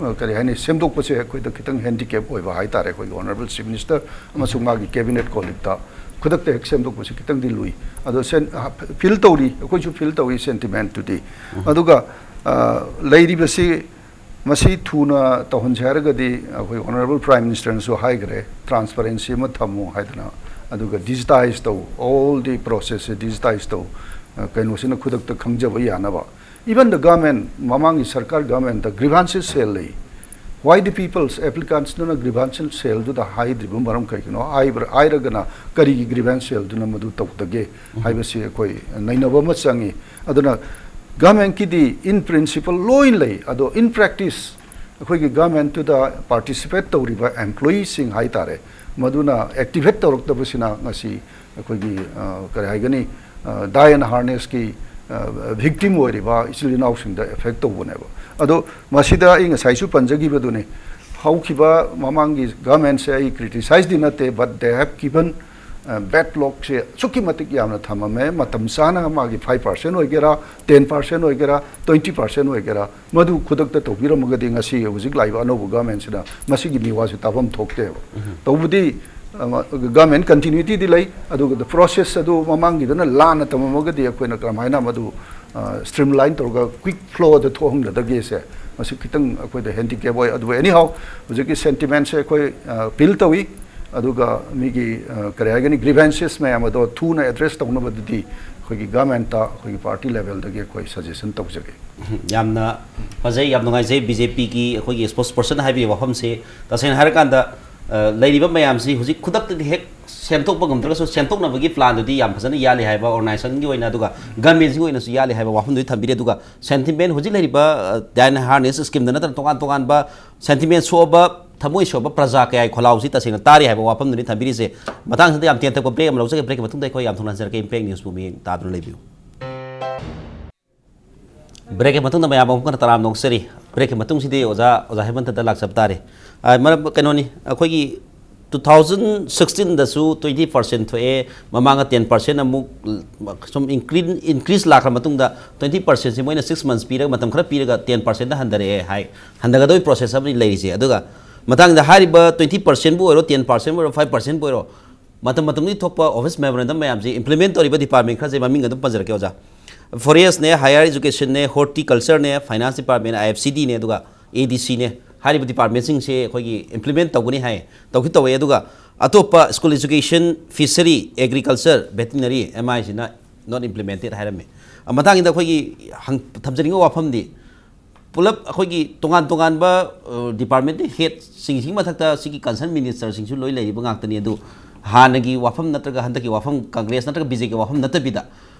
ꯑ, ꯀꯔꯤ ꯍꯥꯏꯅꯤ, ꯁꯦꯝꯗꯣꯛꯄꯁꯦ ꯑꯩꯈꯣꯏꯗ ꯈꯤꯇꯪ ꯍꯦꯟꯗꯤꯀꯦꯞ ꯑꯣꯏꯕ ꯍꯥꯏ ꯇꯥꯔꯦ ꯑꯩꯈꯣꯏꯒꯤ ꯑꯣꯅꯔꯦꯕꯜ ꯆꯤꯐ ꯃꯤꯅꯤꯁꯇꯔ ꯑꯃꯁꯨꯡ ꯃꯥꯒꯤ ꯀꯦꯕꯤꯅꯦꯠ ꯀꯣꯂꯤꯛꯇ꯫ ꯈꯨꯗꯛꯇ ꯍꯦꯛ ꯁꯦꯝꯗꯣꯛꯄꯁꯦ ꯈꯤꯇꯪꯗꯤ ꯂꯨꯏ꯫ ꯑꯗꯣ ꯁꯦꯟ-, ꯐꯤꯜ ꯇꯧꯔꯤ, ꯑꯩꯈꯣꯏꯁꯨ ꯐꯤꯜ ꯇꯧꯏ ꯁꯦꯟꯇꯤꯃꯦꯟꯠꯇꯨꯗꯤ꯫ ꯑꯗꯨꯒ, ꯑ, ꯂꯩꯔꯤꯕꯁꯤ ꯃꯁꯤ ꯊꯨꯅ ꯇꯧꯍꯟꯁꯦ ꯍꯥꯏꯔꯒꯗꯤ ꯑꯩꯈꯣꯏ ꯑꯣꯅꯔꯦꯕꯜ ꯄ꯭ꯔꯥꯏꯝ ꯃꯤꯅꯤꯁꯇꯔꯅꯁꯨ ꯍꯥꯏꯈ꯭ꯔꯦ, ꯇ꯭ꯔꯥꯟꯁꯄꯔꯦꯟꯁꯤ ꯑꯃ ꯊꯝꯃꯨ ꯍꯥꯏꯗꯅ, ꯑꯗꯨꯒ ꯗꯤꯖꯤꯇꯥꯏꯁ ꯇꯧ, ꯑꯣꯜ ꯗꯤ ꯄ꯭ꯔꯣꯁꯦꯁꯁꯦ ꯗꯤꯖꯤꯇꯥꯏꯁ ꯇꯧ, ꯑ, ꯀꯩꯅꯣꯁꯤꯅ ꯈꯨꯗꯛꯇ ꯈꯪꯖꯕ ꯌꯥꯅꯕ꯫ Even the government, ꯃꯃꯥꯡꯒꯤ ꯁꯔꯀꯥꯔ ꯒꯚꯔꯟꯃꯦꯟꯠꯇ ꯒ꯭ꯔꯤꯚꯥꯟꯁꯦꯁ ꯁꯦꯜ ꯂꯩ꯫ Why the people's applicants ꯅ ꯒ꯭ꯔꯤꯚꯥꯟꯁꯦꯁ ꯁꯦꯜꯗꯨꯗ ꯍꯥꯏꯗ꯭ꯔꯤꯕ ꯃꯔꯝ ꯀꯩꯒꯤꯅꯣ? ꯍꯥꯏꯕ꯭ꯔ-, ꯍꯥꯏꯔꯒꯅ ꯀꯔꯤꯒꯤ ꯒ꯭ꯔꯤꯚꯥꯟꯁ ꯁꯦꯜꯗꯨꯅ ꯃꯗꯨ ꯇꯧꯗꯒꯦ ꯍꯥꯏꯕꯁꯤ ꯑꯩꯈꯣꯏ ꯅꯩꯅꯕ ꯑꯃ ꯆꯪꯉꯤ꯫ ꯑꯗꯨꯅ ꯒꯚꯔꯟꯃꯦꯟꯠꯀꯤꯗꯤ in principle ꯂꯣꯏ ꯂꯩ, ꯑꯗꯣ in practice ꯑꯩꯈꯣꯏꯒꯤ ꯒꯚꯔꯟꯃꯦꯟꯠꯇꯨꯗ ꯄꯥꯔꯇꯤꯁꯤꯄꯦꯠ ꯇꯧꯔꯤꯕ ꯑꯦꯝꯄ꯭ꯂꯣꯌꯤꯁꯤꯡ ꯍꯥꯏ ꯇꯥꯔꯦ, ꯃꯗꯨꯅ ꯑꯦꯛꯇꯤꯚꯦꯠ ꯇꯧꯔꯛꯇꯕꯁꯤꯅ ꯉꯁꯤ ꯑꯩꯈꯣꯏꯒꯤ, ꯑ, ꯀꯔꯤ ꯍꯥꯏꯒꯅꯤ, ꯑ, ꯗꯥꯏ ꯑꯦꯟ ꯍꯥꯔꯅꯦꯁꯀꯤ, ꯑ, ꯚꯤꯛꯇꯤꯝ ꯑꯣꯏꯔꯤꯕ ꯏꯆꯤꯜ ꯏꯅꯥꯎꯁꯤꯡꯗ ꯑꯦꯐꯦꯛ ꯇꯧꯕꯅꯦꯕ꯫ ꯑꯗꯣ ꯃꯁꯤꯗ ꯑꯩ ꯉꯁꯥꯏꯁꯨ ꯄꯟꯖꯈꯤꯕꯗꯨꯅꯤ, ꯍꯧꯈꯤꯕ ꯃꯃꯥꯡꯒꯤ ꯒꯚꯔꯟꯃꯦꯟꯠꯁꯦ ꯑꯩ ꯀ꯭ꯔꯤꯇꯤꯁꯥꯏꯖꯗꯤ ꯅꯠꯇꯦ, but they have given, ꯑ, ꯕꯦꯛꯂꯣꯛꯁꯦ ꯑꯁꯨꯛꯀꯤ ꯃꯇꯤꯛ ꯌꯥꯝꯅ ꯊꯝꯃꯝꯃꯦ꯫ ꯃꯇꯝ ꯆꯥꯅ ꯃꯥꯒꯤ ꯐꯥꯏꯚ ꯄꯥꯔꯁꯦꯟ ꯑꯣꯏꯒꯦꯔꯥ, ꯇꯦꯟ ꯄꯥꯔꯁꯦꯟ ꯑꯣꯏꯒꯦꯔꯥ, ꯇ꯭ꯋꯦꯟꯇꯤ ꯄꯥꯔꯁꯦꯟ ꯑꯣꯏꯒꯦꯔꯥ, ꯃꯗꯨ ꯈꯨꯗꯛꯇ ꯇꯧꯕꯤꯔꯝꯃꯒꯗꯤ ꯉꯁꯤ ꯍꯧꯖꯤꯛ ꯂꯥꯛꯏꯕ ꯑꯅꯧꯕ ꯒꯚꯔꯟꯃꯦꯟꯠꯁꯤꯅ ꯃꯁꯤꯒꯤ ꯃꯤꯋꯥꯁꯤ ꯇꯥꯐꯝ ꯊꯣꯛꯇꯦꯕ꯫ ꯇꯧꯕꯗꯤ, ꯑ, ꯒꯚꯔꯟꯃꯦꯟꯠ ꯀꯟꯇꯤꯅ꯭ꯌꯨꯇꯤꯗꯤ ꯂꯩ, ꯑꯗꯨꯒ the process ꯑꯗꯨ ꯃꯃꯥꯡꯒꯤꯗꯨꯅ ꯂꯥꯟꯅ ꯇꯝꯃꯝꯃꯒꯗꯤ ꯑꯩꯈꯣꯏꯅ ꯀꯔꯝꯍꯥꯏꯅ ꯃꯗꯨ, ꯑ, ꯁ꯭ꯇ꯭ꯔꯤꯝꯂꯥꯏꯟ ꯇꯧꯔꯒ ꯀ꯭ꯋꯤꯛ ꯐ꯭ꯂꯣꯗ ꯊꯣꯛꯍꯟꯒꯗꯒꯦꯁꯦ ꯃꯁꯤ ꯈꯤꯇꯪ ꯑꯩꯈꯣꯏꯗ ꯍꯦꯟꯗꯤꯀꯦꯞ ꯑꯣꯏ꯫ ꯑꯗꯨꯕꯨ ꯑꯦꯅꯤꯍꯥꯎ, ꯍꯧꯖꯤꯛꯀꯤ ꯁꯦꯟꯇꯤꯃꯦꯟꯠꯁꯦ ꯑꯩꯈꯣꯏ, ꯑ, ꯐꯤꯜ ꯇꯧꯏ꯫ ꯑꯗꯨꯒ ꯃꯤꯒꯤ, ꯑ, ꯀꯔꯤ ꯍꯥꯏꯒꯅꯤ, ꯒ꯭ꯔꯤꯚꯦꯟꯁꯦꯁ ꯃꯌꯥꯝ ꯑꯗꯣ ꯊꯨꯅ ꯑꯦꯗ꯭ꯔꯦꯁ ꯇꯧꯅꯕꯗꯨꯗꯤ ꯑꯩꯈꯣꯏꯒꯤ ꯒꯚꯔꯟꯃꯦꯟꯠꯇ ꯑꯩꯈꯣꯏꯒꯤ ꯄꯥꯔꯇꯤ ꯂꯦꯚꯦꯜꯗꯒꯤ ꯑꯩꯈꯣꯏ ꯁꯖꯦꯁꯟ ꯇꯧꯖꯒꯦ꯫ ꯌꯥꯝꯅ ꯐꯖꯩ, ꯌꯥꯝ ꯅꯨꯡꯉꯥꯏꯖꯩ꯫ ꯕꯤ ꯖꯦ ꯄꯤꯒꯤ ꯑꯩꯈꯣꯏꯒꯤ ꯁ꯭ꯄꯣꯛꯁ ꯄꯔꯁꯟ ꯍꯥꯏꯕꯤꯕ ꯋꯥꯐꯝꯁꯦ ꯇꯁꯦꯡꯅ ꯍꯥꯏꯔꯀꯥꯟꯗ ꯑ, ꯂꯩꯔꯤꯕ ꯃꯌꯥꯝꯁꯤ ꯍꯧꯖꯤꯛ ꯈꯨꯗꯛꯇꯗꯤ ꯍꯦꯛ ꯁꯦꯝꯗꯣꯛꯄ ꯉꯝꯗ꯭ꯔꯒꯁꯨ, ꯁꯦꯝꯗꯣꯛꯅꯕꯒꯤ plan ꯗꯨꯗꯤ ꯌꯥꯝ ꯐꯖꯅ ꯌꯥꯠꯂꯤ ꯍꯥꯏꯕ, organization ꯒꯤ ꯑꯣꯏꯅ, ꯑꯗꯨꯒ government ꯁꯤꯡꯒꯤ ꯑꯣꯏꯅꯁꯨ ꯌꯥꯠꯂꯤ ꯍꯥꯏꯕ ꯋꯥꯐꯝꯗꯨꯗꯤ ꯊꯝꯕꯤꯔꯤ꯫ ꯑꯗꯨꯒ sentiment, ꯍꯧꯖꯤꯛ ꯂꯩꯔꯤꯕ, ꯑ, Dan Harness scheme ꯗ ꯅꯠꯇꯅ ꯇꯣꯉꯥꯟ ꯇꯣꯉꯥꯟꯕ sentiment ꯁꯣꯛꯑꯕ, ꯊꯃꯣꯏ ꯁꯣꯛꯑꯕ ꯄ꯭ꯔꯖꯥ ꯀꯌꯥꯒꯤ ꯈꯣꯜꯂꯥꯎꯁꯤ ꯇꯁꯦꯡꯅ ꯇꯥꯔꯤ ꯍꯥꯏꯕ ꯋꯥꯐꯝꯗꯨꯅꯤ ꯊꯝꯕꯤꯔꯤꯁꯦ꯫ ꯃꯇꯥꯡꯁꯤꯗ ꯌꯥꯝ ꯇꯦꯟꯇꯛꯄ break ꯑꯃ ꯂꯧꯖꯒꯦ꯫ Break ꯀꯤ ꯃꯇꯨꯡꯗ ꯑꯩꯈꯣꯏ ꯌꯥꯝ ꯊꯨꯅ ꯍꯟꯖꯔꯛꯀꯦ꯫ Impact News ꯄꯨ ꯃꯤꯠꯌꯦꯡ ꯇꯥꯗꯨꯅ ꯂꯩꯕꯤꯌꯨ꯫ Break ꯀꯤ ꯃꯇꯨꯡꯗ ꯃꯌꯥꯝ ꯑꯃꯨꯛ ꯍꯟꯅ ꯇꯔꯥꯝꯅ ꯑꯣꯛꯆꯔꯤ꯫ Break ꯀꯤ ꯃꯇꯨꯡꯁꯤꯗꯤ ꯑꯣꯖꯥ, ꯑꯣꯖꯥ ꯍꯦꯃꯟꯇꯗ ꯂꯥꯛꯆꯕ ꯇꯥꯔꯦ꯫ ꯑ, ꯃꯔꯝ ꯀꯩꯅꯣꯅꯤ, ꯑꯩꯈꯣꯏꯒꯤ two thousand sixteen ꯗꯁꯨ twenty percent ꯊꯣꯛꯑꯦ, ꯃꯃꯥꯡꯗ ten percent ꯑꯃꯨꯛ ꯁꯨꯝ increase, increase ꯂꯥꯛꯈ꯭ꯔ ꯃꯇꯨꯡꯗ twenty percent ꯁꯤ ꯃꯣꯏꯅ six months ꯄꯤꯔꯒ, ꯃꯇꯝ ꯈꯔ ꯄꯤꯔꯒ ten percent ꯗ ꯍꯟꯊꯔꯛꯑꯦ ꯍꯥꯏ꯫ ꯍꯟꯊꯒꯗꯧꯒꯤ process ꯑꯃꯗꯤ ꯂꯩꯔꯤꯁꯦ꯫ ꯑꯗꯨꯒ ꯃꯇꯥꯡꯗ ꯍꯥꯏꯔꯤꯕ twenty percent ꯕꯨ ꯑꯣꯏꯔꯣ, ten percent ꯕꯨ ꯑꯣꯏꯔꯣ, five percent ꯕꯨ ꯑꯣꯏꯔꯣ, ꯃꯇꯝ ꯃꯇꯝꯗꯨꯒꯤ ꯊꯣꯛꯄ office memorandum ꯃꯌꯥꯝꯁꯤ implement ꯇꯧꯔꯤꯕ department ꯈꯔꯁꯦ ꯃꯃꯤꯡ ꯑꯗꯨꯝ ꯄꯟꯖꯔꯛꯀꯦ ꯑꯣꯖꯥ꯫ Forest ꯅꯦ, Higher Education ꯅꯦ, Horticulture ꯅꯦ, Finance Department, I F C D ꯅꯦ, ꯑꯗꯨꯒ A D C ꯅꯦ꯫ ꯍꯥꯏꯔꯤꯕ department ꯁꯤꯡꯁꯦ ꯑꯩꯈꯣꯏꯒꯤ implement ꯇꯧꯒꯅꯤ ꯍꯥꯏ, ꯇꯧꯁꯨ ꯇꯧꯋꯦ꯫ ꯑꯗꯨꯒ ꯑꯇꯣꯞꯄ School Education, Fishery, Agriculture, Veterinary, M I ꯁꯤꯅ not implemented ꯍꯥꯏꯔꯝꯃꯤ꯫ ꯃꯇꯥꯡꯁꯤꯗ ꯑꯩꯈꯣꯏꯒꯤ ꯍꯪ-, ꯊꯝꯖꯅꯤꯡꯕ ꯋꯥꯐꯝꯗꯤ, ꯄꯨꯂꯞ ꯑꯩꯈꯣꯏꯒꯤ ꯇꯣꯉꯥꯟ ꯇꯣꯉꯥꯟꯕ, ꯑ, department head ꯁꯤꯡꯁꯤꯒꯤ ꯃꯊꯛꯇ ꯁꯤꯒꯤ concern minister ꯁꯤꯡꯁꯨ ꯂꯣꯏ ꯂꯩꯔꯤꯕ ꯉꯥꯛꯇꯅꯤ꯫ ꯑꯗꯨ ꯍꯥꯟꯅꯒꯤ ꯋꯥꯐꯝ ꯅꯠꯇ꯭ꯔꯒ ꯍꯟꯗꯛꯀꯤ ꯋꯥꯐꯝ, Congress ꯅꯠꯇ꯭ꯔꯒ B J P ꯒꯤ ꯋꯥꯐꯝ ꯅꯠꯇꯕꯤꯗ,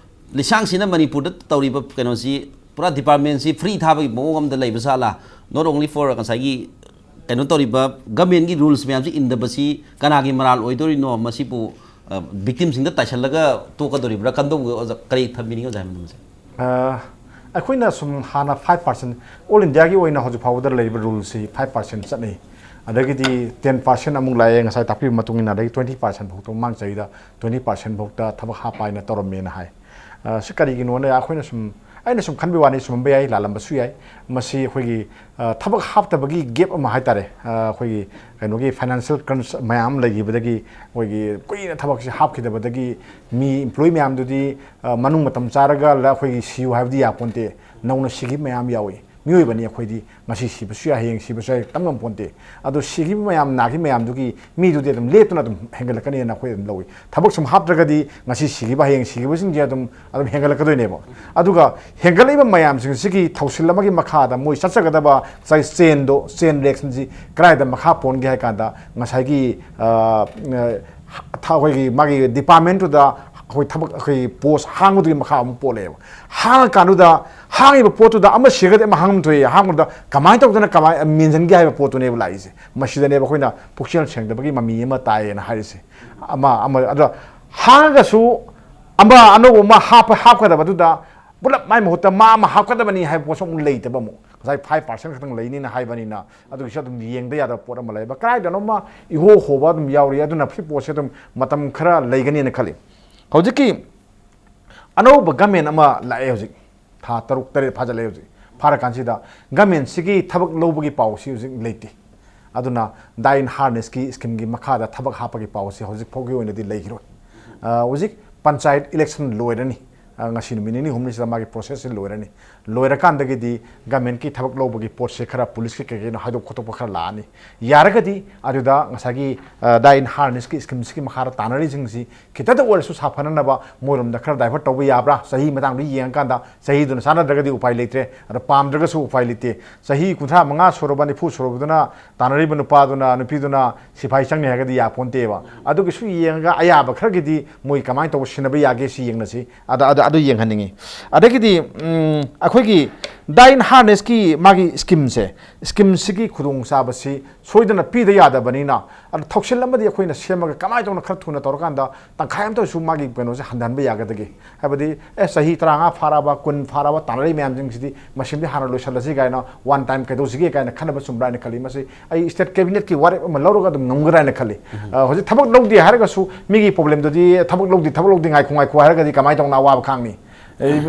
ꯂꯤꯁꯥꯡꯁꯤꯅ ꯃꯅꯤꯄꯨꯔꯗ ꯇꯧꯔꯤꯕ ꯀꯩꯅꯣꯁꯤ ꯄꯨꯔꯥ department ꯁꯤ free ꯊꯥꯕꯒꯤ ꯃꯑꯣꯡ ꯑꯃꯗ ꯂꯩꯕ ꯖꯥꯠꯂꯥ? Not only for ꯉꯁꯥꯏꯒꯤ ꯀꯩꯅꯣ ꯇꯧꯔꯤꯕ government ꯀꯤ rules ꯃꯌꯥꯝꯁꯤ ꯏꯟꯗꯕꯁꯤ ꯀꯅꯥꯒꯤ ꯃꯔꯥꯜ ꯑꯣꯏꯗꯣꯔꯤꯅꯣ? ꯃꯁꯤꯕꯨ, ꯑ, victim ꯁꯤꯡꯗ ꯇꯥꯏꯁꯜꯂꯒ ꯇꯣꯛꯀꯗꯧꯔꯤꯕ꯭ꯔꯥ? ꯀꯝꯗꯧꯕ ꯑꯣꯖꯥ, ꯀꯔꯤ ꯊꯝꯕꯤꯅꯤꯡꯉꯤ ꯑꯣꯖꯥ ꯍꯦꯃꯟꯇ? ꯑ, ꯑꯩꯈꯣꯏꯅ ꯁꯨꯝ ꯍꯥꯟꯅ five percent, all India ꯒꯤ ꯑꯣꯏꯅ ꯍꯧꯖꯤꯛ ꯐꯥꯎꯕꯗ ꯂꯩꯔꯤꯕ rule ꯁꯤ five percent ꯆꯠꯅꯩ꯫ ꯑꯗꯒꯤꯗꯤ ten percent ꯑꯃꯨꯛ ꯂꯥꯛꯑꯦ, ꯉꯁꯥꯏ ꯇꯥꯛꯄꯤꯕ ꯃꯇꯨꯡ ꯏꯟꯅ, ꯑꯗꯒꯤ twenty percent ꯐꯥꯎꯗ ꯃꯃꯥꯡ ꯆꯍꯤꯗ twenty percent ꯐꯥꯎꯗ ꯊꯕꯛ ꯍꯥꯞꯄ ꯍꯥꯏꯅ ꯇꯧꯔꯝꯃꯦꯅ ꯍꯥꯏ꯫ ꯑ, ꯁꯤ ꯀꯔꯤꯒꯤꯅꯣꯅ ꯑꯩꯈꯣꯏꯅ ꯁꯨꯝ, ꯑꯩꯅ ꯁꯨꯝ ꯈꯟꯕꯒꯤ ꯋꯥꯅꯤ, ꯆꯨꯝꯃꯝꯕ ꯌꯥꯏ, ꯂꯥꯜꯂꯝꯕꯁꯨ ꯌꯥꯏ꯫ ꯃꯁꯤ ꯑꯩꯈꯣꯏꯒꯤ, ꯑ, ꯊꯕꯛ ꯍꯥꯞꯇꯕꯒꯤ gap ꯑꯃ ꯍꯥꯏꯇꯥꯔꯦ, ꯑ, ꯑꯩꯈꯣꯏꯒꯤ ꯀꯩꯅꯣꯒꯤ financial crunch ꯃꯌꯥꯝ ꯑꯃ ꯂꯩꯈꯤꯕꯗꯒꯤ, ꯑꯩꯈꯣꯏꯒꯤ ꯀꯨꯏꯅ ꯊꯕꯛꯁꯦ ꯍꯥꯞꯈꯤꯗꯕꯗꯒꯤ ꯃꯤ employee ꯃꯌꯥꯝꯗꯨꯗꯤ, ꯑ, ꯃꯅꯨꯡ ꯃꯇꯝ ꯆꯥꯔꯒ ꯂ-, ꯑꯩꯈꯣꯏꯒꯤ ꯁꯤꯌꯨ ꯍꯥꯏꯕꯗꯤ ꯌꯥꯄꯣꯟꯇꯦ, ꯅꯧꯅ ꯁꯤꯈꯤꯕ ꯃꯌꯥꯝ ꯌꯥꯎꯏ꯫ ꯃꯤꯑꯣꯏꯕꯅꯤ ꯑꯩꯈꯣꯏꯗꯤ꯫ ꯉꯁꯤ ꯁꯤꯕꯁꯨ ꯌꯥꯏ, ꯍꯌꯦꯡ ꯁꯤꯕꯁꯨ ꯌꯥꯏ, ꯇꯝ ꯉꯝꯄꯣꯟꯇꯦ꯫ ꯑꯗꯣ ꯁꯤꯈꯤꯕ ꯃꯌꯥꯝ, ꯅꯥꯈꯤꯕ ꯃꯌꯥꯝꯗꯨꯒꯤ ꯃꯤꯗꯨꯗꯤ ꯑꯗꯨꯝ ꯂꯦꯞꯇꯅ ꯑꯗꯨꯝ ꯍꯦꯟꯒꯠꯂꯛꯀꯅꯤꯅ ꯑꯩꯈꯣꯏ ꯑꯗꯨꯝ ꯂꯧꯏ꯫ ꯊꯕꯛ ꯁꯨꯝ ꯍꯥꯞꯇ꯭ꯔꯒꯗꯤ ꯉꯁꯤ ꯁꯤꯈꯤꯕ, ꯍꯌꯦꯡ ꯁꯤꯈꯤꯕꯁꯤꯡꯁꯦ ꯑꯗꯨꯝ, ꯑꯗꯨꯝ ꯍꯦꯟꯒꯠꯂꯛꯀꯗꯣꯏꯅꯦꯕ꯫ ꯑꯗꯨꯒ ꯍꯦꯟꯒꯠꯂꯛꯏꯕ ꯃꯌꯥꯝꯁꯤꯡꯁꯤꯒꯤ ꯊꯧꯁꯤꯜ ꯑꯃꯒꯤ ꯃꯈꯥꯗ ꯃꯣꯏ ꯆꯠꯆꯒꯗꯕ ꯆꯩ-, ꯆꯦꯟꯗꯣ, ꯆꯦꯟ ꯔꯤꯌꯦꯛꯁꯟꯁꯤ ꯀꯗꯥꯏꯗ ꯃꯈꯥ ꯄꯣꯟꯒꯦ ꯍꯥꯏ ꯀꯥꯟꯗ, ꯉꯁꯥꯏꯒꯤ, ꯑ, ꯑ, ꯊ-, ꯑꯩꯈꯣꯏꯒꯤ ꯃꯥꯒꯤ ꯗꯤꯄꯥꯔꯠꯃꯦꯟꯇꯨꯗ ꯑꯩꯈꯣꯏ ꯊꯕꯛ, ꯑꯩꯈꯣꯏꯒꯤ ꯄꯣꯁ ꯍꯥꯡꯕꯗꯨꯒꯤ ꯃꯈꯥ ꯑꯃꯨꯛ ꯄꯣꯜꯂꯛꯑꯦꯕ꯫ ꯍꯥꯡꯉꯀꯥꯟꯗꯨꯗ ꯍꯥꯡꯉꯤꯕ ꯄꯣꯠꯇꯨꯗ ꯑꯃ ꯁꯤꯔꯒꯗꯤ ꯑꯃ ꯍꯥꯡꯐꯝ ꯊꯣꯛꯏ, ꯍꯥꯡꯕꯗ ꯀꯃꯥꯏꯅ ꯇꯧꯗꯅ ꯀꯃꯥꯏ ꯃꯦꯟꯁꯤꯟꯒꯦ ꯍꯥꯏꯕ ꯄꯣꯠꯇꯨꯅꯦꯕ ꯂꯥꯛꯏꯁꯦ꯫ ꯃꯁꯤꯗꯅꯦꯕ ꯑꯩꯈꯣꯏꯅ ꯄꯨꯛꯆꯦꯜ ꯁꯦꯡꯗꯕꯒꯤ ꯃꯃꯤ ꯑꯃ ꯇꯥꯏꯌꯦꯅ ꯍꯥꯏꯔꯤꯁꯦ꯫ ꯑꯃ, ꯑꯃ, ꯑꯗꯣ ꯍꯥꯡꯉꯒꯁꯨ ꯑꯃ ꯑꯅꯧꯕ ꯑꯃ ꯍꯥꯞꯄ, ꯍꯥꯞꯀꯗꯕꯗꯨꯗ ꯄꯨꯂꯞ ꯃꯥꯏ ꯃꯍꯨꯠꯇ ꯃꯥ ꯑꯃ ꯍꯥꯞꯀꯗꯕꯅꯤ ꯍꯥꯏꯕ ꯄꯣꯠꯁꯨ ꯑꯃꯨꯛ ꯂꯩꯇꯕ ꯑꯃꯨꯛ꯫ ꯉꯁꯥꯏ ꯐꯥꯏꯚ ꯄꯥꯔꯁꯦꯟ ꯈꯛꯇꯪ ꯂꯩꯅꯤꯅ ꯍꯥꯏꯕꯅꯤꯅ, ꯑꯗꯨꯒꯤꯁꯨ ꯑꯗꯨꯝ ꯌꯦꯡꯗ ꯌꯥꯗꯕ ꯄꯣꯠ ꯑꯃ ꯂꯩꯕ꯫ ꯀꯗꯥꯏꯗꯅꯣꯃ ꯏꯍꯣ ꯍꯣꯕ ꯑꯗꯨꯝ ꯌꯥꯎꯔꯤ꯫ ꯑꯗꯨꯅ ꯁꯤ ꯄꯣꯠꯁꯦ ꯑꯗꯨꯝ ꯃꯇꯝ ꯈꯔ ꯂꯩꯒꯅꯤꯅ ꯈꯜꯂꯤ꯫ ꯍꯧꯖꯤꯛꯀꯤ ꯑꯅꯧꯕ ꯒꯃꯦꯟ ꯑꯃ ꯂꯥꯛꯑꯦ ꯍꯧꯖꯤꯛ꯫ ꯊꯥ ꯇꯔꯨꯛ ꯇꯔꯦꯠ ꯐꯥꯖꯤꯜꯂꯛꯑꯦ ꯍꯧꯖꯤꯛ꯫ ꯐꯥꯔꯀꯥꯟꯁꯤꯗ ꯒꯃꯦꯟꯁꯤꯒꯤ ꯊꯕꯛ ꯂꯧꯕꯒꯤ ꯄꯥꯎꯁꯤ ꯍꯧꯖꯤꯛ ꯂꯩꯇꯦ꯫ ꯑꯗꯨꯅ ꯗꯥꯏ ꯏꯟ ꯍꯥꯔꯅꯦꯁꯀꯤ ꯁ꯭ꯀꯤꯝꯒꯤ ꯃꯈꯥꯗ ꯊꯕꯛ ꯍꯥꯞꯄꯒꯤ ꯄꯥꯎꯁꯤ ꯍꯧꯖꯤꯛ ꯐꯥꯎꯒꯤ ꯑꯣꯏꯅꯗꯤ ꯂꯩꯈꯤꯔꯣꯏ꯫ ꯑ, ꯍꯧꯖꯤꯛ ꯄꯟꯆꯥꯌꯠ ꯏꯂꯦꯛꯁꯟ ꯂꯣꯏꯔꯅꯤ꯫ ꯑ, ꯉꯁꯤ ꯅꯨꯃꯤꯠ ꯅꯤꯅꯤ ꯍꯨꯝꯅꯤꯁꯤꯗ ꯃꯥꯒꯤ ꯄ꯭ꯔꯣꯁꯦꯁꯁꯤ ꯂꯣꯏꯔꯅꯤ꯫ ꯂꯣꯏꯔꯀꯥꯟꯗꯒꯤꯗꯤ ꯒꯃꯦꯟꯀꯤ ꯊꯕꯛ ꯂꯧꯕꯒꯤ ꯄꯣꯠꯁꯦ ꯈꯔ ꯄꯨꯂꯤꯁꯀꯤ ꯀꯩ ꯀꯩꯅꯣ ꯍꯥꯏꯗꯣꯛ ꯈꯣꯠꯇꯣꯛꯄ ꯈꯔ ꯂꯥꯛꯑꯅꯤ꯫ ꯌꯥꯔꯒꯗꯤ ꯑꯗꯨꯗ ꯉꯁꯥꯏꯒꯤ, ꯑ, ꯗꯥꯏ ꯏꯟ ꯍꯥꯔꯅꯦꯁꯀꯤ ꯁ꯭ꯀꯤꯝꯁꯤꯒꯤ ꯃꯈꯥꯗ ꯇꯥꯟꯅꯔꯤꯁꯤꯡꯁꯤ ꯈꯤꯇꯗ ꯑꯣꯏꯔꯁꯨ ꯁꯥꯐꯅꯅꯕ ꯃꯣꯏꯔꯣꯝꯗ ꯈꯔ ꯗꯥꯏꯚꯔꯠ ꯇꯧꯕ ꯌꯥꯕ꯭ꯔꯥ? ꯆꯍꯤ ꯃꯇꯥꯡꯗꯨ ꯌꯦꯡꯉꯀꯥꯟꯗ, ꯆꯍꯤꯗꯨꯅ ꯆꯥꯟꯅꯗ꯭ꯔꯒꯗꯤ ꯎꯄꯥꯏ ꯂꯩꯇ꯭ꯔꯦ, ꯑꯗꯣ ꯄꯥꯝꯗ꯭ꯔꯒꯁꯨ ꯎꯄꯥꯏ ꯂꯩꯇꯦ꯫ ꯆꯍꯤ ꯀꯨꯟꯊ꯭ꯔꯥ ꯃꯉꯥ ꯁꯨꯔꯕ, ꯅꯤꯐꯨ ꯁꯨꯔꯕꯗꯨꯅ ꯇꯥꯟꯅꯔꯤꯕ ꯅꯨꯄꯥꯗꯨꯅ, ꯅꯨꯄꯤꯗꯨꯅ ꯁꯤꯐꯥꯏ ꯆꯪꯅꯤ ꯍꯥꯏꯔꯒꯗꯤ ꯌꯥꯄꯣꯟꯇꯦꯕ꯫ ꯑꯗꯨꯒꯤꯁꯨ ꯌꯦꯡꯉꯒ ꯑꯌꯥꯕ ꯈꯔꯒꯤꯗꯤ ꯃꯣꯏ ꯀꯃꯥꯏꯅ ꯇꯧꯕ ꯁꯤꯟꯅꯕ ꯌꯥꯒꯦ ꯁꯤ ꯌꯦꯡꯅꯁꯤ꯫ ꯑꯗ, ꯑꯗ, ꯑꯗꯨ ꯌꯦꯡꯍꯟꯅꯤꯡꯉꯤ꯫ ꯑꯗꯒꯤꯗꯤ, ꯎꯝ, ꯑꯩꯈꯣꯏꯒꯤ ꯗꯥꯏ ꯏꯟ ꯍꯥꯔꯅꯦꯁꯀꯤ ꯃꯥꯒꯤ ꯁ꯭ꯀꯤꯝꯁꯦ, ꯁ꯭ꯀꯤꯝꯁꯤꯒꯤ ꯈꯨꯗꯣꯡꯆꯥꯕꯁꯤ ꯁꯣꯏꯗꯅ ꯄꯤꯗ ꯌꯥꯗꯕꯅꯤꯅ, ꯑꯗꯨ ꯊꯧꯁꯤꯜ ꯑꯃꯗꯤ ꯑꯩꯈꯣꯏꯅ ꯁꯦꯝꯃꯒ ꯀꯃꯥꯏꯅ ꯇꯧꯅ ꯈꯔ ꯊꯨꯅ ꯇꯧꯔꯀꯥꯟꯗ ꯇꯪꯈꯥꯏ ꯑꯃꯇ ꯑꯣꯏꯔꯁꯨ ꯃꯥꯒꯤ ꯀꯩꯅꯣꯁꯦ ꯍꯟꯊꯍꯟꯕ ꯌꯥꯒꯗꯒꯦ? ꯍꯥꯏꯕꯗꯤ, ꯑꯦ, ꯆꯍꯤ ꯇꯔꯥꯃꯉꯥ ꯐꯥꯔꯛꯑꯕ, ꯀꯨꯟ ꯐꯥꯔꯛꯑꯕ ꯇꯥꯟꯅꯔꯤ ꯃꯌꯥꯝꯁꯤꯡꯁꯤꯗꯤ ꯃꯁꯤꯃꯗꯤ ꯍꯥꯟꯅ ꯂꯣꯏꯁꯤꯜꯂꯁꯤ ꯀꯥꯏꯅ, ꯋꯥꯟ ꯇꯥꯏꯝ ꯀꯩꯗꯧꯁꯤꯒꯦ ꯀꯥꯏꯅ ꯈꯟꯅꯕ ꯆꯨꯝꯕ꯭ꯔꯥ ꯍꯥꯏꯅ ꯈꯜꯂꯤ꯫ ꯃꯁꯤ ꯑꯩ ꯁ꯭ꯇꯦꯠ ꯀꯦꯕꯤꯅꯦꯠꯀꯤ ꯋꯥꯔꯦꯞ ꯑꯃ ꯂꯧꯔꯒ ꯑꯗꯨꯝ ꯉꯝꯒꯗ꯭ꯔꯥ ꯍꯥꯏꯅ ꯈꯜꯂꯤ꯫ ꯑ, ꯍꯧꯖꯤꯛ ꯊꯕꯛ ꯂꯧꯗꯦ ꯍꯥꯏꯔꯒꯁꯨ ꯃꯤꯒꯤ ꯄ꯭ꯔꯣꯕ꯭ꯂꯦꯝꯗꯨꯗꯤ, "ꯊꯕꯛ ꯂꯧꯗꯦ, ꯊꯕꯛ ꯂꯧꯗꯦ, ꯉꯥꯏꯈꯣ, ꯉꯥꯏꯈꯣ" ꯍꯥꯏꯔꯒꯗꯤ ꯀꯃꯥꯏꯅ ꯇꯧꯅ ꯑꯋꯥꯕ ꯈꯥꯡꯅꯤ? ꯑꯩ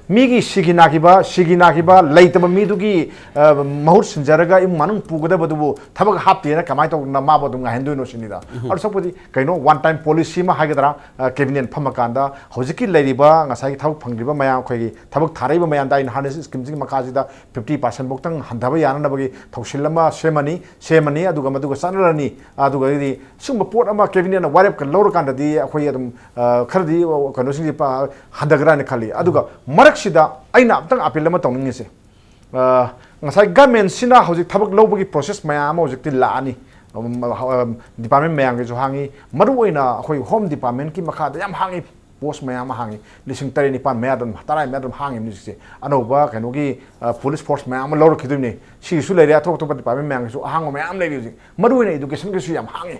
ꯃꯤꯒꯤ ꯁꯤꯒꯤ ꯅꯥꯈꯤꯕ, ꯁꯤꯒꯤ ꯅꯥꯈꯤꯕ ꯂꯩꯇꯕ ꯃꯤꯗꯨꯒꯤ, ꯑ, ꯃꯍꯨꯠ ꯁꯤꯟꯖꯔꯒ ꯏꯃꯨꯡ ꯃꯅꯨꯡ ꯄꯨꯒꯗꯕꯗꯨꯕꯨ ꯊꯕꯛ ꯍꯥꯞꯇꯦꯅ ꯀꯃꯥꯏꯅ ꯇꯧꯗꯅ ꯃꯥꯕꯨ ꯑꯗꯨꯝ ꯉꯥꯏꯍꯟꯗꯣꯏꯅꯣ ꯁꯤꯅꯤꯗ꯫ ꯑꯗꯨ ꯁꯛꯄꯨꯗꯤ ꯀꯩꯅꯣ, ꯋꯥꯟ ꯇꯥꯏꯝ ꯄꯣꯂꯤꯁꯤ ꯑꯃ ꯍꯥꯏꯒꯗ꯭ꯔꯥ, ꯑ, ꯀꯦꯕꯤꯅꯦꯠ ꯐꯝꯃꯀꯥꯟꯗ ꯍꯧꯖꯤꯛꯀꯤ ꯂꯩꯔꯤꯕ ꯉꯁꯥꯏꯒꯤ ꯊꯕꯛ ꯐꯪꯗ꯭ꯔꯤꯕ ꯃꯌꯥꯝ, ꯑꯩꯈꯣꯏꯒꯤ ꯊꯕꯛ ꯊꯥꯔꯛꯏꯕ ꯃꯌꯥꯝꯗ ꯑꯩꯅ ꯍꯥꯟꯅ ꯁ꯭ꯀꯤꯝꯁꯤꯒꯤ ꯃꯈꯥꯁꯤꯗ ꯐꯤꯐꯇꯤ ꯄꯥꯔꯁꯦꯟ ꯐꯥꯎꯇꯪ ꯍꯟꯊꯕ ꯌꯥꯅꯅꯕꯒꯤ ꯊꯧꯁꯤꯜ ꯑꯃ ꯁꯦꯝꯃꯅꯤ, ꯁꯦꯝꯃꯅꯤ, ꯑꯗꯨꯒ ꯃꯗꯨꯒ ꯆꯠꯅꯔꯅꯤ꯫ ꯑꯗꯨꯒꯗꯤ ꯁꯤꯒꯨꯝꯕ ꯄꯣꯠ ꯑꯃ ꯀꯦꯕꯤꯅꯦꯠꯅ ꯋꯥꯔꯦꯞꯀ ꯂꯧꯔꯀꯥꯟꯗꯗꯤ ꯑꯩꯈꯣꯏ ꯑꯗꯨꯝ, ꯑ, ꯈꯔꯗꯤ ꯀꯩꯅꯣꯁꯤꯡꯁꯦ ꯄ-, ꯍꯟꯊꯒꯗ꯭ꯔꯥꯅ ꯈꯜꯂꯤ꯫ ꯑꯗꯨꯒ ꯃꯔꯛꯁꯤꯗ ꯑꯩꯅ ꯑꯝꯇꯪ ꯑꯥꯄꯤꯜ ꯑꯃ ꯇꯧꯅꯤꯡꯉꯤꯁꯦ, ꯑ, ꯉꯁꯥꯏ ꯒꯃꯦꯟꯁꯤꯅ ꯍꯧꯖꯤꯛ ꯊꯕꯛ ꯂꯧꯕꯒꯤ ꯄ꯭ꯔꯣꯁꯦꯁ ꯃꯌꯥꯝ ꯑꯃ ꯍꯧꯖꯤꯛꯇꯤ ꯂꯥꯛꯑꯅꯤ꯫ ꯎꯝ, ꯑ, ꯗꯤꯄꯥꯔꯠꯃꯦꯟ ꯃꯌꯥꯝꯒꯤꯁꯨ ꯍꯥꯡꯉꯤ, ꯃꯔꯨꯑꯣꯏꯅ ꯑꯩꯈꯣꯏ ꯍꯣꯝ ꯗꯤꯄꯥꯔꯠꯃꯦꯟꯀꯤ ꯃꯈꯥꯗ ꯌꯥꯝ ꯍꯥꯡꯉꯤ꯫ ꯄꯣꯁ ꯃꯌꯥꯝ ꯑꯃ ꯍꯥꯡꯉꯤ, ꯂꯤꯁꯤꯡ ꯇꯔꯦꯠ ꯅꯤꯄꯥꯟ ꯃꯌꯥꯗ ꯑꯗꯨꯝ, ꯇꯔꯥ ꯃꯌꯥꯗ ꯑꯗꯨꯝ ꯍꯥꯡꯉꯤꯕꯅꯤ ꯍꯧꯖꯤꯛꯁꯦ꯫ ꯑꯅꯧꯕ ꯀꯩꯅꯣꯒꯤ, ꯑ, ꯄꯨꯂꯤꯁ ꯐꯣꯔꯁ ꯃꯌꯥꯝ ꯑꯃ ꯂꯧꯔꯛꯈꯤꯗꯣꯏꯅꯤ꯫ ꯁꯤꯒꯤꯁꯨ ꯂꯩꯔꯦ, ꯑꯇꯣꯞ ꯑꯇꯣꯞꯄ ꯗꯤꯄꯥꯔꯠꯃꯦꯟ ꯃꯌꯥꯝꯒꯤꯁꯨ ꯑꯍꯥꯡꯕ ꯃꯌꯥꯝ ꯂꯩꯔꯤ ꯍꯧꯖꯤꯛ꯫ ꯃꯔꯨꯑꯣꯏꯅ ꯏꯗꯨꯀꯦꯁꯟꯒꯤꯁꯨ ꯌꯥꯝ ꯍꯥꯡꯉꯤ꯫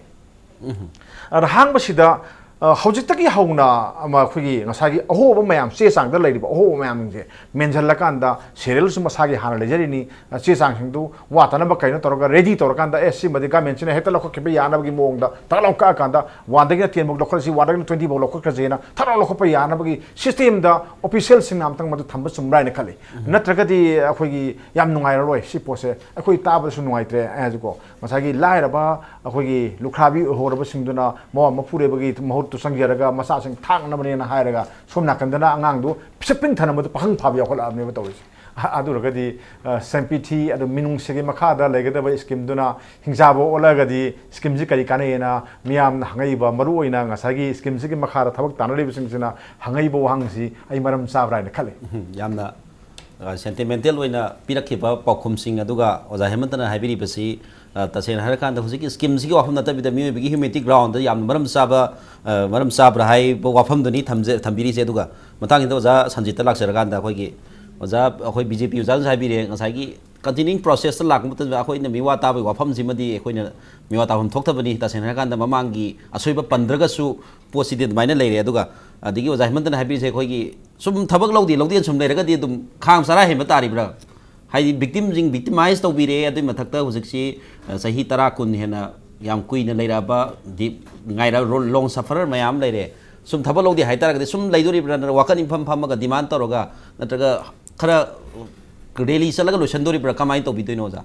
ꯑꯗ ꯍꯥꯡꯕꯁꯤꯗ, ꯑ, ꯍꯧꯖꯤꯛꯇꯒꯤ ꯍꯧꯅ, ꯑꯃ, ꯑꯩꯈꯣꯏꯒꯤ ꯉꯁꯥꯏꯒꯤ ꯑꯍꯣꯕ ꯃꯌꯥꯝ ꯆꯦ ꯆꯥꯡꯗ ꯂꯩꯔꯤꯕ ꯑꯍꯣꯕ ꯃꯌꯥꯝꯁꯤꯡꯁꯦ ꯃꯦꯟꯁꯤꯜꯂꯀꯥꯟꯗ, ꯁꯦꯔꯤꯌꯦꯜꯁꯨ ꯃꯁꯥꯒꯤ ꯍꯥꯟꯅ ꯂꯩꯖꯔꯤꯅꯤ, ꯑ, ꯆꯦ ꯆꯥꯡꯁꯤꯡꯗꯨ ꯋꯥꯠꯇꯅꯕ ꯀꯩꯅꯣ ꯇꯧꯔꯒ ꯔꯦꯗꯤ ꯇꯧꯔꯀꯥꯟꯗ, ꯑꯦ, ꯁꯤꯃꯗꯤ ꯒꯃꯦꯟꯁꯤꯅ ꯍꯦꯛꯇ ꯂꯧꯈꯠꯈꯤꯕ ꯌꯥꯅꯕꯒꯤ ꯃꯑꯣꯡꯗ ꯇꯛ ꯂꯥꯎ ꯀꯛꯑꯀꯥꯟꯗ, ꯋꯥꯟꯗꯒꯤꯅ ꯇꯦꯟ ꯐꯥꯎ ꯂꯧꯈꯠꯂꯁꯤ, ꯋꯥꯟꯗꯒꯤꯅ ꯇ꯭ꯋꯦꯟꯇꯤ ꯐꯥꯎ ꯂꯧꯈꯠꯈ꯭ꯔꯁꯦꯅ ꯊꯛ ꯂꯥꯎ ꯂꯧꯈꯠꯄ ꯌꯥꯅꯕꯒꯤ ꯁꯤꯁꯇꯦꯝꯗ ꯑꯣꯐꯤꯁꯤꯌꯦꯜꯁꯤꯡꯅ ꯑꯝꯇꯪ ꯃꯗꯨ ꯊꯝꯕ ꯆꯨꯝꯕ꯭ꯔꯥ ꯍꯥꯏꯅ ꯈꯜꯂꯤ꯫ ꯅꯠꯇ꯭ꯔꯒꯗꯤ ꯑꯩꯈꯣꯏꯒꯤ ꯌꯥꯝ ꯅꯨꯡꯉꯥꯏꯔꯔꯣꯏ ꯁꯤ ꯄꯣꯠꯁꯦ, ꯑꯩꯈꯣꯏ ꯇꯥꯕꯗꯁꯨ ꯅꯨꯡꯉꯥꯏꯇ꯭ꯔꯦ꯫ ꯑꯩ ꯍꯥꯏꯁꯤꯀꯣ, ꯉꯁꯥꯏꯒꯤ ꯂꯥꯏꯔꯕ ꯑꯩꯈꯣꯏꯒꯤ ꯂꯨꯈ꯭ꯔꯥꯕꯤ ꯑꯣꯏꯍꯧꯔꯕꯁꯤꯡꯗꯨꯅ ꯃꯋꯥ ꯃꯄꯨꯔꯣꯏꯕꯒꯤ ꯃꯍꯨꯠꯇꯨ ꯆꯪꯖꯔꯒ ꯃꯆꯥꯁꯤꯡ ꯊꯥꯛꯅꯕꯅꯦꯅ ꯍꯥꯏꯔꯒ, ꯁꯣꯝ ꯅꯥꯀꯟꯗꯅ ꯑꯉꯥꯡꯗꯨ ꯄꯤꯁꯛ ꯄꯤꯛꯊꯅ ꯃꯗꯨ ꯄꯥꯈꯪ ꯐꯥꯕ ꯌꯥꯎꯈꯠꯂꯛꯑꯕꯅꯦꯕ ꯇꯧꯔꯤꯁꯦ꯫ ꯑ-, ꯑꯗꯨ ꯑꯣꯏꯔꯒꯗꯤ, ꯑ, ꯁꯦꯝꯄꯤꯊꯤ ꯑꯗꯨ ꯃꯤꯅꯨꯡꯁꯤꯒꯤ ꯃꯈꯥꯗ ꯂꯩꯒꯗꯕ ꯁ꯭ꯀꯤꯝꯗꯨꯅ ꯍꯤꯡꯆꯥꯕ ꯑꯣꯜꯂꯛꯑꯒꯗꯤ ꯁ꯭ꯀꯤꯝꯁꯤ ꯀꯔꯤ ꯀꯥꯟꯅꯩꯅ ꯃꯤꯌꯥꯝꯅ ꯍꯪꯉꯛꯏꯕ, ꯃꯔꯨꯑꯣꯏꯅ ꯉꯁꯥꯏꯒꯤ ꯁ꯭ꯀꯤꯝꯁꯤꯒꯤ ꯃꯈꯥꯗ ꯊꯕꯛ ꯇꯥꯟꯅꯔꯤꯕꯁꯤꯡꯁꯤꯅ ꯍꯪꯉꯛꯏꯕ ꯋꯥꯍꯪꯁꯤ ꯑꯩ ꯃꯔꯝ ꯆꯥꯕ꯭ꯔꯥ ꯍꯥꯏꯅ ꯈꯜꯂꯤ꯫ ꯎꯝ, ꯌꯥꯝꯅ, ꯑ, ꯁꯦꯟꯇꯤꯃꯦꯟꯇꯦꯜ ꯑꯣꯏꯅ ꯄꯤꯔꯛꯈꯤꯕ ꯄꯥꯎꯈꯨꯝꯁꯤꯡ ꯑꯗꯨꯒ ꯑꯣꯖꯥ ꯍꯦꯃꯟꯇꯅ ꯍꯥꯏꯕꯤꯔꯤꯕꯁꯤ, ꯑ, ꯇꯁꯦꯡꯅ ꯍꯥꯏꯔꯀꯥꯟꯗ ꯍꯧꯖꯤꯛꯀꯤ ꯁ꯭ꯀꯤꯝꯁꯤꯒꯤ ꯋꯥꯐꯝ ꯅꯠꯇꯕꯤꯗ ꯃꯤꯑꯣꯏꯕꯒꯤ ꯍ꯭ꯌꯨꯃꯦꯅꯤꯇꯤ ꯒ꯭ꯔꯥꯎꯟꯗ ꯌꯥꯝꯅ ꯃꯔꯝ ꯆꯥꯕ, ꯑ, ꯃꯔꯝ ꯆꯥꯕ꯭ꯔꯥ ꯍꯥꯏꯕ ꯋꯥꯐꯝꯗꯨꯅꯤ ꯊꯝꯖ-, ꯊꯝꯕꯤꯔꯤꯁꯦ꯫ ꯑꯗꯨꯒ ꯃꯊꯪꯒꯤꯗ ꯑꯣꯖꯥ ꯁꯟꯖꯤꯠꯇ ꯂꯥꯛꯆꯔꯀꯥꯟꯗ ꯑꯩꯈꯣꯏꯒꯤ ꯑꯣꯖꯥ, ꯑꯩꯈꯣꯏ ꯕꯤ ꯖꯦ ꯄꯤ ꯑꯣꯖꯥꯅꯁꯨ ꯍꯥꯏꯕꯤꯔꯦ, ꯉꯁꯥꯏꯒꯤ ꯀꯟꯇꯤꯅ꯭ꯌꯨꯌꯤꯡ ꯄ꯭ꯔꯣꯁꯦꯁꯇ ꯂꯥꯛꯄ ꯃꯇꯝꯗ ꯑꯩꯈꯣꯏꯅ ꯃꯤꯋꯥ ꯇꯥꯕꯒꯤ ꯋꯥꯐꯝꯁꯤꯃꯗꯤ ꯑꯩꯈꯣꯏꯅ ꯃꯤꯋꯥ ꯇꯥꯐꯝ ꯊꯣꯛꯇꯕꯅꯤ꯫ ꯇꯁꯦꯡꯅ ꯍꯥꯏꯔꯀꯥꯟꯗ ꯃꯃꯥꯡꯒꯤ ꯑꯁꯣꯏꯕ ꯄꯟꯗ꯭ꯔꯒꯁꯨ ꯄꯣꯠꯁꯤꯗꯤ ꯑꯗꯨꯃꯥꯏꯅ ꯂꯩꯔꯦ꯫ ꯑꯗꯨꯒ ꯑꯗꯒꯤ ꯑꯣꯖꯥ ꯍꯦꯃꯟꯇꯅ ꯍꯥꯏꯕꯤꯔꯤꯁꯦ, ꯑꯩꯈꯣꯏꯒꯤ ꯁꯨꯝ ꯊꯕꯛ ꯂꯧꯗꯦ ꯂꯧꯗꯦꯅ ꯁꯨꯝ ꯂꯩꯔꯒꯗꯤ ꯑꯗꯨꯝ ꯈꯥꯡ ꯆꯔꯥ ꯍꯦꯟꯕ ꯇꯥꯔꯤꯕ꯭ꯔꯥ? ꯍꯥꯏꯗꯤ ꯚꯤꯛꯇꯤꯝꯁꯤꯡ ꯚꯤꯛꯇꯤꯃꯥꯏꯁ ꯇꯧꯕꯤꯔꯦ, ꯑꯗꯨꯏ ꯃꯊꯛꯇ ꯍꯧꯖꯤꯛꯁꯤ, ꯑ, ꯆꯍꯤ ꯇꯔꯥ ꯀꯨꯟ ꯍꯦꯟꯅ ꯌꯥꯝ ꯀꯨꯏꯅ ꯂꯩꯔꯛꯑꯕ ꯗꯤ-, ꯉꯥꯏꯔ-, ꯔꯣ-, ꯂꯣꯡ ꯁꯐꯔꯔ ꯃꯌꯥꯝ ꯂꯩꯔꯦ꯫ ꯁꯨꯝ ꯊꯕꯛ ꯂꯧꯗꯦ ꯍꯥꯏꯇꯥꯔꯒꯗꯤ ꯁꯨꯝ ꯂꯩꯗꯣꯔꯤꯕ꯭ꯔꯥ, ꯅꯠꯇ꯭ꯔꯒ ꯋꯥꯀꯠ ꯏꯐꯝ ꯐꯝꯃꯒ ꯗꯤꯃꯥꯟ ꯇꯧꯔꯒ, ꯅꯠꯇ꯭ꯔꯒ ꯈꯔ ꯔꯦꯂꯤ ꯆꯠꯂꯒ ꯂꯣꯏꯁꯤꯟꯗꯣꯔꯤꯕ꯭ꯔꯥ, ꯀꯃꯥꯏꯅ ꯇꯧꯕꯤꯗꯣꯏꯅꯣ ꯑꯣꯖꯥ?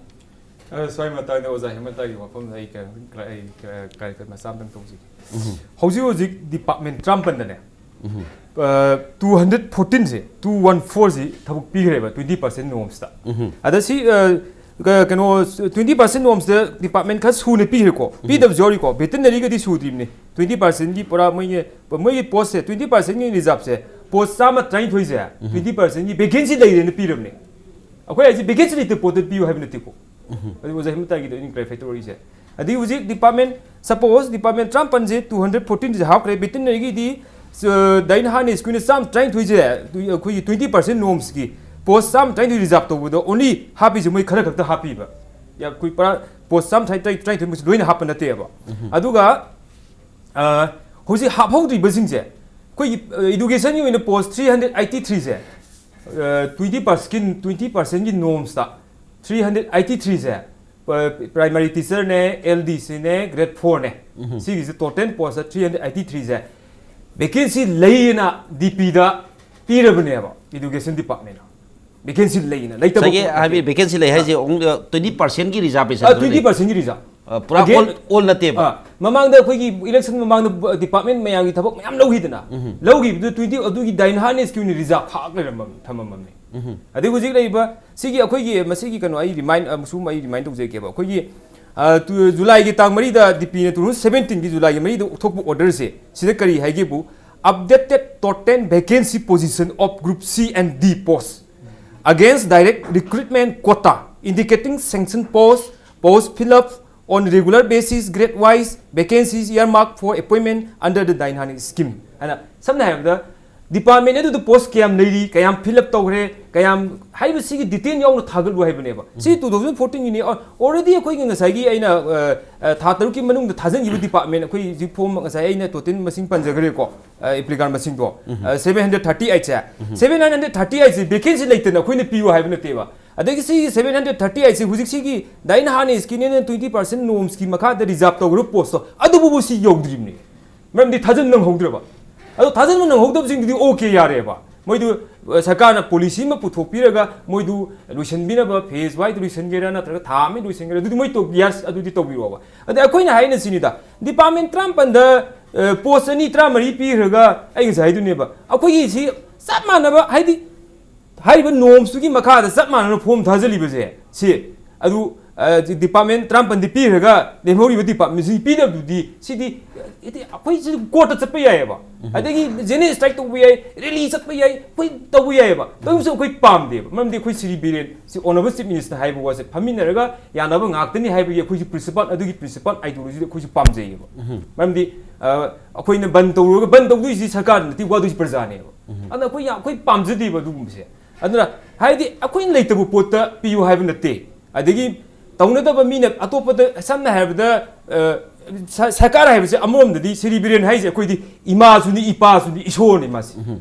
ꯑ, ꯁ꯭ꯋꯥꯏ ꯃꯇꯥꯡꯗ ꯑꯣꯖꯥ ꯍꯦꯃꯟꯇꯒꯤ ꯋꯥꯐꯝꯗ ꯑꯩ ꯀ- ꯀ- ꯑꯩ ꯀ- ꯀ- ꯀ- ꯃꯆꯥ ꯑꯝꯇꯪ ꯇꯧꯖꯒꯦ꯫ ꯍꯧꯖꯤꯛ ꯍꯧꯖꯤꯛ ꯗꯤꯄꯥꯔꯠꯃꯦꯟ ꯇꯔꯥꯃꯥꯄꯟꯗꯅꯦ, ꯇꯨ ꯍꯟꯗ꯭ꯔꯦꯠ ꯐꯣꯔꯇꯤꯟꯁꯦ, ꯇꯨ ꯋꯥꯟ ꯐꯣꯔꯁꯤ ꯊꯕꯛ ꯄꯤꯈ꯭ꯔꯦꯕ, ꯇ꯭ꯋꯦꯟꯇꯤ ꯄꯥꯔꯁꯦꯟ ꯅꯣꯝꯁꯇ꯫ ꯑꯗ ꯁꯤ ꯑ, ꯀ- ꯀꯩꯅꯣ, ꯇ꯭ꯋꯦꯟꯇꯤ ꯄꯥꯔꯁꯦꯟ ꯅꯣꯝꯁꯇ ꯗꯤꯄꯥꯔꯠꯃꯦꯟ ꯈꯔ ꯁꯨꯅ ꯄꯤꯈ꯭ꯔꯦꯀꯣ꯫ ꯄꯤꯗꯕꯁꯨ ꯌꯥꯎꯔꯤꯀꯣ, ꯚꯦꯇꯤꯅꯔꯤꯒꯗꯤ ꯁꯨꯗ꯭ꯔꯤꯕꯅꯤ꯫ ꯇ꯭ꯋꯦꯟꯇꯤ ꯄꯥꯔꯁꯦꯟꯒꯤ ꯄꯨꯔꯥ ꯃꯣꯏꯒꯤ ꯃꯣꯏꯒꯤ ꯄꯣꯁꯁꯦ, ꯇ꯭ꯋꯦꯟꯇꯤ ꯄꯥꯔꯁꯦꯟꯒꯤ ꯔꯤꯖꯥꯞꯁꯦ, ꯄꯣꯁ ꯆꯥꯝꯃ ꯇꯔꯥꯅꯤꯊꯣꯏꯁꯦ ꯇ꯭ꯋꯦꯟꯇꯤ ꯄꯥꯔꯁꯦꯟꯒꯤ ꯚꯦꯀꯦꯟꯁꯤ ꯂꯩꯔꯦꯅ ꯄꯤꯔꯕꯅꯦ꯫ ꯑꯩꯈꯣꯏ ꯍꯥꯏꯁꯦ ꯚꯦꯀꯦꯟꯁꯤ ꯂꯩꯇꯕ ꯄꯣꯠꯇ ꯄꯤꯌꯨ ꯍꯥꯏꯕ ꯅꯠꯇꯦꯀꯣ꯫ ꯑꯗꯨ ꯑꯣꯖꯥ ꯍꯦꯃꯟꯇꯒꯤꯗꯣ ꯑꯩꯅ ꯀ꯭ꯂꯦꯔꯤꯐꯥꯏ ꯇꯧꯔꯛꯏꯁꯦ꯫ ꯑꯗꯒꯤ ꯍꯧꯖꯤꯛ ꯗꯤꯄꯥꯔꯠꯃꯦꯟ, ꯁꯄꯣꯁ ꯗꯤꯄꯥꯔꯠꯃꯦꯟ ꯇꯔꯥꯃꯥꯄꯟꯁꯦ ꯇꯨ ꯍꯟꯗ꯭ꯔꯦꯠ ꯐꯣꯔꯇꯤꯟꯁꯦ ꯍꯥꯞꯈ꯭ꯔꯦ, ꯚꯦꯇꯤꯅꯔꯤꯒꯤꯗꯤ ꯗꯥꯏꯅꯍꯥꯟ ꯁ꯭ꯀꯨꯜꯅ ꯆꯥꯝꯃ ꯇꯔꯥꯅꯤꯊꯣꯏꯁꯦ, ꯑꯩꯈꯣꯏꯒꯤ ꯇ꯭ꯋꯦꯟꯇꯤ ꯄꯥꯔꯁꯦꯟ ꯅꯣꯝꯁꯀꯤ ꯄꯣꯁ ꯆꯥꯝꯃ ꯇꯔꯥꯅꯤꯊꯣꯏ ꯔꯤꯖꯥꯞ ꯇꯧꯕꯗꯣ ꯑꯣꯟꯂꯤ ꯍꯥꯞꯄꯤꯁꯦ ꯃꯣꯏ ꯈꯔ ꯈꯛꯇ ꯍꯥꯞꯄꯤꯕ꯫ ꯌꯥ, ꯑꯩꯈꯣꯏ ꯄꯨꯔꯥ ꯄꯣꯁ ꯆꯥꯝꯃ ꯇꯔꯥꯅꯤꯊꯣꯏ ꯇꯔꯥꯅꯤꯊꯣꯏꯃꯨꯛꯁꯦ ꯂꯣꯏꯅ ꯍꯥꯞꯄ ꯅꯠꯇꯦꯕ꯫ ꯑꯗꯨꯒ ꯑ, ꯍꯧꯖꯤꯛ ꯍꯥꯞꯍꯧꯗ꯭ꯔꯤꯕꯁꯤꯡꯁꯦ ꯑꯩꯈꯣꯏꯒꯤ ꯏꯗꯨꯀꯦꯁꯟꯒꯤ ꯑꯣꯏꯅ ꯄꯣꯁ ꯊ꯭ꯔꯤ ꯍꯟꯗ꯭ꯔꯦꯠ ꯑꯩꯠꯇꯤ ꯊ꯭ꯔꯤꯁꯦ, ꯇ꯭ꯋꯦꯟꯇꯤ ꯄꯥꯔꯁꯦꯟ, ꯇ꯭ꯋꯦꯟꯇꯤ ꯄꯥꯔꯁꯦꯟꯒꯤ ꯅꯣꯝꯁꯇ ꯊ꯭ꯔꯤ ꯍꯟꯗ꯭ꯔꯦꯠ ꯑꯩꯠꯇꯤ ꯊ꯭ꯔꯤꯁꯦ, ꯄ꯭ꯔꯥꯏꯃꯥꯔꯤ ꯇꯤꯆꯔꯅꯦ, ꯑꯦꯜ ꯗꯤ ꯁꯤꯅꯦ, ꯒ꯭ꯔꯦꯗ ꯐꯣꯔꯅꯦ, ꯁꯤꯒꯤꯁꯦ total post three hundred eighty ꯊ꯭ꯔꯤꯁꯦ ꯚꯦꯀꯦꯟꯁꯤ ꯂꯩꯌꯦꯅ ꯗꯤ ꯄꯤꯗ ꯄꯤꯔꯕꯅꯦꯕ ꯏꯗꯨꯀꯦꯁꯟ ꯗꯤꯄꯥꯔꯠꯃꯦꯟꯅ꯫ ꯚꯦꯀꯦꯟꯁꯤ ꯂꯩꯌꯦꯅ, ꯂꯩꯇꯕ ꯉꯁꯥꯏꯒꯤ ꯄꯣꯠ ꯅꯠꯇꯦ꯫ ꯍꯥꯏꯕꯗꯤ ꯚꯦꯀꯦꯟꯁꯤ ꯂꯩ ꯍꯥꯏꯁꯦ ꯑꯣꯡꯂꯤ ꯇ꯭ꯋꯦꯟꯇꯤ ꯄꯥꯔꯁꯦꯟꯒꯤ ꯔꯤꯖꯥꯔꯕꯦꯁꯟ ꯑ, ꯇ꯭ꯋꯦꯟꯇꯤ ꯄꯥꯔꯁꯦꯟꯒꯤ ꯔꯤꯖꯥꯔꯕ꯫ ꯄꯨꯔꯥ Again, ꯑꯣꯜ ꯑꯣꯜ ꯅꯠꯇꯦꯕ꯫ ꯑ, ꯃꯃꯥꯡꯗ ꯑꯩꯈꯣꯏꯒꯤ ꯏꯂꯦꯛꯁꯟ ꯃꯃꯥꯡꯗ ꯗꯤꯄꯥꯔꯠꯃꯦꯟ ꯃꯌꯥꯝꯒꯤ ꯊꯕꯛ ꯃꯌꯥꯝ ꯂꯧꯈꯤꯗꯅ, ꯂꯧꯈꯤꯕꯗꯨ ꯇ꯭ꯋꯦꯟꯇꯤ ꯑꯗꯨꯒꯤ ꯗꯥꯏꯅꯍꯥꯟ ꯁ꯭ꯀꯤꯝꯅ ꯔꯤꯖꯥꯔꯕ ꯈꯥꯛ ꯂꯩꯔꯝꯃ ꯊꯝꯃꯝꯃꯝꯅꯦ꯫ ꯑꯗꯩ ꯍꯧꯖꯤꯛ ꯂꯩꯔꯤꯕ ꯁꯤꯒꯤ ꯑꯩꯈꯣꯏꯒꯤ ꯃꯁꯤꯒꯤ ꯀꯩꯅꯣ ꯑꯩ ꯔꯤꯃꯥꯏꯟ ꯑ, ꯁꯨꯝ ꯑꯩ ꯔꯤꯃꯥꯏꯟ ꯇꯧꯖꯒꯦꯕ꯫ ꯑꯩꯈꯣꯏꯒꯤ ꯑ, ꯇꯨ- ꯖꯨꯂꯥꯏꯒꯤ ꯇꯥꯡ ꯃꯔꯤꯗ ꯗꯤ ꯄꯤꯅ ꯇꯨ ꯊꯥꯎꯖꯟ ꯁꯕꯦꯟꯇꯤꯟꯒꯤ ꯖꯨꯂꯥꯏꯒꯤ ꯃꯔꯤꯗ ꯊꯣꯛꯄ ꯑꯣꯔꯗꯔꯁꯦ ꯁꯤꯗ ꯀꯔꯤ ꯍꯥꯏꯒꯦꯕꯨ, updated total vacancy position of group C and D post against direct recruitment quota, indicating sanction post, post fill up on regular basis, grade wise vacancies earmarked for appointment under the Dainhani scheme ꯍꯥꯏꯅ꯫ ꯁꯝꯅ ꯍꯥꯏꯔꯕꯗ department ꯑꯗꯨꯗ ꯄꯣꯁ ꯀꯌꯥꯝ ꯂꯩꯔꯤ, ꯀꯌꯥꯝ fill up ꯇꯧꯈ꯭ꯔꯦ, ꯀꯌꯥꯝ ꯍꯥꯏꯕꯁꯤꯒꯤ ꯗꯤꯇꯦꯜ ꯌꯥꯎꯅ ꯊꯥꯒꯠꯂꯨ ꯍꯥꯏꯕꯅꯦꯕ꯫ ꯁꯤ ꯇꯨ ꯊꯥꯎꯖꯟ ꯐꯣꯔꯇꯤꯟꯒꯤꯅꯤ꯫ ꯑꯣꯜꯔꯦꯗꯤ ꯑꯩꯈꯣꯏꯒꯤ ꯉꯁꯥꯏꯒꯤ ꯑꯩꯅ ꯑ, ꯑ, ꯊꯥ ꯇꯔꯨꯛꯀꯤ ꯃꯅꯨꯡꯗ ꯊꯥꯖꯤꯟꯈꯤꯕ ꯗꯤꯄꯥꯔꯠꯃꯦꯟ ꯑꯩꯈꯣꯏ ꯍꯧꯖꯤꯛ ꯐꯣꯝ ꯉꯁꯥꯏ ꯑꯩꯅ ꯇꯣꯇꯦꯜ ꯃꯁꯤꯡ ꯄꯟꯖꯈ꯭ꯔꯦꯀꯣ, ꯑꯦꯄ꯭ꯂꯤꯀꯥꯟ ꯃꯁꯤꯡꯗꯣ, ꯁꯕꯦꯟ ꯍꯟꯗ꯭ꯔꯦꯠ ꯊꯥꯔꯇꯤ ꯑꯩꯠꯁꯦ, ꯁꯕꯦꯟ ꯍꯟꯗ꯭ꯔꯦꯠ ꯊꯥꯔꯇꯤ ꯑꯩꯠꯁꯦ ꯚꯦꯀꯦꯟꯁꯤ ꯂꯩꯇꯅ ꯑꯩꯈꯣꯏꯅ ꯄꯤꯌꯨ ꯍꯥꯏꯕ ꯅꯠꯇꯦꯕ꯫ ꯑꯗꯒꯤ ꯁꯤꯒꯤ ꯁꯕꯦꯟ ꯍꯟꯗ꯭ꯔꯦꯠ ꯊꯥꯔꯇꯤ ꯑꯩꯠꯁꯦ ꯍꯧꯖꯤꯛ ꯁꯤꯒꯤ ꯗꯥꯏꯅꯍꯥꯟ ꯁ꯭ꯀꯤꯝ ꯑꯦꯟ ꯇ꯭ꯋꯦꯟꯇꯤ ꯄꯥꯔꯁꯦꯟ ꯅꯣꯝꯁꯀꯤ ꯃꯈꯥꯗ ꯔꯤꯖꯥꯔꯕ ꯇꯧꯈ꯭ꯔꯕ ꯄꯣꯁꯇꯣ ꯑꯗꯨꯕꯨ ꯁꯤ ꯌꯧꯗ꯭ꯔꯤꯕꯅꯤ꯫ ꯃꯔꯝꯗꯤ ꯊꯥꯖꯟ ꯅꯪꯍꯧꯗ꯭ꯔꯕ꯫ ꯑꯗꯣ ꯊꯥꯖꯤꯟꯕ ꯅꯪꯍꯧꯗꯕꯁꯤꯡꯗꯨꯗꯤ ꯑꯣꯀꯦ ꯌꯥꯔꯦꯕ, ꯃꯣꯏꯗꯨ ꯑ, ꯁꯔꯀꯥꯔꯅ ꯄꯣꯂꯤꯁꯤ ꯑꯃ ꯄꯨꯊꯣꯛꯄꯤꯔꯒ ꯃꯣꯏꯗꯨ ꯂꯣꯏꯁꯤꯟꯕꯤꯅꯕ, ꯐꯦꯖ ꯋꯥꯏꯗ ꯂꯣꯏꯁꯤꯟꯒꯦꯔꯥ ꯅꯠꯇ꯭ꯔꯒ ꯊꯥ ꯑꯃ ꯂꯣꯏꯁꯤꯟꯒꯦꯔꯥ, ꯑꯗꯨꯗꯤ ꯃꯣꯏ ꯇꯧ-, ꯌꯥꯔ-, ꯑꯗꯨꯗꯤ ꯇꯧꯕꯤꯔꯛꯑꯣꯕ꯫ ꯑꯗ ꯑꯩꯈꯣꯏꯅ ꯍꯥꯏꯅ ꯁꯤꯅꯤꯗ, ꯗꯤꯄꯥꯔꯠꯃꯦꯟ ꯇꯔꯥꯃꯥꯄꯟꯗ ꯄꯣꯁ ꯑꯅꯤ ꯇꯔꯥꯃꯔꯤ ꯄꯤꯈ꯭ꯔꯒ, ꯑꯩ ꯉꯁꯥꯏ ꯍꯥꯏꯗꯨꯅꯦꯕ, ꯑꯩꯈꯣꯏꯒꯤ ꯁꯤ ꯆꯞ ꯃꯥꯟꯅꯕ, ꯍꯥꯏꯗꯤ ꯍꯥꯏꯔꯤꯕ ꯅꯣꯔꯝꯁꯇꯨꯒꯤ ꯃꯈꯥꯗ ꯆꯞ ꯃꯥꯟꯅꯅ ꯐꯣꯝ ꯊꯥꯖꯤꯜꯂꯤꯕꯁꯦ, ꯁꯤ ꯑꯗꯨ, ꯑ, ꯗꯤꯄꯥꯔꯠꯃꯦꯟ ꯇꯔꯥꯃꯥꯄꯟꯗꯤ ꯄꯤꯈ꯭ꯔꯒ ꯂꯦꯝꯍꯧꯔꯤꯕ ꯗꯤꯄꯥꯔꯠꯃꯦꯟꯁꯤ ꯄꯤꯗꯕꯗꯨꯗꯤ, ꯁꯤꯗꯤ, ꯍꯥꯏꯗꯤ ꯑꯩꯈꯣꯏ ꯁꯤ ꯀꯣꯔꯠꯇ ꯆꯠꯄ ꯌꯥꯏꯑꯕ, ꯑꯗꯒꯤ ꯖꯦꯅꯔꯦꯜ ꯁ꯭ꯇ꯭ꯔꯥꯏꯛ ꯇꯧꯕ ꯌꯥꯏ, ꯔꯦꯂꯤ ꯆꯠꯄ ꯌꯥꯏ, ꯑꯩꯈꯣꯏ ꯇꯧꯕ ꯌꯥꯏꯑꯕ꯫ ꯇꯧꯕꯁꯨ ꯑꯩꯈꯣꯏ ꯄꯥꯝꯗꯦꯕ, ꯃꯔꯝꯗꯤ ꯑꯩꯈꯣꯏ ꯁꯤꯔꯤ ꯕꯤꯔꯦꯟ ꯁꯤ ꯑꯣꯅꯔꯦꯕꯜ ꯆꯤꯐ ꯃꯤꯅꯤꯁꯇꯔ ꯍꯥꯏꯕ ꯋꯥꯁꯦ ꯐꯝꯃꯤꯟꯅꯔꯒ ꯌꯥꯅꯕ ꯉꯥꯛꯇꯅꯤ ꯍꯥꯏꯕꯒꯤ ꯑꯩꯈꯣꯏꯒꯤ ꯄ꯭ꯔꯤꯟꯁꯤꯄꯥꯜ, ꯑꯗꯨꯒꯤ ꯄ꯭ꯔꯤꯟꯁꯤꯄꯥꯜ ꯑꯥꯏꯗꯤꯌꯣꯂꯣꯖꯤꯗ ꯑꯩꯈꯣꯏꯁꯨ ꯄꯥꯝꯖꯩꯌꯦꯕ꯫ ꯃꯔꯝꯗꯤ, ꯑ, ꯑꯩꯈꯣꯏꯅ ꯕꯟ ꯇꯧꯔꯨꯔꯒ, ꯕꯟ ꯇꯧꯗꯣꯏꯁꯤ ꯁꯔꯀꯥꯔ ꯅꯠꯇꯦ, ꯋꯥꯗꯣꯏꯁꯤ ꯄ꯭ꯔꯖꯥꯅꯦꯕ꯫ ꯑꯗꯨꯅ ꯑꯩꯈꯣꯏ ꯌꯥꯝ, ꯑꯩꯈꯣꯏ ꯄꯥꯝꯖꯗꯦꯕ ꯑꯗꯨꯒꯨꯝꯕꯁꯦ꯫ ꯑꯗꯨꯅ ꯍꯥꯏꯗꯤ ꯑꯩꯈꯣꯏꯅ ꯂꯩꯇꯕ ꯄꯣꯠꯇ ꯄꯤꯌꯨ ꯍꯥꯏꯕ ꯅꯠꯇꯦ꯫ ꯑꯗꯒꯤ ꯇꯧꯅꯗꯕ ꯃꯤꯅ ꯑꯇꯣꯞꯄꯗ, ꯁꯝꯅ ꯍꯥꯏꯔꯕꯗ, ꯑ, ꯁ-, ꯁꯔꯀꯥꯔ ꯍꯥꯏꯕꯁꯦ ꯑꯃꯔꯣꯝꯗꯗꯤ ꯁꯤꯔꯤ ꯕꯤꯔꯦꯟ ꯍꯥꯏꯁꯦ ꯑꯩꯈꯣꯏꯗꯤ ꯏꯃꯥꯁꯨꯅꯤ, ꯏꯄꯥꯁꯨꯅꯤ, ꯏꯁꯣꯔꯅꯤ ꯃꯥꯁꯦ꯫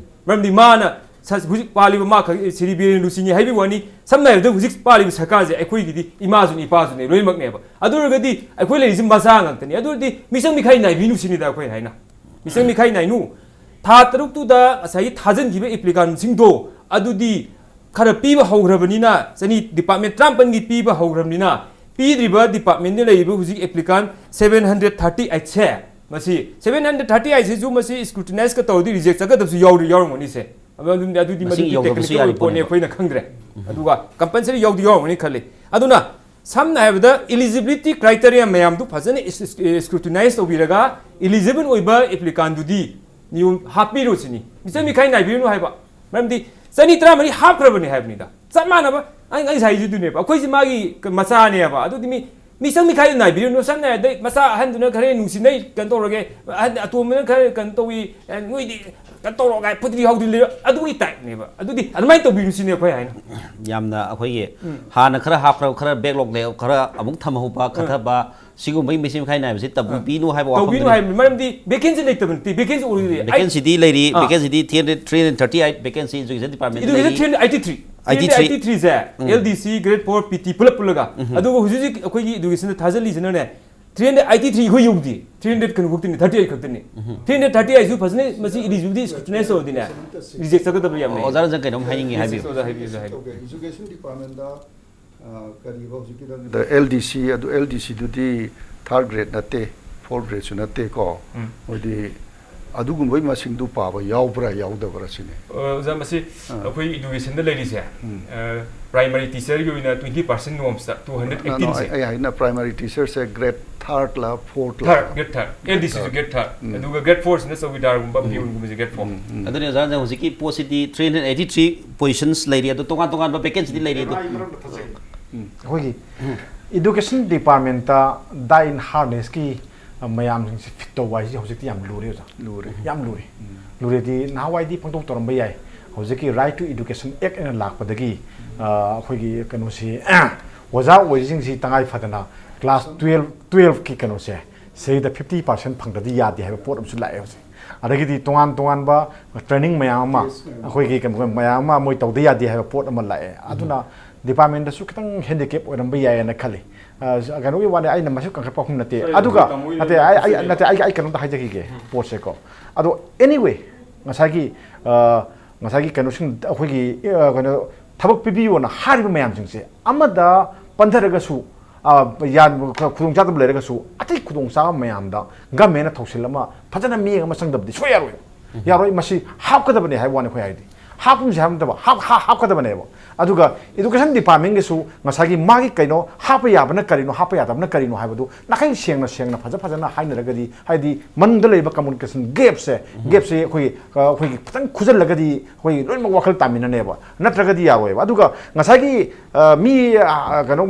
ꯃꯔꯝꯗꯤ ꯃꯥꯅ ꯁ-, ꯍꯧꯖꯤꯛ ꯄꯥꯜꯂꯤꯕ ꯃꯥ ꯈꯛ ꯁꯤꯔꯤ ꯕꯤꯔꯦꯟ ꯂꯨꯆꯤꯡꯉꯤ ꯍꯥꯏꯕꯒꯤ ꯋꯥꯅꯤ꯫ ꯁꯝꯅ ꯍꯥꯏꯔꯕꯗ ꯍꯧꯖꯤꯛ ꯄꯥꯜꯂꯤꯕ ꯁꯔꯀꯥꯔꯁꯦ ꯑꯩꯈꯣꯏꯒꯤꯗꯤ ꯏꯃꯥꯁꯨꯅꯤ, ꯏꯄꯥꯁꯨꯅꯤ, ꯂꯣꯏꯅꯃꯛꯅꯦꯕ꯫ ꯑꯗꯨ ꯑꯣꯏꯔꯒꯗꯤ ꯑꯩꯈꯣꯏ ꯂꯩꯔꯤꯁꯦ ꯃꯆꯥ ꯉꯥꯛꯇꯅꯤ꯫ ꯑꯗꯨ ꯑꯣꯏꯔꯗꯤ ꯃꯤꯆꯪ ꯃꯤꯈꯥꯏ ꯅꯥꯏꯕꯤꯅꯨ ꯁꯤꯅꯤꯗ ꯑꯩꯈꯣꯏ ꯍꯥꯏꯅ꯫ ꯃꯤꯆꯪ ꯃꯤꯈꯥꯏ ꯅꯥꯏꯅꯨ꯫ ꯊꯥ ꯇꯔꯨꯛꯇꯨꯗ ꯉꯁꯥꯏꯒꯤ ꯊꯥꯖꯤꯟꯈꯤꯕ ꯑꯦꯄ꯭ꯂꯤꯀꯥꯟꯁꯤꯡꯗꯣ ꯑꯗꯨꯗꯤ ꯈꯔ ꯄꯤꯕ ꯍꯧꯈ꯭ꯔꯕꯅꯤꯅ, ꯆꯅꯤ, ꯗꯤꯄꯥꯔꯠꯃꯦꯟ ꯇꯔꯥꯃꯥꯄꯟꯒꯤ ꯄꯤꯕ ꯍꯧꯈ꯭ꯔꯕꯅꯤꯅ, ꯄꯤꯗ꯭ꯔꯤꯕ ꯗꯤꯄꯥꯔꯠꯃꯦꯟꯗ ꯂꯩꯔꯤꯕ ꯍꯧꯖꯤꯛ ꯑꯦꯄ꯭ꯂꯤꯀꯥꯟ ꯁꯚꯦꯟ ꯍꯟꯗ꯭ꯔꯦꯠ ꯊꯥꯔꯇꯤ ꯑꯩꯠꯁꯦ, ꯃꯁꯤ ꯁꯚꯦꯟ ꯍꯟꯗ꯭ꯔꯦꯠ ꯊꯥꯔꯇꯤ ꯑꯩꯠꯁꯤꯁꯨ ꯃꯁꯤ ꯁ꯭ꯀ꯭ꯔꯨꯇꯤꯅꯥꯏꯖꯀ ꯇꯧꯔꯗꯤ ꯔꯤꯖꯦꯛ ꯆꯠꯀꯗꯕꯁꯨ ꯌꯥꯎꯔꯤ-, ꯌꯥꯎꯔꯝꯒꯅꯤꯁꯦ꯫ ꯑꯗꯨ-, ꯑꯗꯨꯗꯤ ꯃꯁꯤꯡ ꯃꯗꯨꯗꯤ ꯌꯧꯗꯕꯁꯨ ꯇꯦꯛꯅꯤꯀꯦꯜ ꯌꯥꯔꯤ ꯑꯣꯏꯕ ꯄꯣꯠꯅꯤ, ꯄꯣꯠꯅꯦꯕ꯫ ꯑꯩꯈꯣꯏꯅ ꯈꯪꯗ꯭ꯔꯦ꯫ ꯑꯗꯨꯒ ꯀꯝꯄꯜꯁꯔꯤ ꯌꯥꯎꯗꯤ ꯌꯥꯎꯔꯝꯒꯅꯤ ꯈꯜꯂꯤ꯫ ꯑꯗꯨꯅ ꯁꯝꯅ ꯍꯥꯏꯔꯕꯗ, eligibility criteria ꯃꯌꯥꯝꯗꯨ ꯐꯖꯅ ꯏꯁ-, ꯏꯁ-, scrutinize ꯇꯧꯕꯤꯔꯒ, eligible ꯑꯣꯏꯕ ꯑꯦꯄ꯭ꯂꯤꯀꯥꯟꯗꯨꯗꯤ ꯅꯤꯌꯣꯝ ꯍꯥꯞꯄꯤꯔꯣ ꯁꯤꯅꯤ꯫ ꯃꯤꯆꯪ ꯃꯤꯈꯥꯏ ꯅꯥꯏꯕꯤꯔꯨꯅꯨ ꯍꯥꯏꯕ꯫ ꯃꯔꯝꯗꯤ ꯆꯅꯤ ꯇꯔꯥꯃꯔꯤ ꯍꯥꯞꯈ꯭ꯔꯕꯅꯤ ꯍꯥꯏꯕꯅꯤꯗ꯫ ꯆꯞ ꯃꯥꯟꯅꯕ, ꯑꯩ, ꯑꯩ ꯉꯁꯥꯏ ꯍꯥꯏꯖꯗꯨꯅꯦꯕ, ꯑꯩꯈꯣꯏꯁꯤ ꯃꯥꯒꯤ ꯃꯆꯥꯅꯦꯕ꯫ ꯑꯗꯨꯗꯤ ꯃꯤ ꯃꯤꯆꯪ ꯃꯤꯈꯥꯏ ꯅꯥꯏꯕꯤꯔꯨꯅꯨ꯫ ꯁꯝꯅ ꯍꯥꯏꯔꯕꯗ, ꯃꯆꯥ ꯑꯍꯟꯗꯨꯅ ꯈꯔ ꯅꯨꯡꯁꯤꯅꯩ, ꯀꯩꯅꯣ ꯇꯧꯔꯒꯦ, ꯑꯍꯟ ꯑꯇꯣꯝꯕꯅ ꯈꯔ ꯀꯩꯅꯣ ꯇꯧꯏ, ꯑꯦ, ꯅꯣꯏꯗꯤ ꯀꯩꯅꯣ ꯇꯧꯔꯣ ꯀꯥꯏ ꯐꯨꯗ꯭ꯔꯤ ꯍꯧꯗ꯭ꯔꯤ ꯂꯩꯔꯣ, ꯑꯗꯨꯒꯤ ꯇꯥꯏꯞꯅꯦꯕ꯫ ꯑꯗꯨꯗꯤ ꯑꯗꯨꯃꯥꯏꯅ ꯇꯧꯕꯤꯔꯨ ꯁꯤꯅꯦ ꯑꯩꯈꯣꯏ ꯍꯥꯏꯅ꯫ ꯌꯥꯝꯅ ꯑꯩꯈꯣꯏꯒꯤ ꯎꯝ꯫ ꯍꯥꯟꯅ ꯈꯔ ꯍꯥꯞꯈ꯭ꯔꯕ, ꯈꯔ backlog ꯂꯩ, ꯈꯔ ꯑꯃꯨꯛ ꯊꯝꯍꯧꯕ, ꯎꯝ꯫ ꯀꯠꯊꯕ, ꯁꯤꯒꯨꯝꯕꯒꯤ ꯃꯤꯆꯪ ꯃꯤꯈꯥꯏ ꯅꯥꯏꯕꯁꯤ ꯇꯧꯕꯤꯅꯨ ꯍꯥꯏꯕ ꯇꯧꯕꯤꯅꯨ ꯋꯥꯐꯝꯗꯨꯅꯤ꯫ ꯍꯥꯏꯕꯅꯤ꯫ ꯃꯔꯝꯗꯤ vacancy ꯂꯩꯇꯕ ꯅꯠꯇꯦ, vacancy already ꯂꯩ꯫ ꯑꯩ vacancyꯗꯤ ꯂꯩꯔꯤ, ꯑꯥ꯫ Vacancyꯗꯤ three hundred, three hundred thirty eight vacancy education departmentꯗ education ꯂꯩꯔꯤ꯫ Three hundred eighty three꯫ Eighty three꯫ Three hundred eighty three ꯁꯦ ꯎꯝ꯫ L D C, grade four, P T ꯄꯨꯂꯞ ꯄꯨꯜꯂꯒ꯫ ꯎꯝ꯫ ꯑꯗꯨꯒ ꯍꯧꯖꯤꯛ ꯍꯧꯖꯤꯛ ꯑꯩꯈꯣꯏꯒꯤ educationꯗ ꯊꯥꯖꯤꯜꯂꯤꯁꯤꯅꯅꯦ, ꯊ꯭ꯔꯤ ꯍꯟꯗ꯭ꯔꯦꯠ ꯑꯩꯠꯇꯤ ꯊ꯭ꯔꯤ ꯑꯩꯈꯣꯏ ꯌꯧꯗꯦ꯫ ꯊ꯭ꯔꯤ ꯍꯟꯗ꯭ꯔꯦꯠ ꯀꯩꯅꯣ ꯈꯛꯇꯅꯤ, ꯊꯥꯔꯇꯤ ꯑꯩꯠ ꯈꯛꯇꯅꯤ꯫ ꯊ꯭ꯔꯤ ꯍꯟꯗ꯭ꯔꯦꯠ ꯊꯥꯔꯇꯤ ꯑꯩꯠꯁꯨ ꯐꯖꯅ ꯃꯁꯤ eligibility scrutinize ꯇꯧꯔꯗꯤꯅꯦ, reject ꯆꯠꯀꯗꯕ ꯌꯥꯝ ꯂꯩ꯫ ꯑꯣꯖꯥ ꯔꯟꯖꯟ ꯀꯩꯅꯣꯝ ꯍꯥꯏꯅꯤꯡꯉꯤ, ꯍꯥꯏꯕꯤꯌꯨ꯫ ꯑꯣꯖꯥ, ꯍꯥꯏꯕꯤꯌꯨ, ꯑꯣꯖꯥ, ꯍꯥꯏꯕꯤꯌꯨ꯫ ꯇꯧꯒꯦ꯫ Education department ꯗ, ꯑ, ꯀꯔꯤꯕ ꯍꯧꯖꯤꯛꯀꯤꯗ ꯑꯦꯜ ꯗꯤ ꯁꯤ, ꯑꯗꯨ ꯑꯦꯜ ꯗꯤ ꯁꯤꯗꯨꯗꯤ ꯊꯥꯔꯠ ꯒ꯭ꯔꯦꯗ ꯅꯠꯇꯦ, ꯐꯣꯔꯠ ꯒ꯭ꯔꯦꯗꯁꯨ ꯅꯠꯇꯦꯀꯣ꯫ ꯎꯝ꯫ ꯃꯣꯏꯗꯤ ꯑꯗꯨꯒꯨꯝꯕꯒꯤ ꯃꯁꯤꯡꯗꯨ ꯄꯥꯕ ꯌꯥꯎꯕ꯭ꯔꯥ ꯌꯥꯎꯗꯕ꯭ꯔꯥ ꯁꯤꯅꯤ꯫ ꯑꯣꯖꯥ, ꯃꯁꯤ ꯑꯥ꯫ ꯑꯩꯈꯣꯏ education ꯗ ꯂꯩꯔꯤꯁꯦ, ꯎꯝ꯫ ꯑ, primary teacher ꯒꯤ ꯑꯣꯏꯅ twenty percent ꯅꯣꯝꯁꯇ two hundred eighteen ꯁꯦ꯫ ꯑꯩ ꯍꯥꯏꯅ primary teacher ꯁꯦ ꯒ꯭ꯔꯦꯗ ꯊꯥꯔꯠ ꯂ ꯐꯣꯔꯠ ꯂ? ꯊꯥꯔꯠ, ꯒ꯭ꯔꯦꯗ ꯊꯥꯔꯠ꯫ ꯑꯦꯜ ꯗꯤ ꯁꯤꯁꯨ ꯒ꯭ꯔꯦꯗ ꯊꯥꯔꯠ꯫ ꯎꯝ꯫ ꯑꯗꯨꯒ ꯒ꯭ꯔꯦꯗ ꯐꯣꯔꯁꯤꯅ ꯆꯧꯀꯤꯗꯥꯔꯒꯨꯝꯕ, ꯄꯤꯌꯣꯟꯒꯨꯝꯕꯁꯦ ꯒ꯭ꯔꯦꯗ ꯐꯣꯔ꯫ ꯎꯝ, ꯎꯝ꯫ ꯑꯗꯨꯅꯤ ꯑꯣꯖꯥ, ꯍꯧꯖꯤꯛꯀꯤ ꯄꯣꯠꯁꯤꯗꯤ three hundred eighty three positions ꯂꯩꯔꯤ, ꯑꯗꯣ ꯇꯣꯉꯥꯟ ꯇꯣꯉꯥꯟꯕ vacancy ꯗꯤ ꯂꯩꯔꯤ ꯑꯗꯣ꯫ ꯑꯩꯈꯣꯏꯒꯤ education department ꯇ die in hardness ꯀꯤ ꯃꯌꯥꯝꯁꯤꯡꯁꯦ ꯐꯤꯠ ꯇꯧꯕ ꯍꯥꯏꯁꯦ ꯍꯧꯖꯤꯛꯇꯤ ꯌꯥꯝ ꯂꯨꯔꯦ ꯑꯣꯖꯥ꯫ ꯂꯨꯔꯦ꯫ ꯌꯥꯝ ꯂꯨꯔꯦ꯫ ꯎꯝ꯫ ꯂꯨꯔꯦꯗꯤ ꯅꯍꯥꯟꯋꯥꯏꯗꯤ ꯄꯪꯇꯧ ꯇꯧꯔꯝꯕ ꯌꯥꯏ꯫ ꯍꯧꯖꯤꯛꯀꯤ Right to Education Act ꯍꯥꯏꯅ ꯂꯥꯛꯄꯗꯒꯤ, ꯑ, ꯑꯩꯈꯣꯏꯒꯤ ꯀꯩꯅꯣꯁꯤ, ꯑꯣꯖꯥ ꯑꯣꯏꯔꯤꯁꯤꯡꯁꯤ ꯇꯉꯥꯏ ꯐꯗꯅ class twelve, twelve ꯀꯤ ꯀꯩꯅꯣꯁꯦ ꯁꯤꯗ fifty percent ꯐꯪꯗ꯭ꯔꯗꯤ ꯌꯥꯗꯦ ꯍꯥꯏꯕ ꯄꯣꯠ ꯑꯃꯁꯨ ꯂꯥꯛꯑꯦ ꯍꯧꯖꯤꯛ꯫ ꯑꯗꯒꯤꯗꯤ ꯇꯣꯉꯥꯟ ꯇꯣꯉꯥꯟꯕ training ꯃꯌꯥꯝ ꯑꯃ, ꯑꯩꯈꯣꯏꯒꯤ ꯀꯩꯅꯣ ꯃꯌꯥꯝ ꯑꯃ ꯃꯣꯏ ꯇꯧꯗ ꯌꯥꯗꯦ ꯍꯥꯏꯕ ꯄꯣꯠ ꯑꯃ ꯂꯥꯛꯑꯦ꯫ ꯑꯗꯨꯅ department ꯇꯁꯨ ꯈꯤꯇꯪ handicap ꯑꯣꯏꯔꯝꯕ ꯌꯥꯏꯌꯦꯅ ꯈꯜꯂꯤ꯫ ꯑ, ꯀꯩꯅꯣꯒꯤ ꯋꯥꯅꯤ, ꯑꯩꯅ ꯃꯁꯛ ꯀꯟꯈꯠꯄ ꯑꯍꯨꯝ ꯅꯠꯇꯦ꯫ ꯑꯗꯨꯒ ꯅꯠꯇꯦ, ꯑꯩ, ꯑꯩ, ꯅꯠꯇꯦ, ꯑꯩ, ꯑꯩ ꯀꯩꯅꯣꯝꯇ ꯍꯥꯏꯖꯈꯤꯒꯦ ꯄꯣꯠꯁꯦꯀꯣ꯫ ꯑꯗꯣ anyway, ꯉꯁꯥꯏꯒꯤ, ꯑ, ꯉꯁꯥꯏꯒꯤ ꯀꯩꯅꯣꯁꯤꯡ, ꯑꯩꯈꯣꯏꯒꯤ, ꯑ, ꯀꯩꯅꯣ, ꯊꯕꯛ ꯄꯤꯕꯤꯌꯣꯅ ꯍꯥꯏꯔꯤꯕ ꯃꯌꯥꯝꯁꯤꯡꯁꯦ ꯑꯃꯗ ꯄꯟꯊꯔꯒꯁꯨ, ꯑ, ꯌꯥꯟ-, ꯈꯨꯗꯣꯡꯆꯥꯗꯕ ꯂꯩꯔꯒꯁꯨ ꯑꯇꯩ ꯈꯨꯗꯣꯡꯆꯥꯕ ꯃꯌꯥꯝꯗ government ꯅ ꯊꯧꯁꯤꯜ ꯑꯃ ꯐꯖꯅ ꯃꯤꯠꯌꯦꯡ ꯑꯃ ꯆꯪꯗꯕꯗꯤ ꯁꯨꯡꯌꯥ ꯌꯥꯔꯣꯏ꯫ ꯌꯥꯔꯣꯏ, ꯃꯁꯤ ꯍꯥꯞꯀꯗꯕꯅꯦ ꯍꯥꯏꯕ ꯋꯥꯅꯤ ꯑꯩꯈꯣꯏ ꯍꯥꯏꯗꯤ꯫ ꯍꯥꯞꯀꯨꯝꯁꯦ ꯍꯥꯏꯕ ꯅꯠꯇꯕ, ꯍꯥꯞ-, ꯍꯥ-, ꯍꯥꯞꯀꯗꯕꯅꯦꯕ꯫ ꯑꯗꯨꯒ education department ꯒꯤꯁꯨ ꯉꯁꯥꯏꯒꯤ ꯃꯥꯒꯤ ꯀꯩꯅꯣ ꯍꯥꯞꯄ ꯌꯥꯕꯅ ꯀꯔꯤꯅꯣ, ꯍꯥꯞꯄ ꯌꯥꯗꯕꯅ ꯀꯔꯤꯅꯣ ꯍꯥꯏꯕꯗꯨ ꯅꯥꯈꯩ ꯁꯦꯡꯅ, ꯁꯦꯡꯅ ꯐꯖ ꯐꯖꯅ ꯍꯥꯏꯅꯔꯒꯗꯤ, ꯍꯥꯏꯗꯤ ꯃꯅꯨꯡꯗ ꯂꯩꯕ communication gap ꯁꯦ, gap ꯁꯦ ꯑꯩꯈꯣꯏꯒꯤ, ꯑ, ꯑꯩꯈꯣꯏꯒꯤ ꯈꯤꯇꯪ ꯈꯨꯖꯜꯂꯒꯗꯤ ꯑꯩꯈꯣꯏ ꯂꯣꯏꯅꯃꯛ ꯋꯥꯈꯜ ꯇꯥꯃꯤꯟꯅꯅꯦꯕ꯫ ꯅꯠꯇ꯭ꯔꯒꯗꯤ ꯌꯥꯔꯣꯏꯕ꯫ ꯑꯗꯨꯒ ꯉꯁꯥꯏꯒꯤ, ꯑ, ꯃꯤ, ꯑ, ꯀꯩꯅꯣ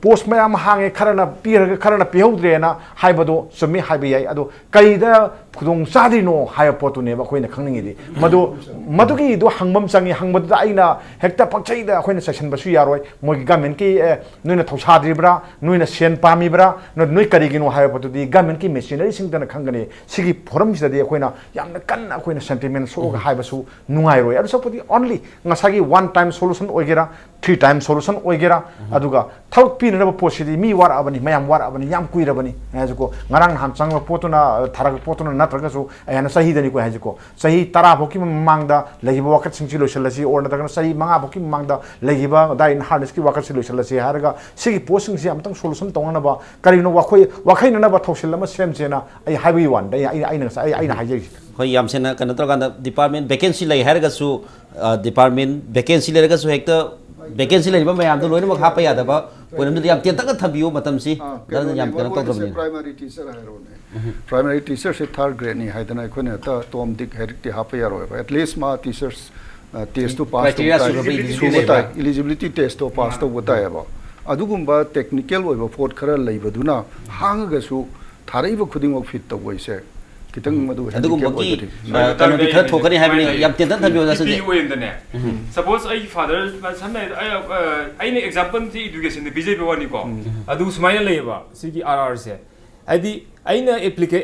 post ꯃꯌꯥꯝ ꯑꯃ ꯍꯥꯡꯉꯦ, ꯈꯔꯅ ꯄꯤꯔꯒ ꯈꯔꯅ ꯄꯤꯍꯧꯗ꯭ꯔꯦꯅ ꯍꯥꯏꯕꯗꯣ ꯆꯨꯝꯃꯤ ꯍꯥꯏꯕ ꯌꯥꯏ꯫ ꯑꯗꯣ ꯀꯔꯤꯗ ꯈꯨꯗꯣꯡ ꯆꯥꯗ꯭ꯔꯤꯅꯣ ꯍꯥꯏꯕ ꯄꯣꯠꯇꯨꯅꯦꯕ ꯑꯩꯈꯣꯏꯅ ꯈꯪꯅꯤꯡꯉꯤꯗꯤ꯫ ꯃꯗꯨ, ꯃꯗꯨꯒꯤꯗꯣ ꯍꯪꯕ ꯑꯃ ꯆꯪꯉꯤ꯫ ꯍꯪꯕꯗꯨꯗ ꯑꯩꯅ ꯍꯦꯛꯇ ꯄꯪꯆꯩꯗ ꯑꯩꯈꯣꯏꯅ ꯆꯩꯁꯟꯕꯁꯨ ꯌꯥꯔꯣꯏ꯫ ꯃꯣꯏꯒꯤ government ꯀꯤ, ꯑꯦ, ꯅꯣꯏꯅ ꯊꯧꯁꯥꯗ꯭ꯔꯤꯕ꯭ꯔꯥ, ꯅꯣꯏꯅ ꯁꯦꯟ ꯄꯥꯝꯃꯤꯕ꯭ꯔꯥ, ꯅꯣꯏ, ꯅꯣꯏ ꯀꯔꯤꯒꯤꯅꯣ ꯍꯥꯏꯕ ꯄꯣꯠꯇꯨꯗꯤ government ꯀꯤ machinery ꯁꯤꯡꯗꯅ ꯈꯪꯒꯅꯤ꯫ ꯁꯤꯒꯤ forum ꯁꯤꯗꯗꯤ ꯑꯩꯈꯣꯏꯅ ꯌꯥꯝꯅ ꯀꯟꯅ ꯑꯩꯈꯣꯏꯅ sentiment ꯁꯣꯛꯑꯒ ꯍꯥꯏꯕꯁꯨ ꯅꯨꯡꯉꯥꯏꯔꯣꯏ꯫ ꯑꯗꯨ ꯁꯔꯨꯛꯄꯨꯗꯤ only ꯉꯁꯥꯏꯒꯤ one time solution ꯑꯣꯏꯒꯦꯔꯥ, ꯊ꯭ꯔꯤ ꯇꯥꯏꯝ ꯁꯣꯂꯨꯁꯟ ꯑꯣꯏꯒꯦꯔꯥ, ꯑꯗꯨꯒ ꯊꯕꯛ ꯄꯤꯅꯅꯕ ꯄꯣꯠꯁꯤꯗꯤ ꯃꯤ ꯋꯥꯔꯛꯑꯕꯅꯤ, ꯃꯌꯥꯝ ꯋꯥꯔꯛꯑꯕꯅꯤ, ꯌꯥꯝ ꯀꯨꯏꯔꯕꯅꯤ꯫ ꯑꯩ ꯍꯥꯏꯁꯤꯀꯣ, ꯉꯔꯥꯡ ꯅꯍꯥꯟ ꯆꯪꯕ ꯄꯣꯠꯇꯨꯅ, ꯊꯥꯔꯛꯄ ꯄꯣꯠꯇꯨꯅ ꯅꯠꯇ꯭ꯔꯒꯁꯨ, ꯑꯩ ꯍꯥꯏꯅ ꯆꯍꯤꯗꯅꯤꯀꯣ ꯑꯩ ꯍꯥꯏꯁꯤꯀꯣ, ꯆꯍꯤ ꯇꯔꯥ ꯐꯥꯎꯒꯤ ꯃꯃꯥꯡꯗ ꯂꯩꯈꯤꯕ ꯋꯥꯀꯠꯁꯤꯡꯁꯤ ꯂꯣꯏꯁꯤꯜꯂꯁꯤ, ꯑꯣꯔ ꯅꯠꯇ꯭ꯔꯒꯅ ꯆꯍꯤ ꯃꯉꯥ ꯐꯥꯎꯒꯤ ꯃꯃꯥꯡꯗ ꯂꯩꯈꯤꯕ ꯗꯥꯏꯟ ꯍꯥꯔꯅꯦꯁꯀꯤ ꯋꯥꯀꯠꯁꯤ ꯂꯣꯏꯁꯤꯜꯂꯁꯤ ꯍꯥꯏꯔꯒ, ꯁꯤꯒꯤ ꯄꯣꯠꯁꯤꯡꯁꯤ ꯑꯃꯨꯛꯇꯪ ꯁꯣꯂꯨꯁꯟ ꯇꯧꯅꯅꯕ ꯀꯔꯤꯒꯨꯝꯕ ꯋꯥꯈꯣꯏ ꯋꯥꯈꯩꯅꯅꯕ ꯊꯧꯁꯤꯜ ꯑꯃ ꯁꯦꯝꯁꯦꯅ ꯑꯩ ꯍꯥꯏꯕꯒꯤ ꯋꯥꯅꯤꯗ꯫ ꯑꯩ, ꯑꯩ, ꯑꯩꯅ ꯉꯁꯥꯏ, ꯑꯩ, ꯑꯩꯅ ꯍꯥꯏꯖꯔꯤꯁꯦ꯫ ꯍꯣꯏ, ꯌꯥꯝ ꯁꯦꯡꯅ ꯀꯩꯅꯣ ꯇꯧꯔꯀꯥꯟꯗ, ꯗꯤꯄꯥꯔꯠꯃꯦꯟ ꯚꯦꯀꯦꯟꯁꯤ ꯂꯩ ꯍꯥꯏꯔꯒꯁꯨ, ꯗꯤꯄꯥꯔꯠꯃꯦꯟ ꯚꯦꯀꯦꯟꯁꯤ ꯂꯩꯔꯒꯁꯨ ꯍꯦꯛꯇ ꯚꯦꯀꯦꯟꯁꯤ ꯂꯩꯔꯤꯕ ꯃꯌꯥꯝꯗꯣ ꯂꯣꯏꯅꯃꯛ ꯍꯥꯞꯄ ꯌꯥꯗꯕ ꯄꯣꯏꯟ ꯑꯃꯗꯤ ꯌꯥꯝ ꯇꯦꯟꯇꯛꯅ ꯊꯝꯕꯤꯌꯨ꯫ ꯃꯇꯝꯁꯤ ꯌꯥꯝ ꯀꯩꯅꯣ ꯇꯧꯗ꯭ꯔꯕꯅꯤꯅ꯫ ꯄ꯭ꯔꯥꯏꯃꯥꯔꯤ ꯇꯤꯆꯔ ꯍꯥꯏꯔꯣꯅꯦ꯫ ꯄ꯭ꯔꯥꯏꯃꯥꯔꯤ ꯇꯤꯆꯔꯁꯦ ꯊꯥꯔꯠ ꯒ꯭ꯔꯦꯗꯅꯤ ꯍꯥꯏꯗꯅ ꯑꯩꯈꯣꯏꯅ ꯍꯦꯛꯇ ꯇꯣꯝ ꯗꯤꯛ ꯍꯦꯔꯤꯛꯇꯤ ꯍꯥꯞꯄ ꯌꯥꯔꯣꯏꯕ꯫ ꯑꯦꯠꯂꯤꯁ ꯃꯥ ꯇꯤꯆꯔꯁ ꯇꯦꯁꯇꯨ ꯄꯥꯁ ꯇꯧꯕ ꯇꯥꯏ, ꯁꯨꯕ ꯇꯥꯏ, ꯏꯂꯤꯖꯤꯕꯤꯂꯤꯇꯤ ꯇꯦꯁꯇꯣ ꯄꯥꯁ ꯇꯧꯕ ꯇꯥꯏꯌꯦꯕ꯫ ꯑꯗꯨꯒꯨꯝꯕ ꯇꯦꯛꯅꯤꯀꯦꯜ ꯑꯣꯏꯕ ꯄꯣꯠ ꯈꯔ ꯂꯩꯕꯗꯨꯅ ꯍꯥꯡꯉꯒꯁꯨ ꯊꯥꯔꯛꯏꯕ ꯈꯨꯗꯤꯡꯃꯛ ꯐꯤꯠ ꯇꯧꯕꯩꯁꯦ ꯈꯤꯇꯪ ꯃꯗꯨ ꯍꯦꯟꯗꯤꯀꯦꯞ ꯑꯗꯨꯒꯨꯝꯕꯒꯤ ꯑꯣꯏꯕꯗꯤ꯫ ꯑ, ꯀꯩꯅꯣꯗꯤ ꯈꯔ ꯊꯣꯛꯀꯅꯤ ꯍꯥꯏꯕꯅꯤ꯫ ꯌꯥꯝ ꯇꯦꯟꯇꯛ ꯊꯝꯕꯤꯌꯨ, ꯑꯣꯖꯥ ꯁꯟꯖꯤꯠ꯫ ꯑꯣꯏꯅꯅꯦ꯫ ꯁꯄꯣꯁ ꯑꯩꯒꯤ ꯐꯥꯗꯔ, ꯁꯝꯅ ꯍꯥꯏꯔꯕꯗ ꯑꯩ, ꯑ, ꯑꯩꯅ ꯑꯦꯛꯖꯥꯝꯄꯜꯁꯤ ꯏꯗꯨꯀꯦꯁꯟꯗ ꯄꯤꯖꯕ ꯋꯥꯅꯤꯀꯣ꯫ ꯑꯗꯨ ꯁꯨꯃꯥꯏꯅ ꯂꯩꯌꯦꯕ ꯁꯤꯒꯤ ꯑꯥꯔ ꯑꯥꯔꯁꯦ꯫ ꯍꯥꯏꯗꯤ ꯑꯩꯅ ꯑꯦꯄ꯭ꯂꯤꯀꯦ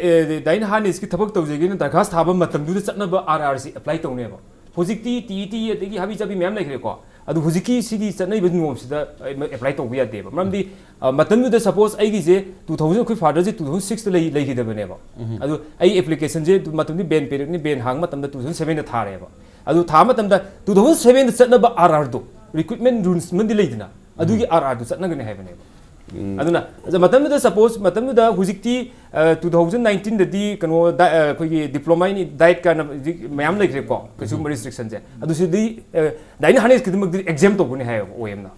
ꯗꯥꯏꯟ ꯍꯥꯔꯅꯦꯁꯀꯤ ꯊꯕꯛ ꯇꯧꯖꯒꯦꯅ ꯗꯔꯈꯥꯁ ꯊꯥꯕ ꯃꯇꯝꯗꯨꯗ ꯆꯠꯅꯕ ꯑꯥꯔ ꯑꯥꯔꯁꯤ ꯑꯦꯄ꯭ꯂꯥꯏ ꯇꯧꯅꯦꯕ꯫ ꯍꯧꯖꯤꯛꯇꯤ ꯇꯤ ꯏ ꯇꯤ ꯑꯗꯒꯤ ꯍꯥꯕꯤ ꯆꯥꯕꯤ ꯃꯌꯥꯝ ꯂꯩꯈ꯭ꯔꯦꯀꯣ꯫ ꯑꯗꯨ ꯍꯧꯖꯤꯛꯀꯤ ꯁꯤꯒꯤ ꯆꯠꯅꯔꯤꯕ ꯅꯤꯌꯣꯝꯁꯤꯗ ꯑꯦꯄ꯭ꯂꯥꯏ ꯇꯧꯕ ꯌꯥꯗꯦꯕ꯫ ꯃꯔꯝꯗꯤ, ꯑ, ꯃꯇꯝꯗꯨꯗ ꯁꯄꯣꯁ ꯑꯩꯒꯤꯁꯦ ꯇꯨ ꯊꯥꯎꯖꯟ, ꯑꯩꯈꯣꯏ ꯐꯥꯗꯔꯁꯦ ꯇꯨ ꯊꯥꯎꯖꯟ ꯁꯤꯛꯁꯇ ꯂꯩ ꯂꯩꯈꯤꯗꯕꯅꯦꯕ꯫ ꯑꯗꯨ ꯑꯩ ꯑꯦꯄ꯭ꯂꯤꯀꯦꯁꯟꯁꯦ ꯃꯇꯝꯗꯤ ꯕꯦꯟ ꯄꯦꯔꯦꯠꯅꯤ, ꯕꯦꯟ ꯍꯥꯡꯕ ꯃꯇꯝꯗ ꯇꯨ ꯊꯥꯎꯖꯟ ꯁꯕꯦꯟꯗ ꯊꯥꯔꯦꯕ꯫ ꯑꯗꯨ ꯊꯥ ꯃꯇꯝꯗ ꯇꯨ ꯊꯥꯎꯖꯟ ꯁꯕꯦꯟꯗ ꯆꯠꯅꯕ ꯑꯥꯔ ꯑꯥꯔꯗꯣ, ꯔꯤꯀ꯭ꯔꯨꯠꯃꯦꯟ ꯔꯨꯜꯁ ꯑꯃꯗꯤ ꯂꯩꯗꯅ, ꯑꯗꯨꯒꯤ ꯑꯥꯔ ꯑꯥꯔꯗꯨ ꯆꯠꯅꯒꯅꯤ ꯍꯥꯏꯕꯅꯦꯕ꯫ ꯑꯗꯨꯅ ꯑꯗ ꯃꯇꯝꯗꯨꯗ ꯁꯄꯣꯁ ꯃꯇꯝꯗꯨꯗ ꯍꯧꯖꯤꯛꯇꯤ, ꯑ, ꯇꯨ ꯊꯥꯎꯖꯟ ꯅꯥꯏꯟꯇꯤꯟꯗꯗꯤ ꯀꯩꯅꯣ ꯗꯥ-, ꯑ, ꯑꯩꯈꯣꯏꯒꯤ ꯗꯤꯄ꯭ꯂꯣꯃꯥ ꯏꯟ ꯗꯥꯏꯠ ꯀꯥꯏꯅ ꯍꯧꯖꯤꯛ ꯃꯌꯥꯝ ꯂꯩꯈ꯭ꯔꯦꯀꯣ, ꯀꯩꯁꯨꯝꯕ ꯔꯤꯁꯇ꯭ꯔꯤꯛꯁꯟꯁꯦ꯫ ꯑꯗꯨꯁꯤꯗꯤ, ꯑ, ꯗꯥꯏꯟ ꯍꯥꯔꯅꯦꯁꯀꯤꯗꯃꯛꯇꯗꯤ ꯑꯦꯛꯖꯦꯝ ꯇꯧꯒꯅꯤ ꯍꯥꯏꯌꯦꯕ ꯑꯣ ꯑꯦꯝꯅ꯫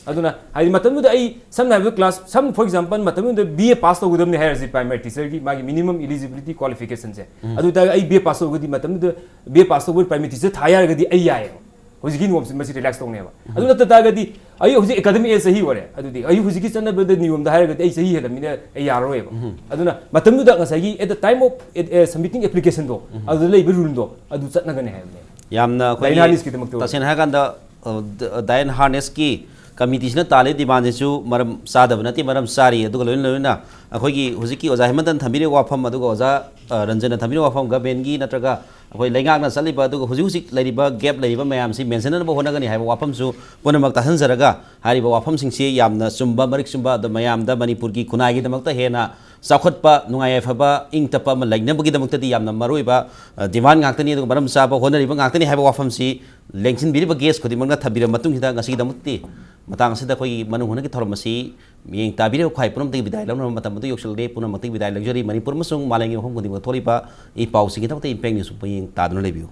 ꯑꯗꯨꯅ ꯍꯥꯏꯗꯤ ꯃꯇꯝꯗꯨꯗ ꯑꯩ ꯁꯝꯅ ꯍꯥꯏꯔꯕꯗ ꯀ꯭ꯂꯥꯁ, ꯁꯝ, ꯐꯣꯔ ꯑꯦꯛꯖꯥꯝꯄꯜ, ꯃꯇꯝꯗꯨꯗ ꯕꯤ ꯑꯦ ꯄꯥꯁ ꯇꯧꯒꯗꯕꯅꯤ ꯍꯥꯏꯔꯁꯤ, ꯄ꯭ꯔꯥꯏꯃꯥꯔꯤ ꯇꯤꯆꯔꯒꯤ ꯃꯥꯒꯤ ꯃꯤꯅꯤꯃꯝ ꯏꯂꯤꯖꯤꯕꯤꯂꯤꯇꯤ ꯀ꯭ꯋꯥꯂꯤꯐꯤꯀꯦꯁꯟꯁꯦ꯫ ꯑꯗꯨ ꯑꯣꯏꯇꯥꯔꯒꯗꯤ ꯑꯩ ꯕꯤ ꯑꯦ ꯄꯥꯁ ꯇꯧꯔꯒꯗꯤ ꯃꯇꯝꯗꯨꯗ ꯕꯤ ꯑꯦ ꯄꯥꯁ ꯇꯧꯕ ꯄ꯭ꯔꯥꯏꯃꯥꯔꯤ ꯇꯤꯆꯔ ꯊꯥ ꯌꯥꯔꯒꯗꯤ ꯑꯩ ꯌꯥꯏꯌꯦꯕ꯫ ꯍꯧꯖꯤꯛꯀꯤ ꯅꯤꯌꯣꯝꯁꯤ ꯃꯁꯤ ꯔꯤꯂꯦꯛꯁ ꯇꯧꯅꯦꯕ꯫ ꯑꯗꯨ ꯅꯠꯇ ꯇꯥꯔꯒꯗꯤ ꯑꯩ ꯍꯧꯖꯤꯛ ꯑꯦꯀꯥꯗꯃꯤꯛ ꯑꯦꯖ ꯆꯍꯤ ꯑꯣꯏꯔꯦ, ꯑꯗꯨꯗꯤ ꯑꯩ ꯍꯧꯖꯤꯛꯀꯤ ꯆꯠꯅꯕꯗ ꯅꯤꯌꯣꯝꯗ ꯍꯥꯏꯔꯒꯗꯤ ꯑꯩ ꯆꯍꯤ ꯍꯦꯜꯂꯝꯃꯤꯅ ꯑꯩ ꯌꯥꯔꯔꯣꯏꯕ꯫ ꯑꯗꯨꯅ ꯃꯇꯝꯗꯨꯗ ꯉꯁꯥꯏꯒꯤ at the time of, ꯑꯦ, ꯁꯕꯃꯤꯇꯤꯡ ꯑꯦꯄ꯭ꯂꯤꯀꯦꯁꯟꯗꯣ, ꯑꯗꯨꯗ ꯂꯩꯕ ꯔꯨꯜꯗꯣ ꯑꯗꯨ ꯆꯠꯅꯒꯅꯤ ꯍꯥꯏꯕꯅꯦ꯫ ꯌꯥꯝꯅ ꯑꯩꯈꯣꯏꯒꯤ ꯗꯥꯏꯟ ꯍꯥꯔꯅꯦꯁꯀꯤꯗꯃꯛꯇ ꯑꯣꯏꯔꯁꯨ꯫ ꯇꯁꯦꯡꯅ ꯍꯥꯏꯔꯀꯥꯟꯗ, ꯑ, ꯗ-, ꯗꯥꯏꯟ ꯍꯥꯔꯅꯦꯁꯀꯤ ꯀꯃꯤꯇꯤꯁꯤꯅ ꯇꯥꯜꯂꯤ ꯗꯤꯃꯥꯟꯁꯤꯁꯨ ꯃꯔꯝ ꯆꯥꯗꯕ ꯅꯠꯇꯦ, ꯃꯔꯝ ꯆꯥꯔꯤ꯫ ꯑꯗꯨꯒ ꯂꯣꯏꯅ ꯂꯣꯏꯅꯅ ꯑꯩꯈꯣꯏꯒꯤ ꯍꯧꯖꯤꯛꯀꯤ ꯑꯣꯖꯥ ꯍꯦꯃꯟꯇꯅ ꯊꯝꯕꯤꯔꯤꯕ ꯋꯥꯐꯝ, ꯑꯗꯨꯒ ꯑꯣꯖꯥ, ꯑ, ꯔꯟꯖꯟꯅ ꯊꯝꯕꯤꯔꯤꯕ ꯋꯥꯐꯝ, ꯒꯚꯔꯟꯃꯦꯟꯒꯤ ꯅꯠꯇ꯭ꯔꯒ ꯑꯩꯈꯣꯏ ꯂꯩꯉꯥꯛꯅ ꯆꯠꯂꯤꯕ, ꯑꯗꯨꯒ ꯍꯧꯖꯤꯛ ꯍꯧꯖꯤꯛ ꯂꯩꯔꯤꯕ ꯒꯦꯞ ꯂꯩꯔꯤꯕ ꯃꯌꯥꯝꯁꯤ ꯃꯦꯟꯁꯤꯟꯅꯅꯕ ꯍꯣꯠꯅꯒꯅꯤ ꯍꯥꯏꯕ ꯋꯥꯐꯝꯁꯨ ꯄꯨꯝꯅꯃꯛ ꯇꯥꯁꯤꯟꯖꯔꯒ, ꯍꯥꯏꯔꯤꯕ ꯋꯥꯐꯝꯁꯤꯡꯁꯤ ꯌꯥꯝꯅ ꯆꯨꯝꯕ, ꯃꯔꯤꯛ ꯆꯨꯝꯕ, ꯑꯗꯣ ꯃꯌꯥꯝꯗ ꯃꯅꯤꯄꯨꯔꯒꯤ ꯈꯨꯟꯅꯥꯏꯒꯤꯗꯃꯛꯇ ꯍꯦꯟꯅ ꯆꯥꯎꯈꯠꯄ, ꯅꯨꯡꯉꯥꯏ ꯌꯥꯏꯐꯕ, ꯏꯪ ꯇꯞꯄ ꯑꯃ ꯂꯩꯅꯕꯒꯤꯗꯃꯛꯇꯗꯤ ꯌꯥꯝꯅ ꯃꯔꯨꯑꯣꯏꯕ, ꯑ, ꯗꯤꯃꯥꯟ ꯉꯥꯛꯇꯅꯤ, ꯑꯗꯨꯒ ꯃꯔꯝ ꯆꯥꯕ ꯍꯣꯠꯅꯔꯤꯕ ꯉꯥꯛꯇꯅꯤ ꯍꯥꯏꯕ ꯋꯥꯐꯝꯁꯤ ꯂꯦꯡꯁꯤꯟꯕꯤꯔꯤꯕ ꯒꯦꯁ ꯈꯨꯗꯤꯡꯃꯛꯅ ꯊꯝꯕꯤꯔꯕ ꯃꯇꯨꯡꯁꯤꯗ, ꯉꯁꯤꯒꯤꯗꯃꯛꯇꯤ ꯃꯇꯥꯡ ꯑꯁꯤꯗ ꯑꯩꯈꯣꯏꯒꯤ ꯃꯅꯨꯡ ꯍꯨꯠꯅꯒꯤ ꯊꯧꯔꯝ ꯑꯁꯤ ꯃꯤꯠꯌꯦꯡ ꯇꯥꯕꯤꯔꯤꯕ ꯈ꯭ꯋꯥꯏ ꯄꯨꯝꯅꯃꯛꯇꯒꯤ ꯕꯤꯗꯥꯏ ꯂꯧꯅꯕ ꯃꯇꯝ ꯑꯗꯨ ꯌꯧꯁꯤꯜꯂꯦ꯫ ꯄꯨꯝꯅꯃꯛꯇꯒꯤ ꯕꯤꯗꯥꯏ ꯂꯧꯖꯔꯤ꯫ ꯃꯅꯤꯄꯨꯔ ꯑꯃꯁꯨꯡ ꯃꯥꯂꯦꯝꯒꯤ ꯃꯐꯝ ꯈꯨꯗꯤꯡꯃꯛꯇ ꯊꯣꯛꯂꯤꯕ ꯏ ꯄꯥꯎꯁꯤꯡꯒꯤꯗꯃꯛꯇ ꯏꯝꯄꯦꯛ ꯅ꯭ꯌꯨꯁꯄꯨ ꯃꯤꯠꯌꯦꯡ ꯇꯥꯗꯨꯅ ꯂꯩꯕꯤꯌꯨ꯫